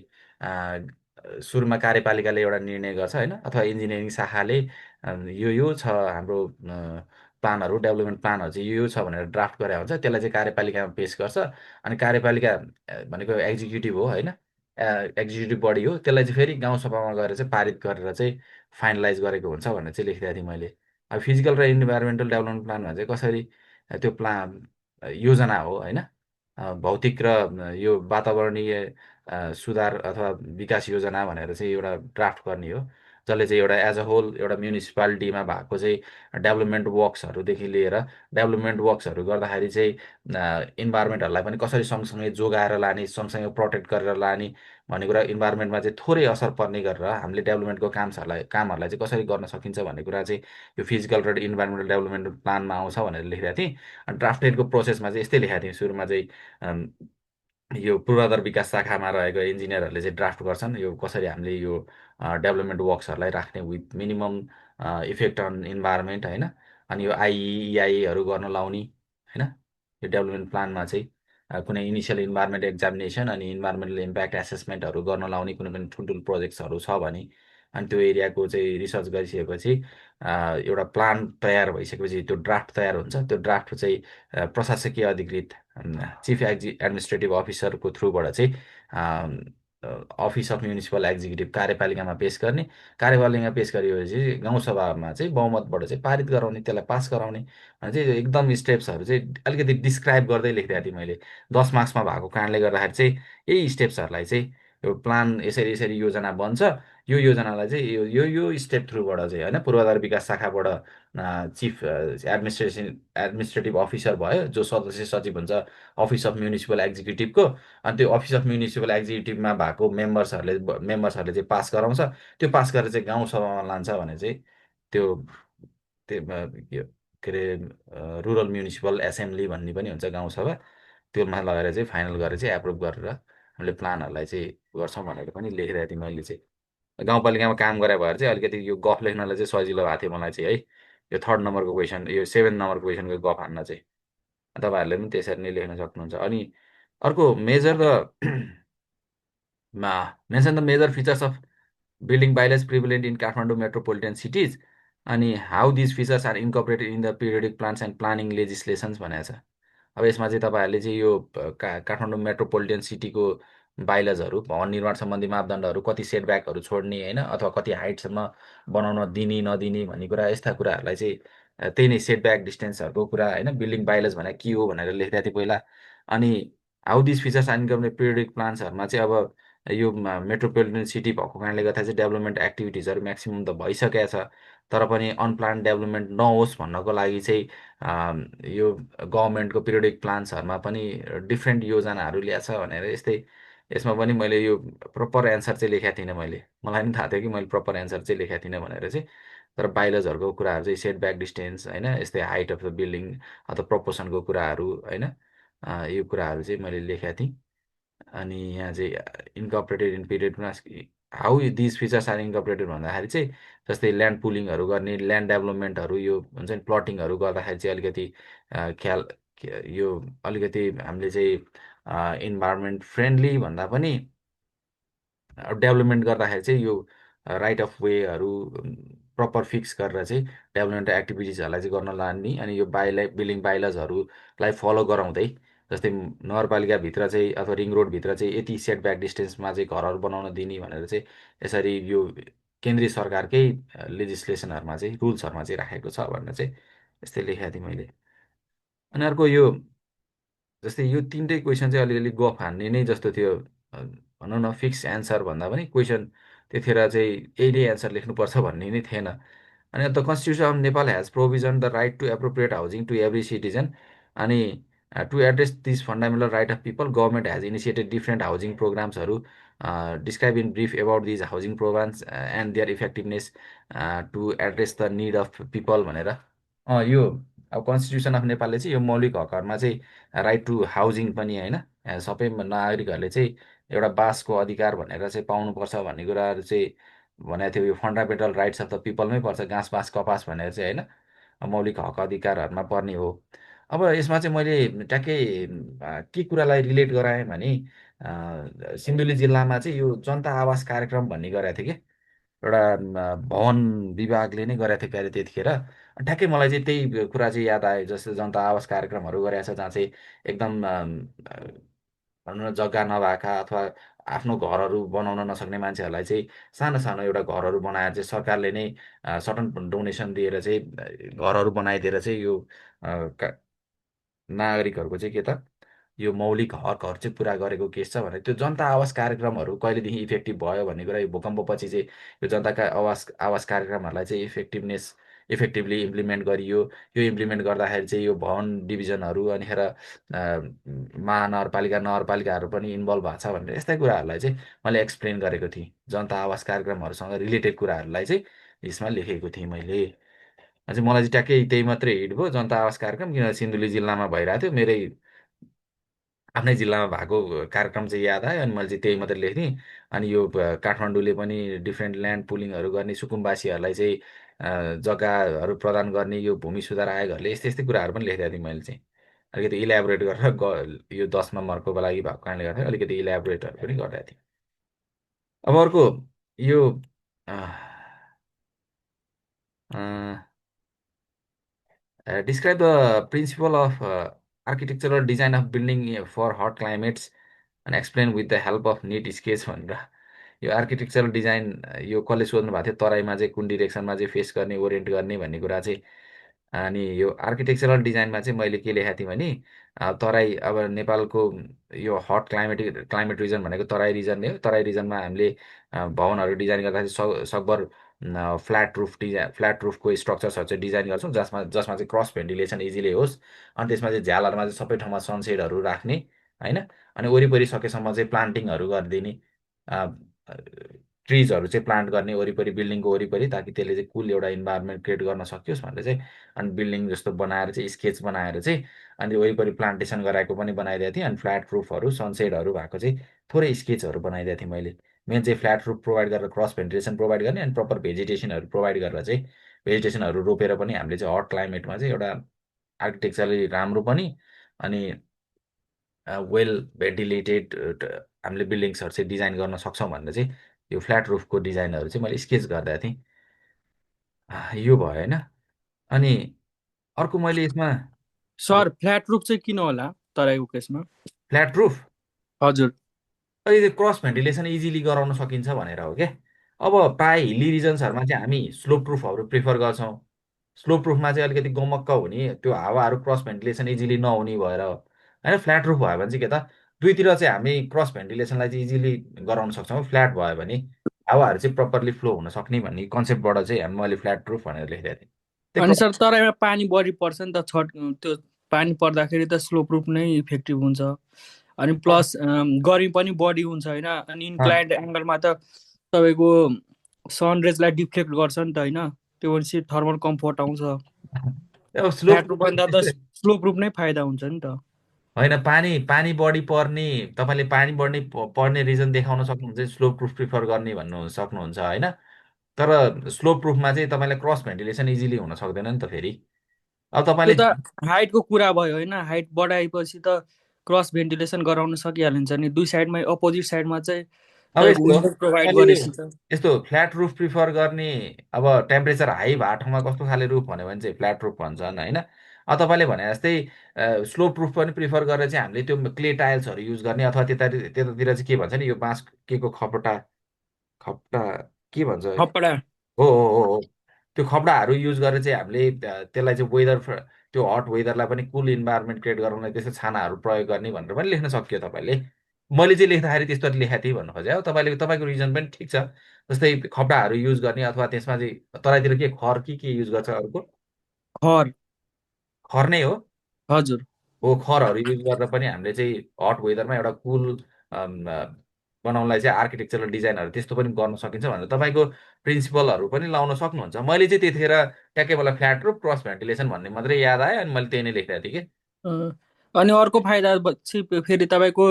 सुरुमा कार्यपालिकाले एउटा निर्णय गर्छ होइन, अथवा इन्जिनियरिङ शाखाले यो छ हाम्रो प्लानहरू, डेभलपमेन्ट प्लानहरू चाहिँ यो छ भनेर ड्राफ्ट गरेर हुन्छ, त्यसलाई चाहिँ कार्यपालिकामा पेस गर्छ। अनि कार्यपालिका भनेको एक्जिक्युटिभ हो होइन, एक्जिक्युटिभ बडी हो, त्यसलाई चाहिँ फेरि गाउँसभामा गएर चाहिँ पारित गरेर चाहिँ फाइनलाइज गरेको हुन्छ भनेर चाहिँ लेखिदिएको थिएँ मैले। अब फिजिकल र इन्भाइरोमेन्टल डेभलपमेन्ट प्लान भने चाहिँ कसरी त्यो प्लान योजना हो होइन, भौतिक र यो वातावरणीय सुधार अथवा विकास योजना भनेर चाहिँ एउटा ड्राफ्ट गर्ने हो, जसले चाहिँ एउटा एज अ होल एउटा म्युनिसिपालिटीमा भएको चाहिँ डेभलपमेन्ट वर्क्सहरूदेखि लिएर डेभलपमेन्ट वर्क्सहरू गर्दाखेरि चाहिँ इन्भाइरोमेन्टहरूलाई पनि कसरी सँगसँगै जोगाएर लाने, सँगसँगै प्रोटेक्ट गरेर लाने भन्ने कुरा, इन्भाइरोमेन्टमा चाहिँ थोरै असर पर्ने गरेर हामीले डेभलपमेन्टको कामहरूलाई चाहिँ कसरी गर्न सकिन्छ भन्ने कुरा चाहिँ यो फिजिकल र इन्भाइरोमेन्टल डेभलपमेन्ट प्लानमा आउँछ भनेर लेखेको थिएँ। अनि ड्राफ्टेडको प्रोसेसमा चाहिँ यस्तै लेखेको थिएँ सुरुमा चाहिँ यो पूर्वाधार विकास शाखामा रहेको इन्जिनियरहरूले चाहिँ ड्राफ्ट गर्छन् यो कसरी हामीले यो डेभलपमेन्ट वर्क्सहरूलाई राख्ने with minimum effect on environment होइन। अनि यो आइइआइहरू गर्न लाउने होइन, यो डेभलपमेन्ट प्लानमा चाहिँ कुनै इनिसियल इन्भाइरोमेन्ट एक्जामिनेसन अनि इन्भाइरोमेन्टल इम्प्याक्ट एसेसमेन्टहरू गर्न लाउने कुनै पनि ठुल्ठुलो प्रोजेक्ट्सहरू छ भने, अनि त्यो एरियाको चाहिँ रिसर्च गरिसकेपछि एउटा प्लान तयार भइसकेपछि त्यो ड्राफ्ट तयार हुन्छ। त्यो ड्राफ्ट चाहिँ प्रशासकीय अधिकृत चिफ एडमिनिस्ट्रेटिभ अफिसरको थ्रुबाट चाहिँ अफिस अफ म्युनिसिपल एक्जिक्युटिभ कार्यपालिकामा पेस गर्ने, कार्यपालिकामा पेस गरेपछि गाउँसभामा चाहिँ बहुमतबाट चाहिँ पारित गराउने, त्यसलाई पास गराउने भने चाहिँ एकदम स्टेप्सहरू चाहिँ अलिकति डिस्क्राइब गर्दै लेखिदिएको थिएँ मैले। 10 मार्क्समा भएको कारणले गर्दाखेरि चाहिँ यही स्टेप्सहरूलाई चाहिँ यो प्लान यसरी यसरी योजना बन्छ, यो योजनालाई चाहिँ यो स्टेप थ्रुबाट चाहिँ होइन, पूर्वाधार विकास शाखाबाट चिफ एडमिनिस्ट्रेटिभ अफिसर भयो जो सदस्य सचिव हुन्छ अफिस अफ म्युनिसिपल एक्जिक्युटिभको, अनि त्यो अफिस अफ म्युनिसिपल एक्जिक्युटिभमा भएको मेम्बर्सहरूले चाहिँ पास गराउँछ, त्यो पास गरेर चाहिँ गाउँसभामा लान्छ भने चाहिँ त्यो त्यो के अरे रुरल म्युनिसिपल एसेम्ब्ली भन्ने पनि हुन्छ गाउँसभा, त्योमा लगेर चाहिँ फाइनल गरेर चाहिँ एप्रुभ गरेर हामीले प्लानहरूलाई चाहिँ गर्छौँ भनेर पनि लेखिरहेको थिएँ मैले चाहिँ। गाउँपालिकामा काम गरे भएर चाहिँ अलिकति यो गफ लेख्नलाई चाहिँ सजिलो भएको थियो मलाई चाहिँ है, यो 3rd नम्बरको क्वेसन, यो 7 नम्बरको क्वेसनको गफ हान्न चाहिँ। तपाईँहरूले पनि त्यसरी नै लेख्न सक्नुहुन्छ। अनि अर्को major the mention the major features of building bylaws prevalent in Kathmandu metropolitan cities, अनि how these features are incorporated in the periodic plans and planning legislations भनेको छ। अब यसमा चाहिँ तपाईँहरूले चाहिँ यो काठमाडौँ मेट्रोपोलिटन सिटीको बाइलजहरू, भवन निर्माण सम्बन्धी मापदण्डहरू, कति सेटब्याकहरू छोड्ने होइन, अथवा कति हाइटसम्म बनाउन दिने नदिने भन्ने कुरा, यस्ता कुराहरूलाई चाहिँ त्यही नै सेटब्याक डिस्टेन्सहरूको कुरा होइन, बिल्डिङ बाइलज भने के हो भनेर लेख्दै थिएँ पहिला। अनि how this features are incorporated periodic प्लान्सहरूमा चाहिँ अब यो मेट्रोपोलिटन सिटी भएको कारणले गर्दा चाहिँ डेभलपमेन्ट एक्टिभिटिजहरू म्याक्सिमम् त भइसकेको छ, तर पनि अनप्लान डेभलपमेन्ट नहोस् भन्नको लागि चाहिँ यो गभर्मेन्टको पिरियडिक प्लान्सहरूमा पनि डिफ्रेन्ट योजनाहरू ल्याएको छ भनेर यस्तै। यसमा पनि मैले यो प्रपर एन्सर चाहिँ लेखेको थिइनँ मैले, मलाई पनि थाहा थियो कि मैले प्रपर एन्सर चाहिँ लेखेको थिइनँ भनेर चाहिँ, तर बाइलजहरूको कुराहरू चाहिँ सेटब्याक डिस्टेन्स होइन, यस्तै हाइट अफ द बिल्डिङ अथवा प्रपोर्सनको कुराहरू होइन, यो कुराहरू चाहिँ मैले लेखेको थिएँ। अनि यहाँ चाहिँ इन्कर्पोरेटेड इन पिरियडमा how these features are incorporated भन्दाखेरि चाहिँ जस्तै ल्यान्ड पुलिङहरू गर्ने, ल्यान्ड डेभलपमेन्टहरू यो हुन्छ नि प्लटिङहरू गर्दाखेरि चाहिँ अलिकति यो अलिकति हामीले चाहिँ इन्भाइरोमेन्ट फ्रेन्डली भन्दा पनि डेभलपमेन्ट गर्दाखेरि चाहिँ यो राइट अफ वेहरू प्रपर फिक्स गरेर चाहिँ डेभलपमेन्ट एक्टिभिटिजहरूलाई चाहिँ गर्न लाने, अनि यो बिल्डिङ बाइलजहरूलाई फलो गराउँदै, जस्तै नगरपालिकाभित्र चाहिँ अथवा रिङ रोडभित्र चाहिँ यति सेटब्याक डिस्टेन्समा चाहिँ घरहरू बनाउन दिने भनेर चाहिँ यसरी यो केन्द्रीय सरकारकै लेजिस्लेसनहरूमा चाहिँ रुल्सहरूमा चाहिँ राखेको छ भनेर चाहिँ यस्तै लेखेको थिएँ मैले। अनि अर्को यो जस्तै यो 3टै क्वेसन चाहिँ अलिअलि गफ हान्ने नै जस्तो थियो, भनौँ न फिक्स एन्सर भन्दा पनि क्वेसन त्यतिखेर चाहिँ यही नै एन्सर लेख्नुपर्छ भन्ने नै थिएन। अनि the constitution of Nepal has provision the right to appropriate housing to every citizen, अनि to address this fundamental right of people government has initiated different housing प्रोग्राम्सहरू, describe in brief about these housing programs and their effectiveness to address the need of people भनेर। यो अब constitution of नेपालले चाहिँ यो मौलिक हकहरूमा चाहिँ राइट टु हाउसिङ पनि होइन, सबै नागरिकहरूले चाहिँ एउटा बासको अधिकार भनेर चाहिँ पाउनुपर्छ भन्ने कुराहरू चाहिँ भनेको थियो। यो फन्डामेन्टल राइट्स अफ द पिपलमै पर्छ, घाँस बाँस कपास भनेर चाहिँ होइन, मौलिक हक अधिकारहरूमा पर्ने हो। अब यसमा चाहिँ मैले ट्याक्कै के कुरालाई रिलेट गराएँ भने सिन्धुली जिल्लामा चाहिँ यो जनता आवास कार्यक्रम भन्ने गरेको थियो कि एउटा भवन विभागले नै गरेको थियो क्यारे त्यतिखेर। ठ्याक्कै मलाई चाहिँ त्यही कुरा चाहिँ याद आयो, जस्तै जनता आवास कार्यक्रमहरू गरेको छ जहाँ चाहिँ एकदम भनौँ न जग्गा नभएका अथवा आफ्नो घरहरू बनाउन नसक्ने मान्छेहरूलाई चाहिँ सानो सानो एउटा घरहरू बनाएर चाहिँ सरकारले नै सटन डोनेसन दिएर चाहिँ घरहरू बनाइदिएर चाहिँ यो नागरिकहरूको चाहिँ के त यो मौलिक हकहरू चाहिँ पुरा गरेको केस छ भने त्यो जनता आवास कार्यक्रमहरू कहिलेदेखि इफेक्टिभ भयो भन्ने कुरा यो भूकम्पपछि चाहिँ यो जनताका आवास आवास कार्यक्रमहरूलाई चाहिँ इफेक्टिभली इम्प्लिमेन्ट गरियो। यो इम्प्लिमेन्ट गर्दाखेरि चाहिँ यो भवन डिभिजनहरू अनिखेर महानगरपालिका नगरपालिकाहरू पनि इन्भल्भ भएको छ भनेर यस्तै कुराहरूलाई चाहिँ मैले एक्सप्लेन गरेको थिएँ। जनता आवास कार्यक्रमहरूसँग रिलेटेड कुराहरूलाई चाहिँ यसमा लेखेको थिएँ मैले। अझै मलाई चाहिँ ट्याक्कै त्यही मात्रै हिट भयो जनता आवास कार्यक्रम, किन सिन्धुली जिल्लामा भइरहेको थियो, मेरै आफ्नै जिल्लामा भएको कार्यक्रम चाहिँ याद आयो अनि मैले चाहिँ त्यही मात्रै लेख्थेँ। अनि यो काठमाडौँले पनि डिफ्रेन्ट ल्यान्ड पुलिङहरू गर्ने, सुकुम्बासीहरूलाई चाहिँ जग्गाहरू प्रदान गर्ने, यो भूमि सुधार आयोगहरूले यस्तै यस्तै कुराहरू पनि लेखेको थिएँ मैले चाहिँ। अलिकति इलेबोरेट गरेर यो 10 नम्बरको लागि भएको कारणले गर्दा अलिकति इलेबोरेटहरू पनि गरिरहेको थिएँ। अब अर्को यो describe the principle of architectural design of building for hot climates and explain with the help of neat sketch भनेर। यो आर्किटेक्चरल डिजाइन यो कसले सोध्नु भएको थियो, तराईमा चाहिँ कुन डिरेक्सनमा चाहिँ फेस गर्ने, ओरिएन्ट गर्ने भन्ने कुरा चाहिँ। अनि यो आर्किटेक्चरल डिजाइनमा चाहिँ मैले के लेखेको थिएँ भने तराई अब नेपालको यो हट क्लाइमेट रिजन भनेको तराई रिजन नै हो। तराई रिजनमा हामीले भवनहरू डिजाइन गर्दाखेरि सकभर फ्ल्याट रुफको स्ट्रक्चर्सहरू चाहिँ डिजाइन गर्छौँ जसमा जसमा चाहिँ क्रस भेन्टिलेसन इजिली होस्। अनि त्यसमा चाहिँ झ्यालहरूमा चाहिँ सबै ठाउँमा सनसेडहरू राख्ने होइन। अनि वरिपरि सकेसम्म चाहिँ प्लान्टिङहरू गरिदिने, ट्रिजहरू चाहिँ प्लान्ट गर्ने वरिपरि बिल्डिङको वरिपरि, ताकि त्यसले चाहिँ कुल एउटा इन्भाइरोमेन्ट क्रिएट गर्न सकियोस् भनेर चाहिँ। अनि बिल्डिङ जस्तो बनाएर चाहिँ स्केच बनाएर चाहिँ अनि वरिपरि प्लान्टेसन गराएको पनि बनाइदिएको थिएँ। अनि फ्ल्याट रुफहरू सनसेडहरू भएको चाहिँ थोरै स्केचहरू बनाइदिएको थिएँ मैले। मेन चाहिँ फ्ल्याट रुफ प्रोभाइड गरेर क्रस भेन्टिलेसन प्रोभाइड गर्ने अनि प्रपर भेजिटेसनहरू प्रोभाइड गरेर चाहिँ भेजिटेसनहरू रोपेर पनि हामीले चाहिँ हट क्लाइमेटमा चाहिँ एउटा आर्किटेक्चरली राम्रो पनि अनि वेल भेन्टिलेटेड हामीले बिल्डिङ्सहरू चाहिँ डिजाइन गर्न सक्छौँ भनेर चाहिँ यो फ्ल्याट रुफको डिजाइनहरू चाहिँ मैले स्केच गरिदिएको थिएँ। यो भयो होइन। अनि अर्को मैले यसमा अब सर फ्ल्याट रुफ चाहिँ किन होला तराईको केसमा? फ्ल्याट रुफ हजुर। अहिले क्रस भेन्टिलेसन इजिली गराउन सकिन्छ भनेर हो क्या। अब प्रायः हिल्ली रिजन्सहरूमा चाहिँ हामी स्लोप रुफहरू प्रिफर गर्छौँ। स्लोप रुफमा चाहिँ अलिकति गमक्क हुने, त्यो हावाहरू क्रस भेन्टिलेसन इजिली नहुने भएर हो होइन। फ्ल्याट रुफ भयो भने चाहिँ के त दुईतिर चाहिँ हामी क्रस भेन्टिलेसनलाई चाहिँ इजिली गराउन सक्छौँ। फ्ल्याट भयो भने हावाहरू चाहिँ प्रपरली फ्लो हुन सक्ने भन्ने कन्सेप्टबाट चाहिँ मैले फ्ल्याट रुफ भनेर लेखिदिएको थिएँ। अनि त्यो सर तराईमा पानी बढी पर्छ नि त, त्यो पानी पर्दाखेरि त स्लोप रुफ नै इफेक्टिभ हुन्छ। अनि प्लस गर्मी पनि बढी हुन्छ होइन। अनि इन्क्लाइन्ड एङ्गलमा त तपाईँको सनरेजलाई डिफ्लेक्ट गर्छ नि त होइन। त्यो भनेपछि थर्मल कम्फोर्ट आउँछ। फ्ल्याट रुफ भन्दा त स्लोप रुफ नै फाइदा हुन्छ नि त होइन। पानी बढी पर्ने, तपाईँले पानी बढी पर्ने रिजन देखाउन सक्नुहुन्छ स्लोप प्रुफ प्रिफर गर्ने भन्नु सक्नुहुन्छ होइन। तर स्लोप प्रुफमा चाहिँ तपाईँलाई क्रस भेन्टिलेसन इजिली हुन सक्दैन नि त फेरि। अब त्यो तपाईँले त हाइटको कुरा भयो होइन। हाइट बढाएपछि त क्रस भेन्टिलेसन गराउन सकिहालिन्छ नि। दुई साइडमा अपोजिट साइडमा चाहिँ अब विन्डो प्रोभाइड गरेपछि त यस्तो फ्ल्याट रुफ प्रिफर गर्ने, अब टेम्परेचर हाई भएको ठाउँमा कस्तो खाले रुफ भन्यो भने चाहिँ फ्ल्याट रुफ भन्छन् होइन। अब तपाईँले भने जस्तै स्लोप रुफ पनि प्रिफर गरेर चाहिँ हामीले त्यो क्ले टाइल्सहरू युज गर्ने, अथवा त्यतातिर चाहिँ के भन्छ नि यो बाँस के को खपटा खपटा के भन्छ, खपडा। हो त्यो खपडाहरू युज गरेर चाहिँ हामीले त्यसलाई चाहिँ त्यो हट वेदरलाई पनि कुल इन्भाइरोमेन्ट क्रिएट गराउनलाई त्यस्तो छानाहरू प्रयोग गर्ने भनेर पनि लेख्न सकियो तपाईँले। मैले चाहिँ लेख्दाखेरि त्यस्तो लेखेको थिएँ भन्नु खोजेँ हो। तपाईँको रिजन पनि ठिक छ। जस्तै खपडाहरू युज गर्ने, अथवा त्यसमा चाहिँ तराईतिर के खर के युज गर्छ अर्को, खर। खर नै हो। हजुर। हो खरहरू युज गरेर पनि हामीले चाहिँ हट वेदरमा एउटा कुल बनाउनलाई चाहिँ आर्किटेक्चरल डिजाइनहरू त्यस्तो पनि गर्न सकिन्छ भनेर तपाईँको प्रिन्सिपलहरू पनि लाउन सक्नुहुन्छ। मैले चाहिँ त्यतिखेर ट्याक्कै मलाई फ्ल्याट रुफ क्रस भेन्टिलेसन भन्ने मात्रै याद आयो अनि मैले त्यही नै लेखेको थिएँ कि। अनि अर्को फाइदा चाहिँ फेरि तपाईँको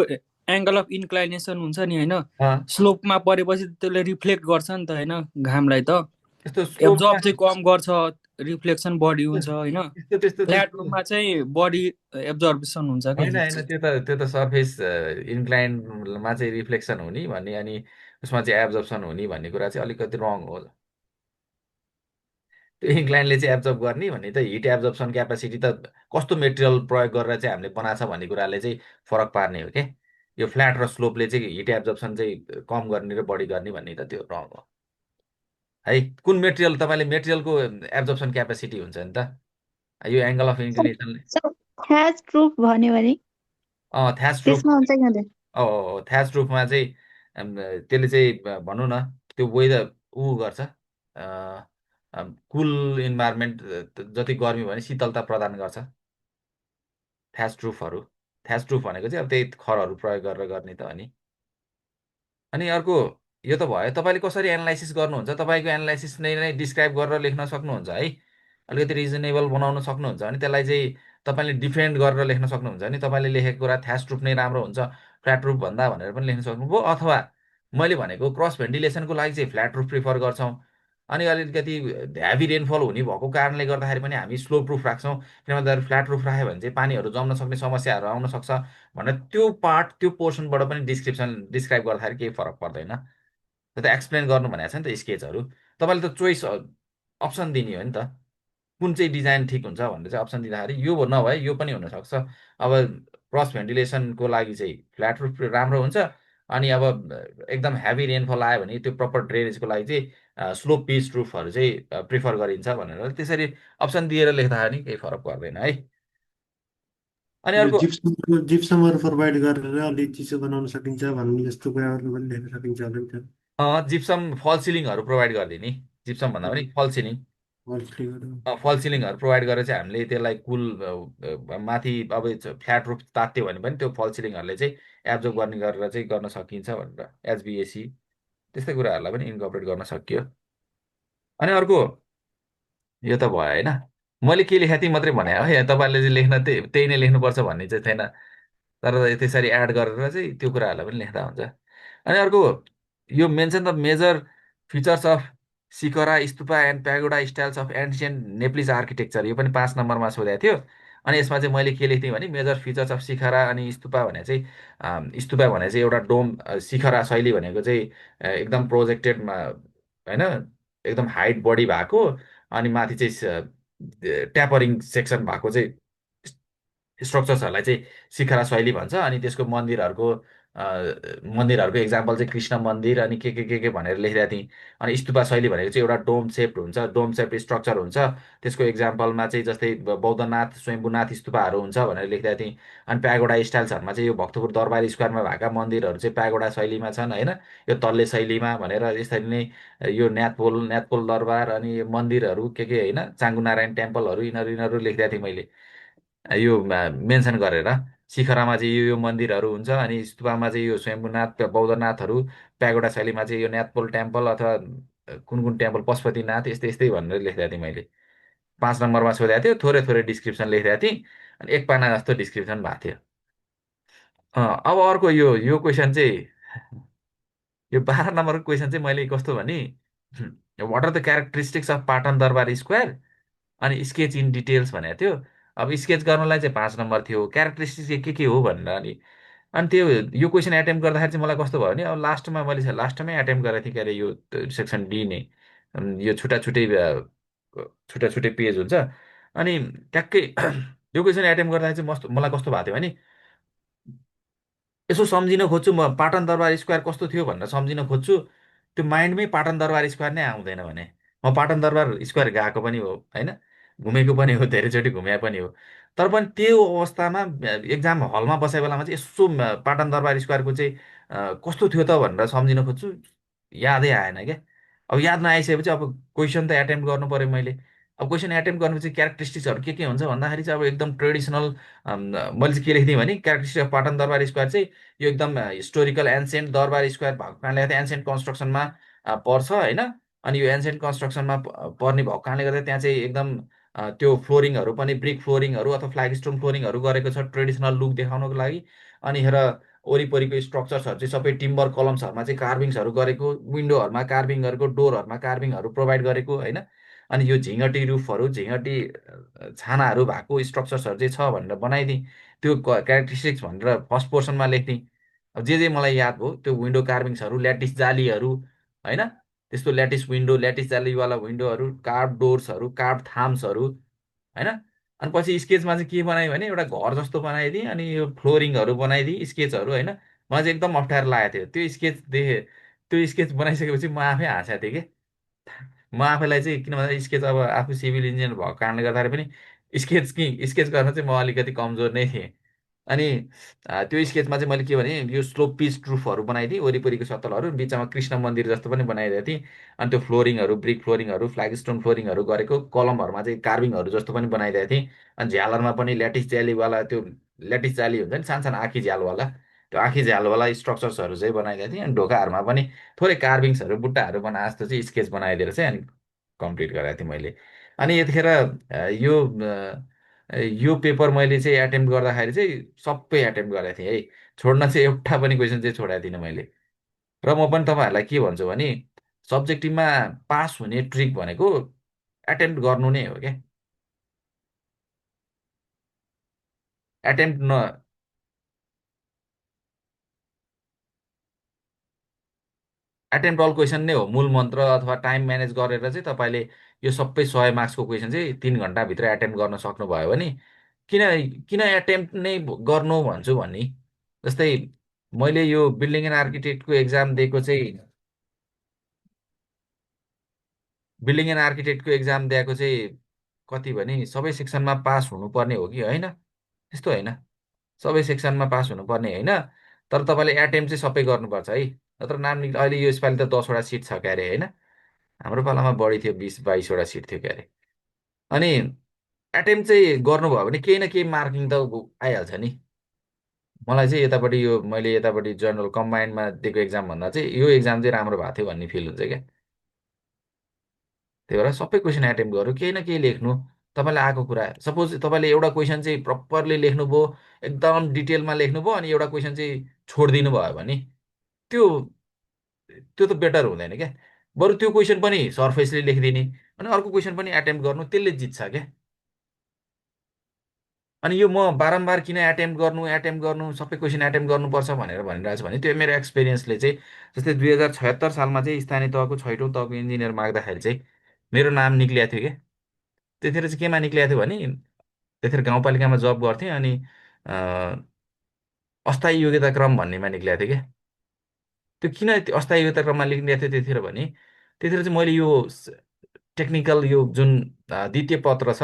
एङ्गल अफ इन्क्लाइनेसन हुन्छ नि होइन। स्लोपमा परेपछि त्यसले रिफ्लेक्ट गर्छ नि त होइन घामलाई त। त्यस्तो स्लोपमा एब्जर्ब चाहिँ कम गर्छ, रिफ्लेक्सन बढी हुन्छ होइन। त्यस्तो त्यस्तो फ्ल्याट त्यस्तो रूपमा चाहिँ बढी एब्जर्बेसन हुन्छ क्या होइन हिट होइन, चाहिँ। त्यो त सर्फेस इन्क्लाइनमा चाहिँ रिफ्लेक्सन हुने भन्ने अनि उसमा चाहिँ एब्जर्प्सन हुने भन्ने कुरा चाहिँ अलिकति रङ हो। त्यो इन्क्लाइनले चाहिँ एब्जर्ब गर्ने भन्ने त हिट एब्जर्प्सन क्यापासिटी त कस्तो मेटेरियल प्रयोग गरेर चाहिँ हामीले बनाएको छ भन्ने कुराले चाहिँ फरक पार्ने हो क्या। यो फ्ल्याट र स्लोपले चाहिँ हिट एब्जर्प्सन चाहिँ कम गर्ने र बढी गर्ने भन्ने त त्यो रङ हो है। कुन मेटेरियल तपाईँले मेटेरियलको एब्जर्प्सन क्यापासिटी हुन्छ नि त, यो एङ्गल अफ इन्क्लिनेसनले। थ्याच प्रुफ भन्यो भने थ्याच प्रुफ, त्यसमा हुन्छ कि हुँदैन? थ्याच प्रुफमा चाहिँ त्यसले चाहिँ भनौँ न त्यो वेदर ऊ गर्छ, कुल इन्भाइरोमेन्ट जति गर्मी भयो भने शीतलता प्रदान गर्छ थ्याच प्रुफहरू। थ्याच प्रुफ भनेको चाहिँ अब त्यही खरहरू प्रयोग गरेर गर्ने त हो नि। अनि अर्को यो त भयो, तपाईँले कसरी एनालाइसिस गर्नुहुन्छ, तपाईँको एनालाइसिस नै डिस्क्राइब गरेर लेख्न सक्नुहुन्छ है, अलिकति रिजनेबल बनाउन सक्नुहुन्छ भने त्यसलाई चाहिँ तपाईँले डिफेन्ड गरेर लेख्न सक्नुहुन्छ भने तपाईँले लेखेको कुरा थ्याच प्रुफ नै राम्रो हुन्छ फ्ल्याट प्रुफ भन्दा भनेर पनि लेख्न सक्नुभयो। अथवा मैले भनेको क्रस भेन्टिलेसनको लागि चाहिँ फ्ल्याट प्रुफ प्रिफर गर्छौँ, अनि अलिकति हेभी रेनफल हुने भएको कारणले गर्दाखेरि पनि हामी स्लो प्रुफ राख्छौँ, किनभने फ्ल्याट प्रुफ राख्यो भने चाहिँ पानीहरू जम्न सक्ने समस्याहरू आउन सक्छ भनेर त्यो पार्ट त्यो पोर्सनबाट पनि डिस्क्राइब गर्दाखेरि केही फरक पर्दैन। त्यो त एक्सप्लेन गर्नु भनेको छ नि त स्केचहरू। तपाईँले त चोइस अप्सन दिने हो नि त, कुन चाहिँ डिजाइन ठिक हुन्छ भनेर चाहिँ अप्सन दिँदाखेरि यो नभए यो पनि हुनसक्छ। अब क्रस भेन्टिलेसनको लागि चाहिँ फ्ल्याट रुफ राम्रो हुन्छ, अनि अब एकदम हेभी रेनफल आयो भने त्यो प्रपर ड्रेनेजको लागि चाहिँ स्लोप पिच रुफहरू चाहिँ प्रिफर गरिन्छ भनेर त्यसरी अप्सन दिएर लेख्दाखेरि केही फरक पर्दैन है। अनि यो अर्को जिप्समहरू प्रोभाइड गरेर अलिक चिसो बनाउन सकिन्छ भन्ने जस्तो कुराहरू पनि लेख्न सकिन्छ होला नि त। जिप्सम फल सिलिङहरू प्रोभाइड गरिदिने, जिप्सम भन्दा पनि फल सिलिङ, हल्सलिङहरू। फल सिलिङहरू प्रोभाइड गरेर चाहिँ हामीले त्यसलाई कुल माथि अब फ्ल्याट रुफ तात्यो भने पनि त्यो फल सिलिङहरूले चाहिँ एब्जर्ब गर्ने गरेर चाहिँ गर्न सकिन्छ भनेर एचबिएसी त्यस्तै कुराहरूलाई पनि इन्कर्पोरेट गर्न सकियो। अनि अर्को यो त भयो होइन, मैले के लेखेको थिएँ मात्रै भने हो, यहाँ तपाईँले चाहिँ लेख्न त्यही नै लेख्नुपर्छ भन्ने चाहिँ थिएन, तर त्यसरी एड गरेर चाहिँ त्यो कुराहरूलाई पनि लेख्दा हुन्छ। अनि अर्को यो mention the major features of Shikhara stupa and pagoda styles of ancient Nepalese architecture, यो पनि 5 नम्बरमा सोधेको थियो। अनि यसमा चाहिँ मैले के लेख्थेँ भने मेजर फिचर्स अफ शिखरा अनि स्तूपा भने चाहिँ स्तूपा भने चाहिँ एउटा डोम, शिखरा शैली भनेको चाहिँ एकदम प्रोजेक्टेडमा होइन, एकदम हाइट बढी भएको अनि माथि चाहिँ ट्यापरिङ सेक्सन भएको चाहिँ स्ट्रक्चर्सहरूलाई चाहिँ शिखरा शैली भन्छ। अनि त्यसको मन्दिरहरूको इक्जाम्पल चाहिँ कृष्ण मन्दिर अनि के भनेर लेखिरहेको थिएँ। अनि स्तूपा शैली भनेको चाहिँ एउटा डोम सेप्ड हुन्छ, डोम सेप्ड स्ट्रक्चर हुन्छ, त्यसको इक्जाम्पलमा चाहिँ जस्तै बौद्धनाथ स्वयम्भूनाथ स्तूपाहरू हुन्छ भनेर लेखिरहेको थिएँ। अनि प्यागोडा स्टाइल्सहरूमा चाहिँ यो भक्तपुर दरबार स्क्वायरमा भएका मन्दिरहरू चाहिँ प्यागोडा शैलीमा छन् होइन, यो तल्ले शैलीमा भनेर यसरी नै यो न्यातपोल दरबार अनि यो मन्दिरहरू के होइन चाङ्गुनारायण टेम्पलहरू यिनीहरू यिनीहरू लेखिदिएको थिएँ मैले यो मेन्सन गरेर। शिखरामा चाहिँ यो मन्दिरहरू हुन्छ, अनि स्तूपामा चाहिँ यो स्वयम्भूनाथ बौद्धनाथहरू, प्यागोडा शैलीमा चाहिँ यो न्यातपोल टेम्पल अथवा कुन कुन टेम्पल पशुपतिनाथ यस्तै यस्तै भनेर लेखिदिएको थिएँ मैले। 5 नम्बरमा सोधेको थियो, थोरै थोरै डिस्क्रिप्सन लेखिदिएको थिएँ, अनि 1 पाना जस्तो डिस्क्रिप्सन भएको थियो। अब अर्को यो क्वेसन चाहिँ यो 12 नम्बरको क्वेसन चाहिँ मैले कस्तो भने what are the characteristics of Patan Durbar square अनि स्केच इन डिटेल्स भनेको थियो। अब स्केच गर्नलाई चाहिँ 5 नम्बर थियो, क्यारेक्टरिस्टिक्स के हो भनेर अनि त्यो यो क्वेसन एटेम्प गर्दाखेरि चाहिँ मलाई कस्तो भयो भने अब लास्टमा मैले लास्टमै एटेम्प गरेको थिएँ के अरे यो सेक्सन डी नै, यो छुट्टा छुट्टै पेज हुन्छ। अनि ट्याक्कै यो क्वेसन एटेम्प गर्दाखेरि चाहिँ मलाई कस्तो भएको थियो भने यसो सम्झिन खोज्छु म पाटन दरबार स्क्वायर कस्तो थियो भनेर सम्झिन खोज्छु, त्यो माइन्डमै पाटन दरबार स्क्वायर नै आउँदैन भने म पाटन दरबार स्क्वायर गएको पनि हो होइन, घुमेको पनि हो, धेरैचोटि घुमे पनि हो, तर पनि त्यो अवस्थामा एक्जाम हलमा बसेको बेलामा चाहिँ यसो पाटन दरबार स्क्वायरको चाहिँ कस्तो थियो त भनेर सम्झिन खोज्छु, यादै आएन क्या। अब याद नआइसकेपछि अब क्वेसन त एटेम्प गर्नु पऱ्यो मैले। अब क्वेसन एटेम्प गर्नुपर्छ क्यारेक्टरिस्टिक्सहरू के हुन्छ भन्दाखेरि चाहिँ अब एकदम ट्रेडिसनल मैले चाहिँ के लेख्थेँ भने characteristic of Patan Durbar square चाहिँ यो एकदम हिस्टोरिकल एन्सेन्ट दरबार स्क्वायर भएको कारणले गर्दा एन्सेन्ट कन्स्ट्रक्सनमा पर्छ होइन। अनि यो एन्सेन्ट कन्स्ट्रक्सनमा पर्ने भएको कारणले गर्दा त्यहाँ चाहिँ एकदम त्यो फ्लोरिङहरू पनि ब्रिक फ्लोरिङहरू अथवा फ्ल्याग स्टोन फ्लोरिङहरू गरेको छ ट्रेडिसनल लुक देखाउनको लागि। अनि हेर वरिपरिको स्ट्रक्चर्सहरू चाहिँ सबै टिम्बर कलम्सहरूमा चाहिँ कार्भिङ्सहरू गरेको, विन्डोहरूमा कार्भिङ गरेको, डोरहरूमा कार्भिङहरू प्रोभाइड गरेको होइन। अनि यो झिँगटी रुफहरू, झिँगटी छानाहरू भएको स्ट्रक्चर्सहरू चाहिँ छ भनेर बनाइदिएँ। त्यो क्यारेक्टरिस्टिक्स भनेर फर्स्ट पोर्सनमा लेख्थेँ। अब जे मलाई याद भयो त्यो विन्डो कार्भिङ्सहरू, ल्याटिस जालीहरू होइन, त्यस्तो ल्याटिस विन्डो, ल्याटिस जालीवाला विन्डोहरू, कार्भ डोर्सहरू, कार्भ थाम्सहरू होइन। अनि पछि स्केचमा चाहिँ के बनाएँ भने एउटा घर जस्तो बनाइदिएँ, अनि यो फ्लोरिङहरू बनाइदिएँ स्केचहरू होइन। मलाई चाहिँ एकदम अप्ठ्यारो लागेको थियो त्यो स्केच देखेँ। त्यो स्केच बनाइसकेपछि म आफै हाँसेको थिएँ कि म आफैलाई चाहिँ, किन भन्दा स्केच अब आफू सिभिल इन्जिनियर भएको कारणले गर्दाखेरि पनि स्केच गर्न चाहिँ म अलिकति कमजोर नै थिएँ। अनि त्यो स्केचमा चाहिँ मैले के भने यो स्लोप पिच रुफहरू बनाइदिएँ, वरिपरिको सतलहरू बिचमा कृष्ण मन्दिर जस्तो पनि बनाइदिएको थिएँ। अनि त्यो फ्लोरिङहरू, ब्रिक फ्लोरिङहरू, फ्ल्याग स्टोन फ्लोरिङहरू गरेको, कलमहरूमा चाहिँ कार्भिङहरू जस्तो पनि बनाइदिएको थिएँ। अनि झ्यालरमा पनि ल्याटिस जालीवाला, त्यो ल्याटिस जाली हुन्छ नि सानो सानो आँखी झ्यालवाला, त्यो आँखी झ्यालवाला स्ट्रक्चर्सहरू चाहिँ बनाइदिएको थिएँ। अनि ढोकाहरूमा पनि थोरै कार्भिङ्सहरू, बुट्टाहरू बनाए जस्तो चाहिँ स्केच बनाइदिएर चाहिँ अनि कम्प्लिट गराएको थिएँ मैले। अनि यतिखेर यो पेपर मैले चाहिँ एटेम्प गर्दाखेरि चाहिँ सबै एटेम्प गरेको थिएँ है। छोड्न चाहिँ एउटा पनि क्वेसन चाहिँ छोडेको थिइनँ मैले। र म पनि तपाईँहरूलाई के भन्छु भने सब्जेक्टिभमा पास हुने ट्रिक भनेको एटेम्प्ट गर्नु नै हो क्या। एटेम्प्ट न एटेम्प्ट अल क्वेसन नै हो मूल मन्त्र। अथवा टाइम म्यानेज गरेर चाहिँ तपाईँले यो सबै 100 मार्क्सको क्वेसन चाहिँ 3 घन्टाभित्र एटेम्प्ट गर्न सक्नुभयो भने, किन किन एटेम्प्ट नै गर्नु भन्छु भने, जस्तै मैले यो बिल्डिङ एन्ड आर्किटेक्टको एक्जाम दिएको चाहिँ, बिल्डिङ एन्ड आर्किटेक्टको एक्जाम दिएको चाहिँ कति भने सबै सेक्सनमा पास हुनुपर्ने हो कि होइन, त्यस्तो होइन। सबै सेक्सनमा पास हुनुपर्ने होइन, तर तपाईँले एटेम्प चाहिँ सबै गर्नुपर्छ है। नत्र नाम निक्ल अहिले यो यसपालि त 10वटा सिट छ क्यारे होइन, हाम्रो पालामा बढी थियो, 20-22वटा सिट थियो क्यारे। अनि एटेम्प चाहिँ गर्नुभयो भने केही न केही मार्किङ त आइहाल्छ नि। मलाई चाहिँ यतापट्टि यो मैले यतापट्टि जनरल कम्बाइन्डमा दिएको एक्जाम भन्दा चाहिँ यो एक्जाम चाहिँ राम्रो भएको थियो भन्ने फिल हुन्छ क्या। त्यही भएर सबै क्वेसन एटेम्प गर्नु, केही न केही लेख्नु। तपाईँलाई आएको कुरा, सपोज तपाईँले एउटा क्वेसन चाहिँ प्रपरली लेख्नुभयो, एकदम डिटेलमा लेख्नुभयो, अनि एउटा क्वेसन चाहिँ छोडिदिनु भयो भने त्यो त्यो त बेटर हुँदैन क्या। बरु त्यो क्वेसन पनि सर्फेसली लेखिदिने, अनि अर्को क्वेसन पनि एटेम्प गर्नु, त्यसले जित्छ क्या। अनि यो म बारम्बार किन एटेम्प गर्नु, सबै क्वेसन एटेम्प गर्नुपर्छ भनेर भनिरहेको छु भने त्यो मेरो एक्सपिरियन्सले चाहिँ, जस्तै 2076 सालमा चाहिँ स्थानीय तहको 6औँ तहको इन्जिनियर माग्दाखेरि चाहिँ मेरो नाम निक्लिएको थियो क्या। त्यतिखेर चाहिँ केमा निक्लिएको थियो भने, त्यतिखेर गाउँपालिकामा जब गर्थेँ, अनि अ, अस्थायी योग्यता क्रम भन्नेमा निक्लिएको थियो क्या। त्यो किन त्यो अस्थायी योग्यता क्रममा निक्लिएको थियो त्यतिखेर भने, त्यतिखेर चाहिँ मैले यो टेक्निकल यो जुन द्वितीय पत्र छ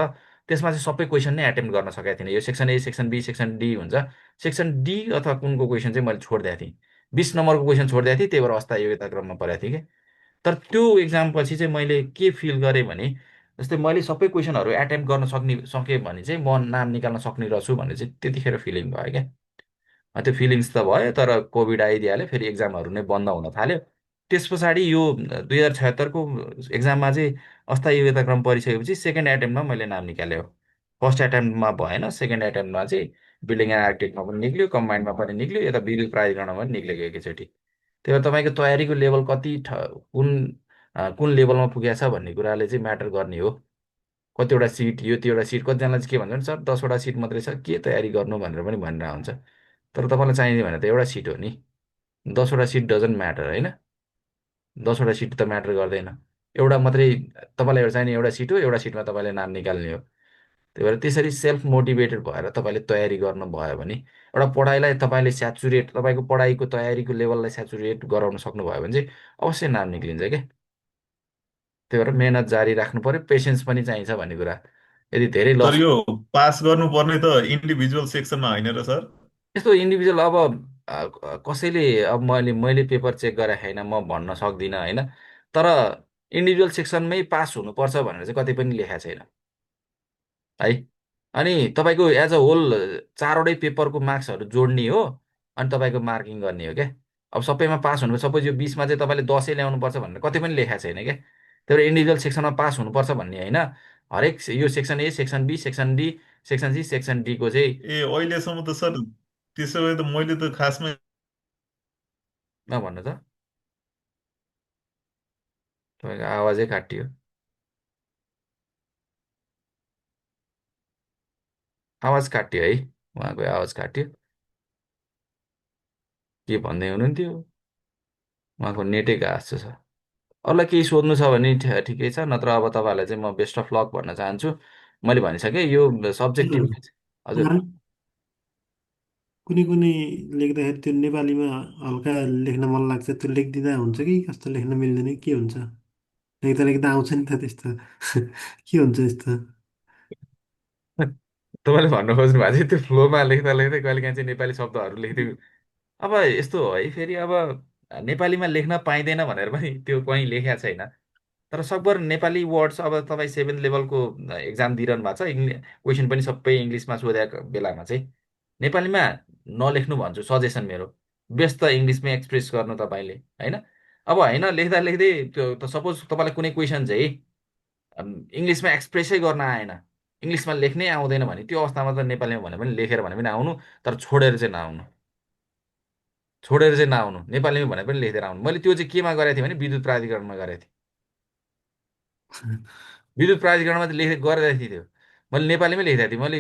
त्यसमा चाहिँ सबै क्वेसन नै एटेम्प गर्न सकेको थिइनँ। यो section A, section B, section D हुन्छ, सेक्सन डी अथवा कुनको क्वेसन चाहिँ मैले छोडिदिएको थिएँ, 20 नम्बरको क्वेसन छोडिदिएको थिएँ, त्यही भएर अस्थायी योग्यता क्रममा परेको थिएँ कि। तर त्यो इक्जाम पछि चाहिँ मैले के फिल गरेँ भने, जस्तै मैले सबै क्वेसनहरू एटेम्प गर्न सकेँ भने चाहिँ म नाम निकाल्न सक्ने रहेछु भन्ने चाहिँ त्यतिखेर फिलिङ भयो क्या। त्यो फिलिङ्स त भयो, तर कोभिड आइदिइहाल्यो, फेरि एक्जामहरू नै बन्द हुन थाल्यो। त्यस पछाडि यो 2076को एक्जाममा चाहिँ अस्थायी योग्यता क्रम परिसकेपछि सेकेन्ड एटेम्पमा मैले नाम निकालेँ हो। फर्स्ट एटेम्पमा भएन, सेकेन्ड एटेम्पमा चाहिँ बिल्डिङ एन्ड आर्किटेक्टमा पनि निक्ल्यो, कम्बाइन्डमा पनि निक्ल्यो, यता विद्युत प्राधिकरणमा पनि निक्लेको एकैचोटि। त्यही भएर तपाईँको तयारीको लेभल कति कुन लेभलमा पुगेको छ भन्ने कुराले चाहिँ म्याटर गर्ने हो। कतिवटा सिट, यो त्योवटा सिट, कतिजनाले चाहिँ के भन्छ भने सर 10वटा सिट मात्रै छ, के तयारी गर्नु भनेर पनि भनिरहेको हुन्छ। तर तपाईँलाई चाहिने भने त एउटा सिट हो नि, 10वटा सिट डजन्ट म्याटर होइन। 10वटा सिट त म्याटर गर्दैन, एउटा मात्रै तपाईँलाई एउटा चाहिने एउटा सिट हो, एउटा सिटमा तपाईँले नाम निकाल्ने हो। त्यही भएर त्यसरी सेल्फ मोटिभेटेड भएर तपाईँले तयारी गर्नुभयो भने, एउटा पढाइलाई तपाईँले स्याचुरेट, तपाईँको पढाइको तयारीको लेभललाई स्याचुरेट गराउन सक्नुभयो भने चाहिँ अवश्य नाम निक्लिन्छ क्या। त्यही भएर मेहनत जारी राख्नु पर्यो, पेसेन्स पनि चाहिन्छ भन्ने कुरा। यदि धेरै तर लस, यो पास गर्नुपर्ने त इन्डिभिजुअल सेक्सनमा होइन र सर? यस्तो इन्डिभिजुअल अब कसैले, अब मैले पेपर चेक गरेर छैन, म भन्न सक्दिनँ होइन। तर इन्डिभिजुअल सेक्सनमै पास हुनुपर्छ भनेर चाहिँ कतै पनि लेखाएको छैन है। अनि तपाईँको एज अ होल चारवटै पेपरको मार्क्सहरू जोड्ने हो, अनि तपाईँको मार्किङ गर्ने हो क्या। अब सबैमा पास हुनु, सपोज यो 20मा चाहिँ तपाईँले 10 ल्याउनुपर्छ भनेर कतै पनि लेखाएको छैन क्या। त्यही भएर इन्डिभिजुअल सेक्सनमा पास हुनुपर्छ भन्ने होइन, हरेक यो section A, section B, section D, section C, section डीको चाहिँ ए अहिलेसम्म त सर त्यसो भए त मैले त खासमा नभन्नु त, तपाईँको आवाजै काटियो। आवाज काटियो है, उहाँको आवाज काट्यो। के भन्दै हुनुहुन्थ्यो? उहाँको नेटै गाँसो छ। अरूलाई केही सोध्नु छ भने ठिकै छ, नत्र अब तपाईँहरूलाई चाहिँ म बेस्ट अफ लक भन्न चाहन्छु। मैले भनिसकेँ यो सब्जेक्टिभ। हजुर। कुनै कुनै कुनै लेख्दाखेरि त्यो नेपालीमा हल्का लेख्न मन लाग्छ, त्यो लेखिदिँदा हुन्छ कि कस्तो लेख्न मिल्दैन कि के हुन्छ? लेख्दा लेख्दा आउँछ नि त त्यस्तो। के हुन्छ यस्तो? तपाईँले भन्नु खोज्नु भएको चाहिँ त्यो फ्लोमा लेख्दा लेख्दै कहिलेकाहीँ चाहिँ नेपाली शब्दहरू लेख्दै। अब यस्तो हो है, फेरि अब नेपालीमा लेख्न पाइँदैन भनेर पनि त्यो कहीँ लेखेको छैन। तर सकभर नेपाली वर्ड्स, अब तपाईँ 7 लेभलको एक्जाम दिइरहनु भएको छ, क्वेसन पनि सबै इङ्ग्लिसमा सोधेको बेलामा चाहिँ नेपालीमा नलेख्नु भन्छु, सजेसन मेरो। बेस्ट त इङ्ग्लिसमै एक्सप्रेस गर्नु तपाईँले, होइन? अब होइन, लेख्दा लेख्दै त्यो त सपोज तपाईँलाई कुनै क्वेसन चाहिँ इङ्ग्लिसमा एक्सप्रेसै गर्न आएन, इङ्ग्लिसमा लेख्नै आउँदैन भने त्यो अवस्थामा त नेपालीमा भने पनि लेखेर भने पनि आउनु, तर छोडेर चाहिँ नआउनु। छोडेर चाहिँ नआउनु, नेपालीमा भने पनि लेखेर आउनु। मैले त्यो चाहिँ केमा गरेको थिएँ भने विद्युत प्राधिकरणमा गरेको थिएँ। विद्युत प्राधिकरणमा चाहिँ गरेको थिएँ त्यो। मैले नेपालीमै लेखेको थिएँ। मैले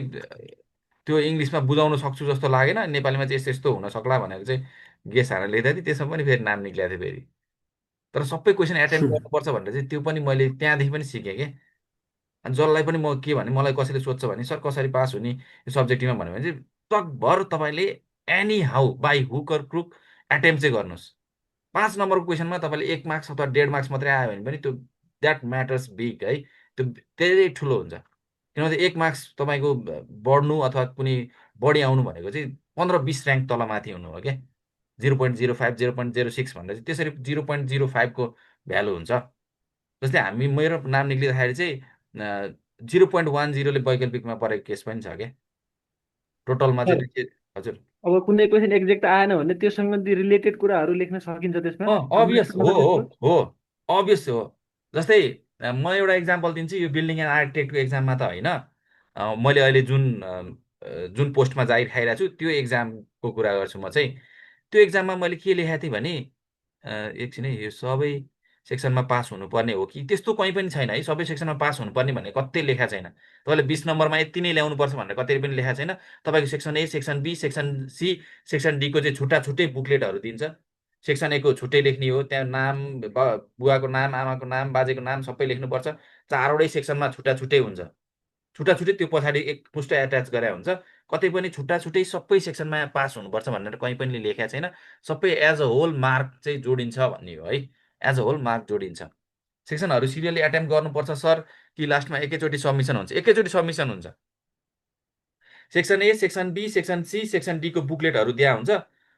त्यो इङ्ग्लिसमा बुझाउन सक्छु जस्तो लागेन, नेपालीमा चाहिँ यस्तो यस्तो हुन सक्ला भनेर चाहिँ गेस हानेर लेख्दा थिएँ। त्यसमा पनि फेरि नाम निक्लिएको थियो फेरि। तर सबै क्वेसन एटेम्प गर्नुपर्छ भनेर चाहिँ त्यो पनि मैले त्यहाँदेखि पनि सिकेँ कि। अनि जसलाई पनि म के भने, मलाई कसैले सोध्छ भने सर कसरी पास हुने यो सब्जेक्टिभमा भन्यो भने चाहिँ तकभर तपाईँले anyhow by hook or crook attempt चाहिँ गर्नुहोस्। 5 नम्बरको क्वेसनमा तपाईँले 1 मार्क्स अथवा 1.5 मार्क्स मात्रै आयो भने पनि त्यो द्याट म्याटर्स बिग है। त्यो धेरै ठुलो हुन्छ। किनभने 1 मार्क्स तपाईँको बढ्नु अथवा कुनै बढी आउनु भनेको चाहिँ 15-20 ऱ्याङ्क तल माथि हुनु हो क्या। 0.05 0.06 भनेर चाहिँ त्यसरी 0.05को भ्यालु हुन्छ। जस्तै मेरो नाम निक्लिँदाखेरि चाहिँ 0.10ले वैकल्पिकमा परेको केस पनि छ क्या। टोटलमा सर, चाहिँ हजुर। अब कुनै क्वेसन एक्ज्याक्ट आएन भने त्योसँग रिलेटेड कुराहरू लेख्न सकिन्छ त्यसमा, अभियस हो मतलब हो त्यसको। हो, अभियस हो। जस्तै म एउटा इक्जाम्पल दिन्छु, यो बिल्डिङ एन्ड आर्किटेक्टको एक्जाममा त होइन, मैले अहिले जुन पोस्टमा जागिर खाइरहेको छु त्यो एक्जामको कुरा गर्छु म चाहिँ। त्यो एक्जाममा मैले के लेखेको थिएँ भने एकछिन है, यो सबै सेक्सनमा पास हुनुपर्ने हो कि त्यस्तो कहीँ पनि छैन है। सबै सेक्सनमा पास हुनुपर्ने भन्ने कतै लेखा छैन। तपाईँले 20 नम्बरमा यति नै ल्याउनुपर्छ भनेर कतै पनि लेखा छैन। तपाईँको section A, section B, section C, section डीको चाहिँ छुट्टा छुट्टै बुकलेटहरू दिन्छ। सेक्सन एको छुट्टै लेख्ने हो, त्यहाँ नाम, बुवाको नाम, आमाको नाम, बाजेको नाम सबै लेख्नुपर्छ। 4वटै सेक्सनमा छुट्टा छुट्टै हुन्छ। छुट्टा छुट्टै त्यो पछाडि एक पुष्ट एट्याच गरे हुन्छ। कतै पनि छुट्टा छुट्टै सबै सेक्सनमा पास हुनुपर्छ भनेर कहीँ पनि लेखेको छैन। सबै एज अ होल मार्क चाहिँ जोडिन्छ भन्ने हो है। एज अ होल मार्क जोडिन्छ। सेक्सनहरू सिरियली एटेम्प गर्नुपर्छ सर, कि लास्टमा एकैचोटि सबमिसन हुन्छ? एकैचोटि सबमिसन हुन्छ। Section A, section B, section C, section डीको बुकलेटहरू दिया हुन्छ।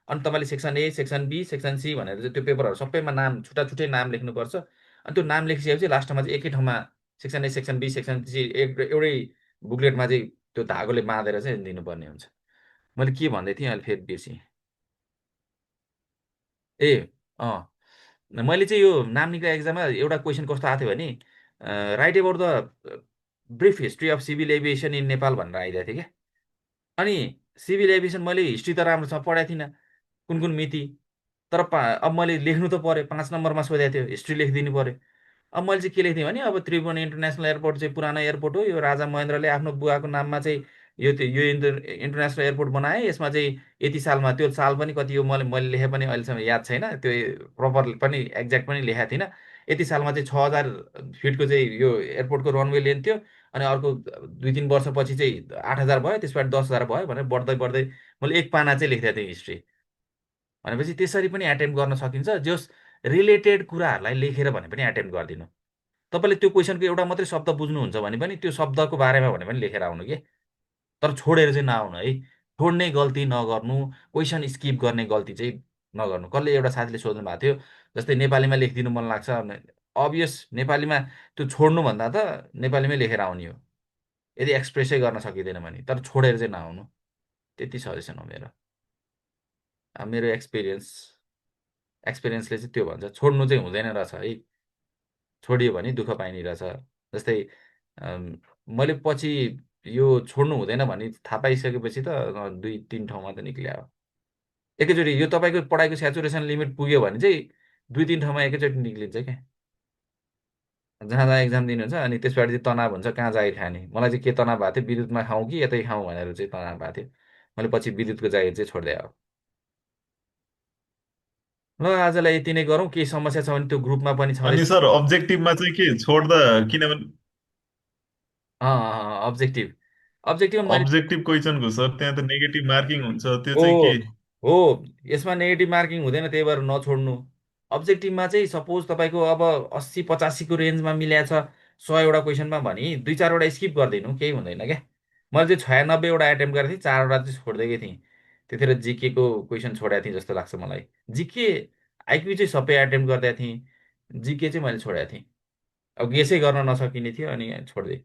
अनि तपाईँले section A, section B, section C भनेर चाहिँ त्यो पेपरहरू सबैमा नाम छुट्टा छुट्टै नाम लेख्नुपर्छ। अनि त्यो नाम लेखिसकेपछि लास्टमा चाहिँ एकै ठाउँमा section A, section B, section C एउटै बुकलेटमा चाहिँ त्यो धागोले बाँधेर चाहिँ दिनुपर्ने हुन्छ। मैले के भन्दै थिएँ अहिले फेरि बिर्सेँ। ए अँ मैले चाहिँ यो नाम निका एक्जाममा एउटा क्वेसन कस्तो आएको थियो भने write about the brief history of civil aviation in Nepal भनेर आइदिएको थियो क्या। अनि सिभिल एभिएसन मैले हिस्ट्री त राम्रोसँग पढाएको थिइनँ, कुन कुन मिति। तर अब मैले लेख्नु त पर्यो, 5 नम्बरमा सोधेको थियो, हिस्ट्री लेखिदिनु पर्यो। अब मैले चाहिँ के लेख्थेँ भने अब त्रिभुवन इन्टरनेसनल एयरपोर्ट चाहिँ पुरानो एयरपोर्ट हो, यो राजा महेन्द्रले आफ्नो बुवाको नाममा चाहिँ यो इन्टरनेसनल एयरपोर्ट बनाए। यसमा चाहिँ यति सालमा, त्यो साल पनि कति हो मैले लेखेँ पनि अहिलेसम्म याद छैन, त्यो प्रपर पनि एक्ज्याक्ट पनि लेखेको थिइनँ। यति सालमा चाहिँ 6000 फिटको चाहिँ यो एयरपोर्टको रनवे लेन्थ थियो। अनि अर्को 2-3 वर्षपछि चाहिँ 8000 भयो, त्यसबाट 10,000 भयो भनेर बढ्दै बढ्दै मैले एक पाना चाहिँ लेखिदिएको थिएँ हिस्ट्री। भनेपछि त्यसरी पनि एटेम्प गर्न सकिन्छ। जस रिलेटेड कुराहरूलाई लेखेर भने पनि एटेम्प गरिदिनु। तपाईँले त्यो क्वेसनको एउटा मात्रै शब्द बुझ्नुहुन्छ भने पनि त्यो शब्दको बारेमा भने पनि लेखेर आउनु कि। तर छोडेर चाहिँ नआउनु है। छोड्ने गल्ती नगर्नु, क्वेसन स्किप गर्ने गल्ती चाहिँ नगर्नु। कसले एउटा साथीले सोध्नु भएको थियो, जस्तै नेपालीमा लेखिदिनु मन लाग्छ, अभियस नेपालीमा त्यो छोड्नुभन्दा त नेपालीमै लेखेर आउने हो, यदि एक्सप्रेसै गर्न सकिँदैन भने। तर छोडेर चाहिँ नआउनु, त्यति सजेसन हो मेरो। मेरो एक्सपिरियन्सले चाहिँ त्यो भन्छ, छोड्नु चाहिँ हुँदैन रहेछ है। छोडियो भने दुःख पाइने रहेछ। जस्तै मैले पछि यो छोड्नु हुँदैन भने थाहा पाइसकेपछि त 2-3 ठाउँमा त निक्ल्या हो। एकैचोटि यो तपाईँको पढाइको सेचुरेसन लिमिट पुग्यो भने चाहिँ दुई तिन ठाउँमा एकैचोटि निक्लिन्छ क्या। जहाँ जहाँ एक्जाम दिनुहुन्छ अनि त्यसबाट चाहिँ तनाव हुन्छ कहाँ जागिर खाने। मलाई चाहिँ के तनाव भएको थियो, विद्युतमा खाउँ कि यतै खाउँ भनेर चाहिँ तनाव भएको थियो। मैले पछि विद्युतको जागिर चाहिँ छोडिदिएँ अब। ल आजलाई यति नै गरौँ, केही समस्या छ भने त्यो ग्रुपमा पनि अनि छँदैछ। सर अब्जेक्टिभमा चाहिँ के छोड्दा, किनभने अब्जेक्टिभ अब्जेक्टिभमा मैले अब्जेक्टिभ क्वेसनको सर त्यहाँ त नेगेटिभ मार्किङ हुन्छ, त्यो ओ चाहिँ के? हो, यसमा नेगेटिभ मार्किङ हुँदैन, त्यही भएर नछोड्नु। अब्जेक्टिभमा चाहिँ सपोज तपाईँको अब 80 85को रेन्जमा मिलेको छ 100वटा क्वेसनमा भने दुई चारवटा स्किप गरिदिनु, केही हुँदैन क्या। मैले चाहिँ 96वटा एटेम्प गरेको थिएँ, 4वटा चाहिँ छोडिदिएकै थिएँ। त्यतिखेर जिकेको क्वेसन छोडेको थिएँ जस्तो लाग्छ मलाई। जिके आइक्यू चाहिँ सबै एटेम्प गरिदिएको थिएँ, जिके चाहिँ मैले छोडेको थिएँ। अब गेसै गर्न नसकिने थियो अनि छोडिदिएँ।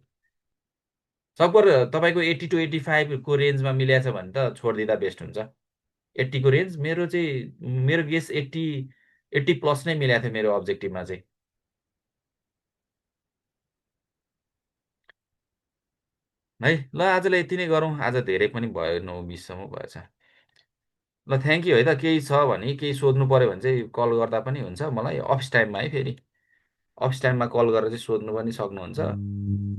सकभर तपाईँको 80 to 85को रेन्जमा मिलेको छ भने त छोडिदिँदा बेस्ट हुन्छ। 80को रेन्ज मेरो चाहिँ, मेरो गेस 80 80 प्लस नै मिलाएको थियो मेरो अब्जेक्टिभमा चाहिँ। है ल आजलाई यति नै गरौँ, आज धेरै पनि भयो, 9:20सम्म भएछ। ल थ्याङ्क यू है त। केही छ भने केही सोध्नु पऱ्यो भने चाहिँ कल गर्दा पनि हुन्छ मलाई, अफिस टाइममा है। फेरि अफिस टाइममा कल गरेर चाहिँ सोध्नु पनि सक्नुहुन्छ,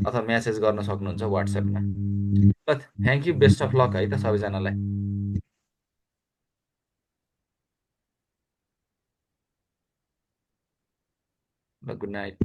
अथवा म्यासेज गर्न सक्नुहुन्छ वाट्सएपमा। ल thank you, best of lock है त सबैजनालाई। ल गुड नाइट।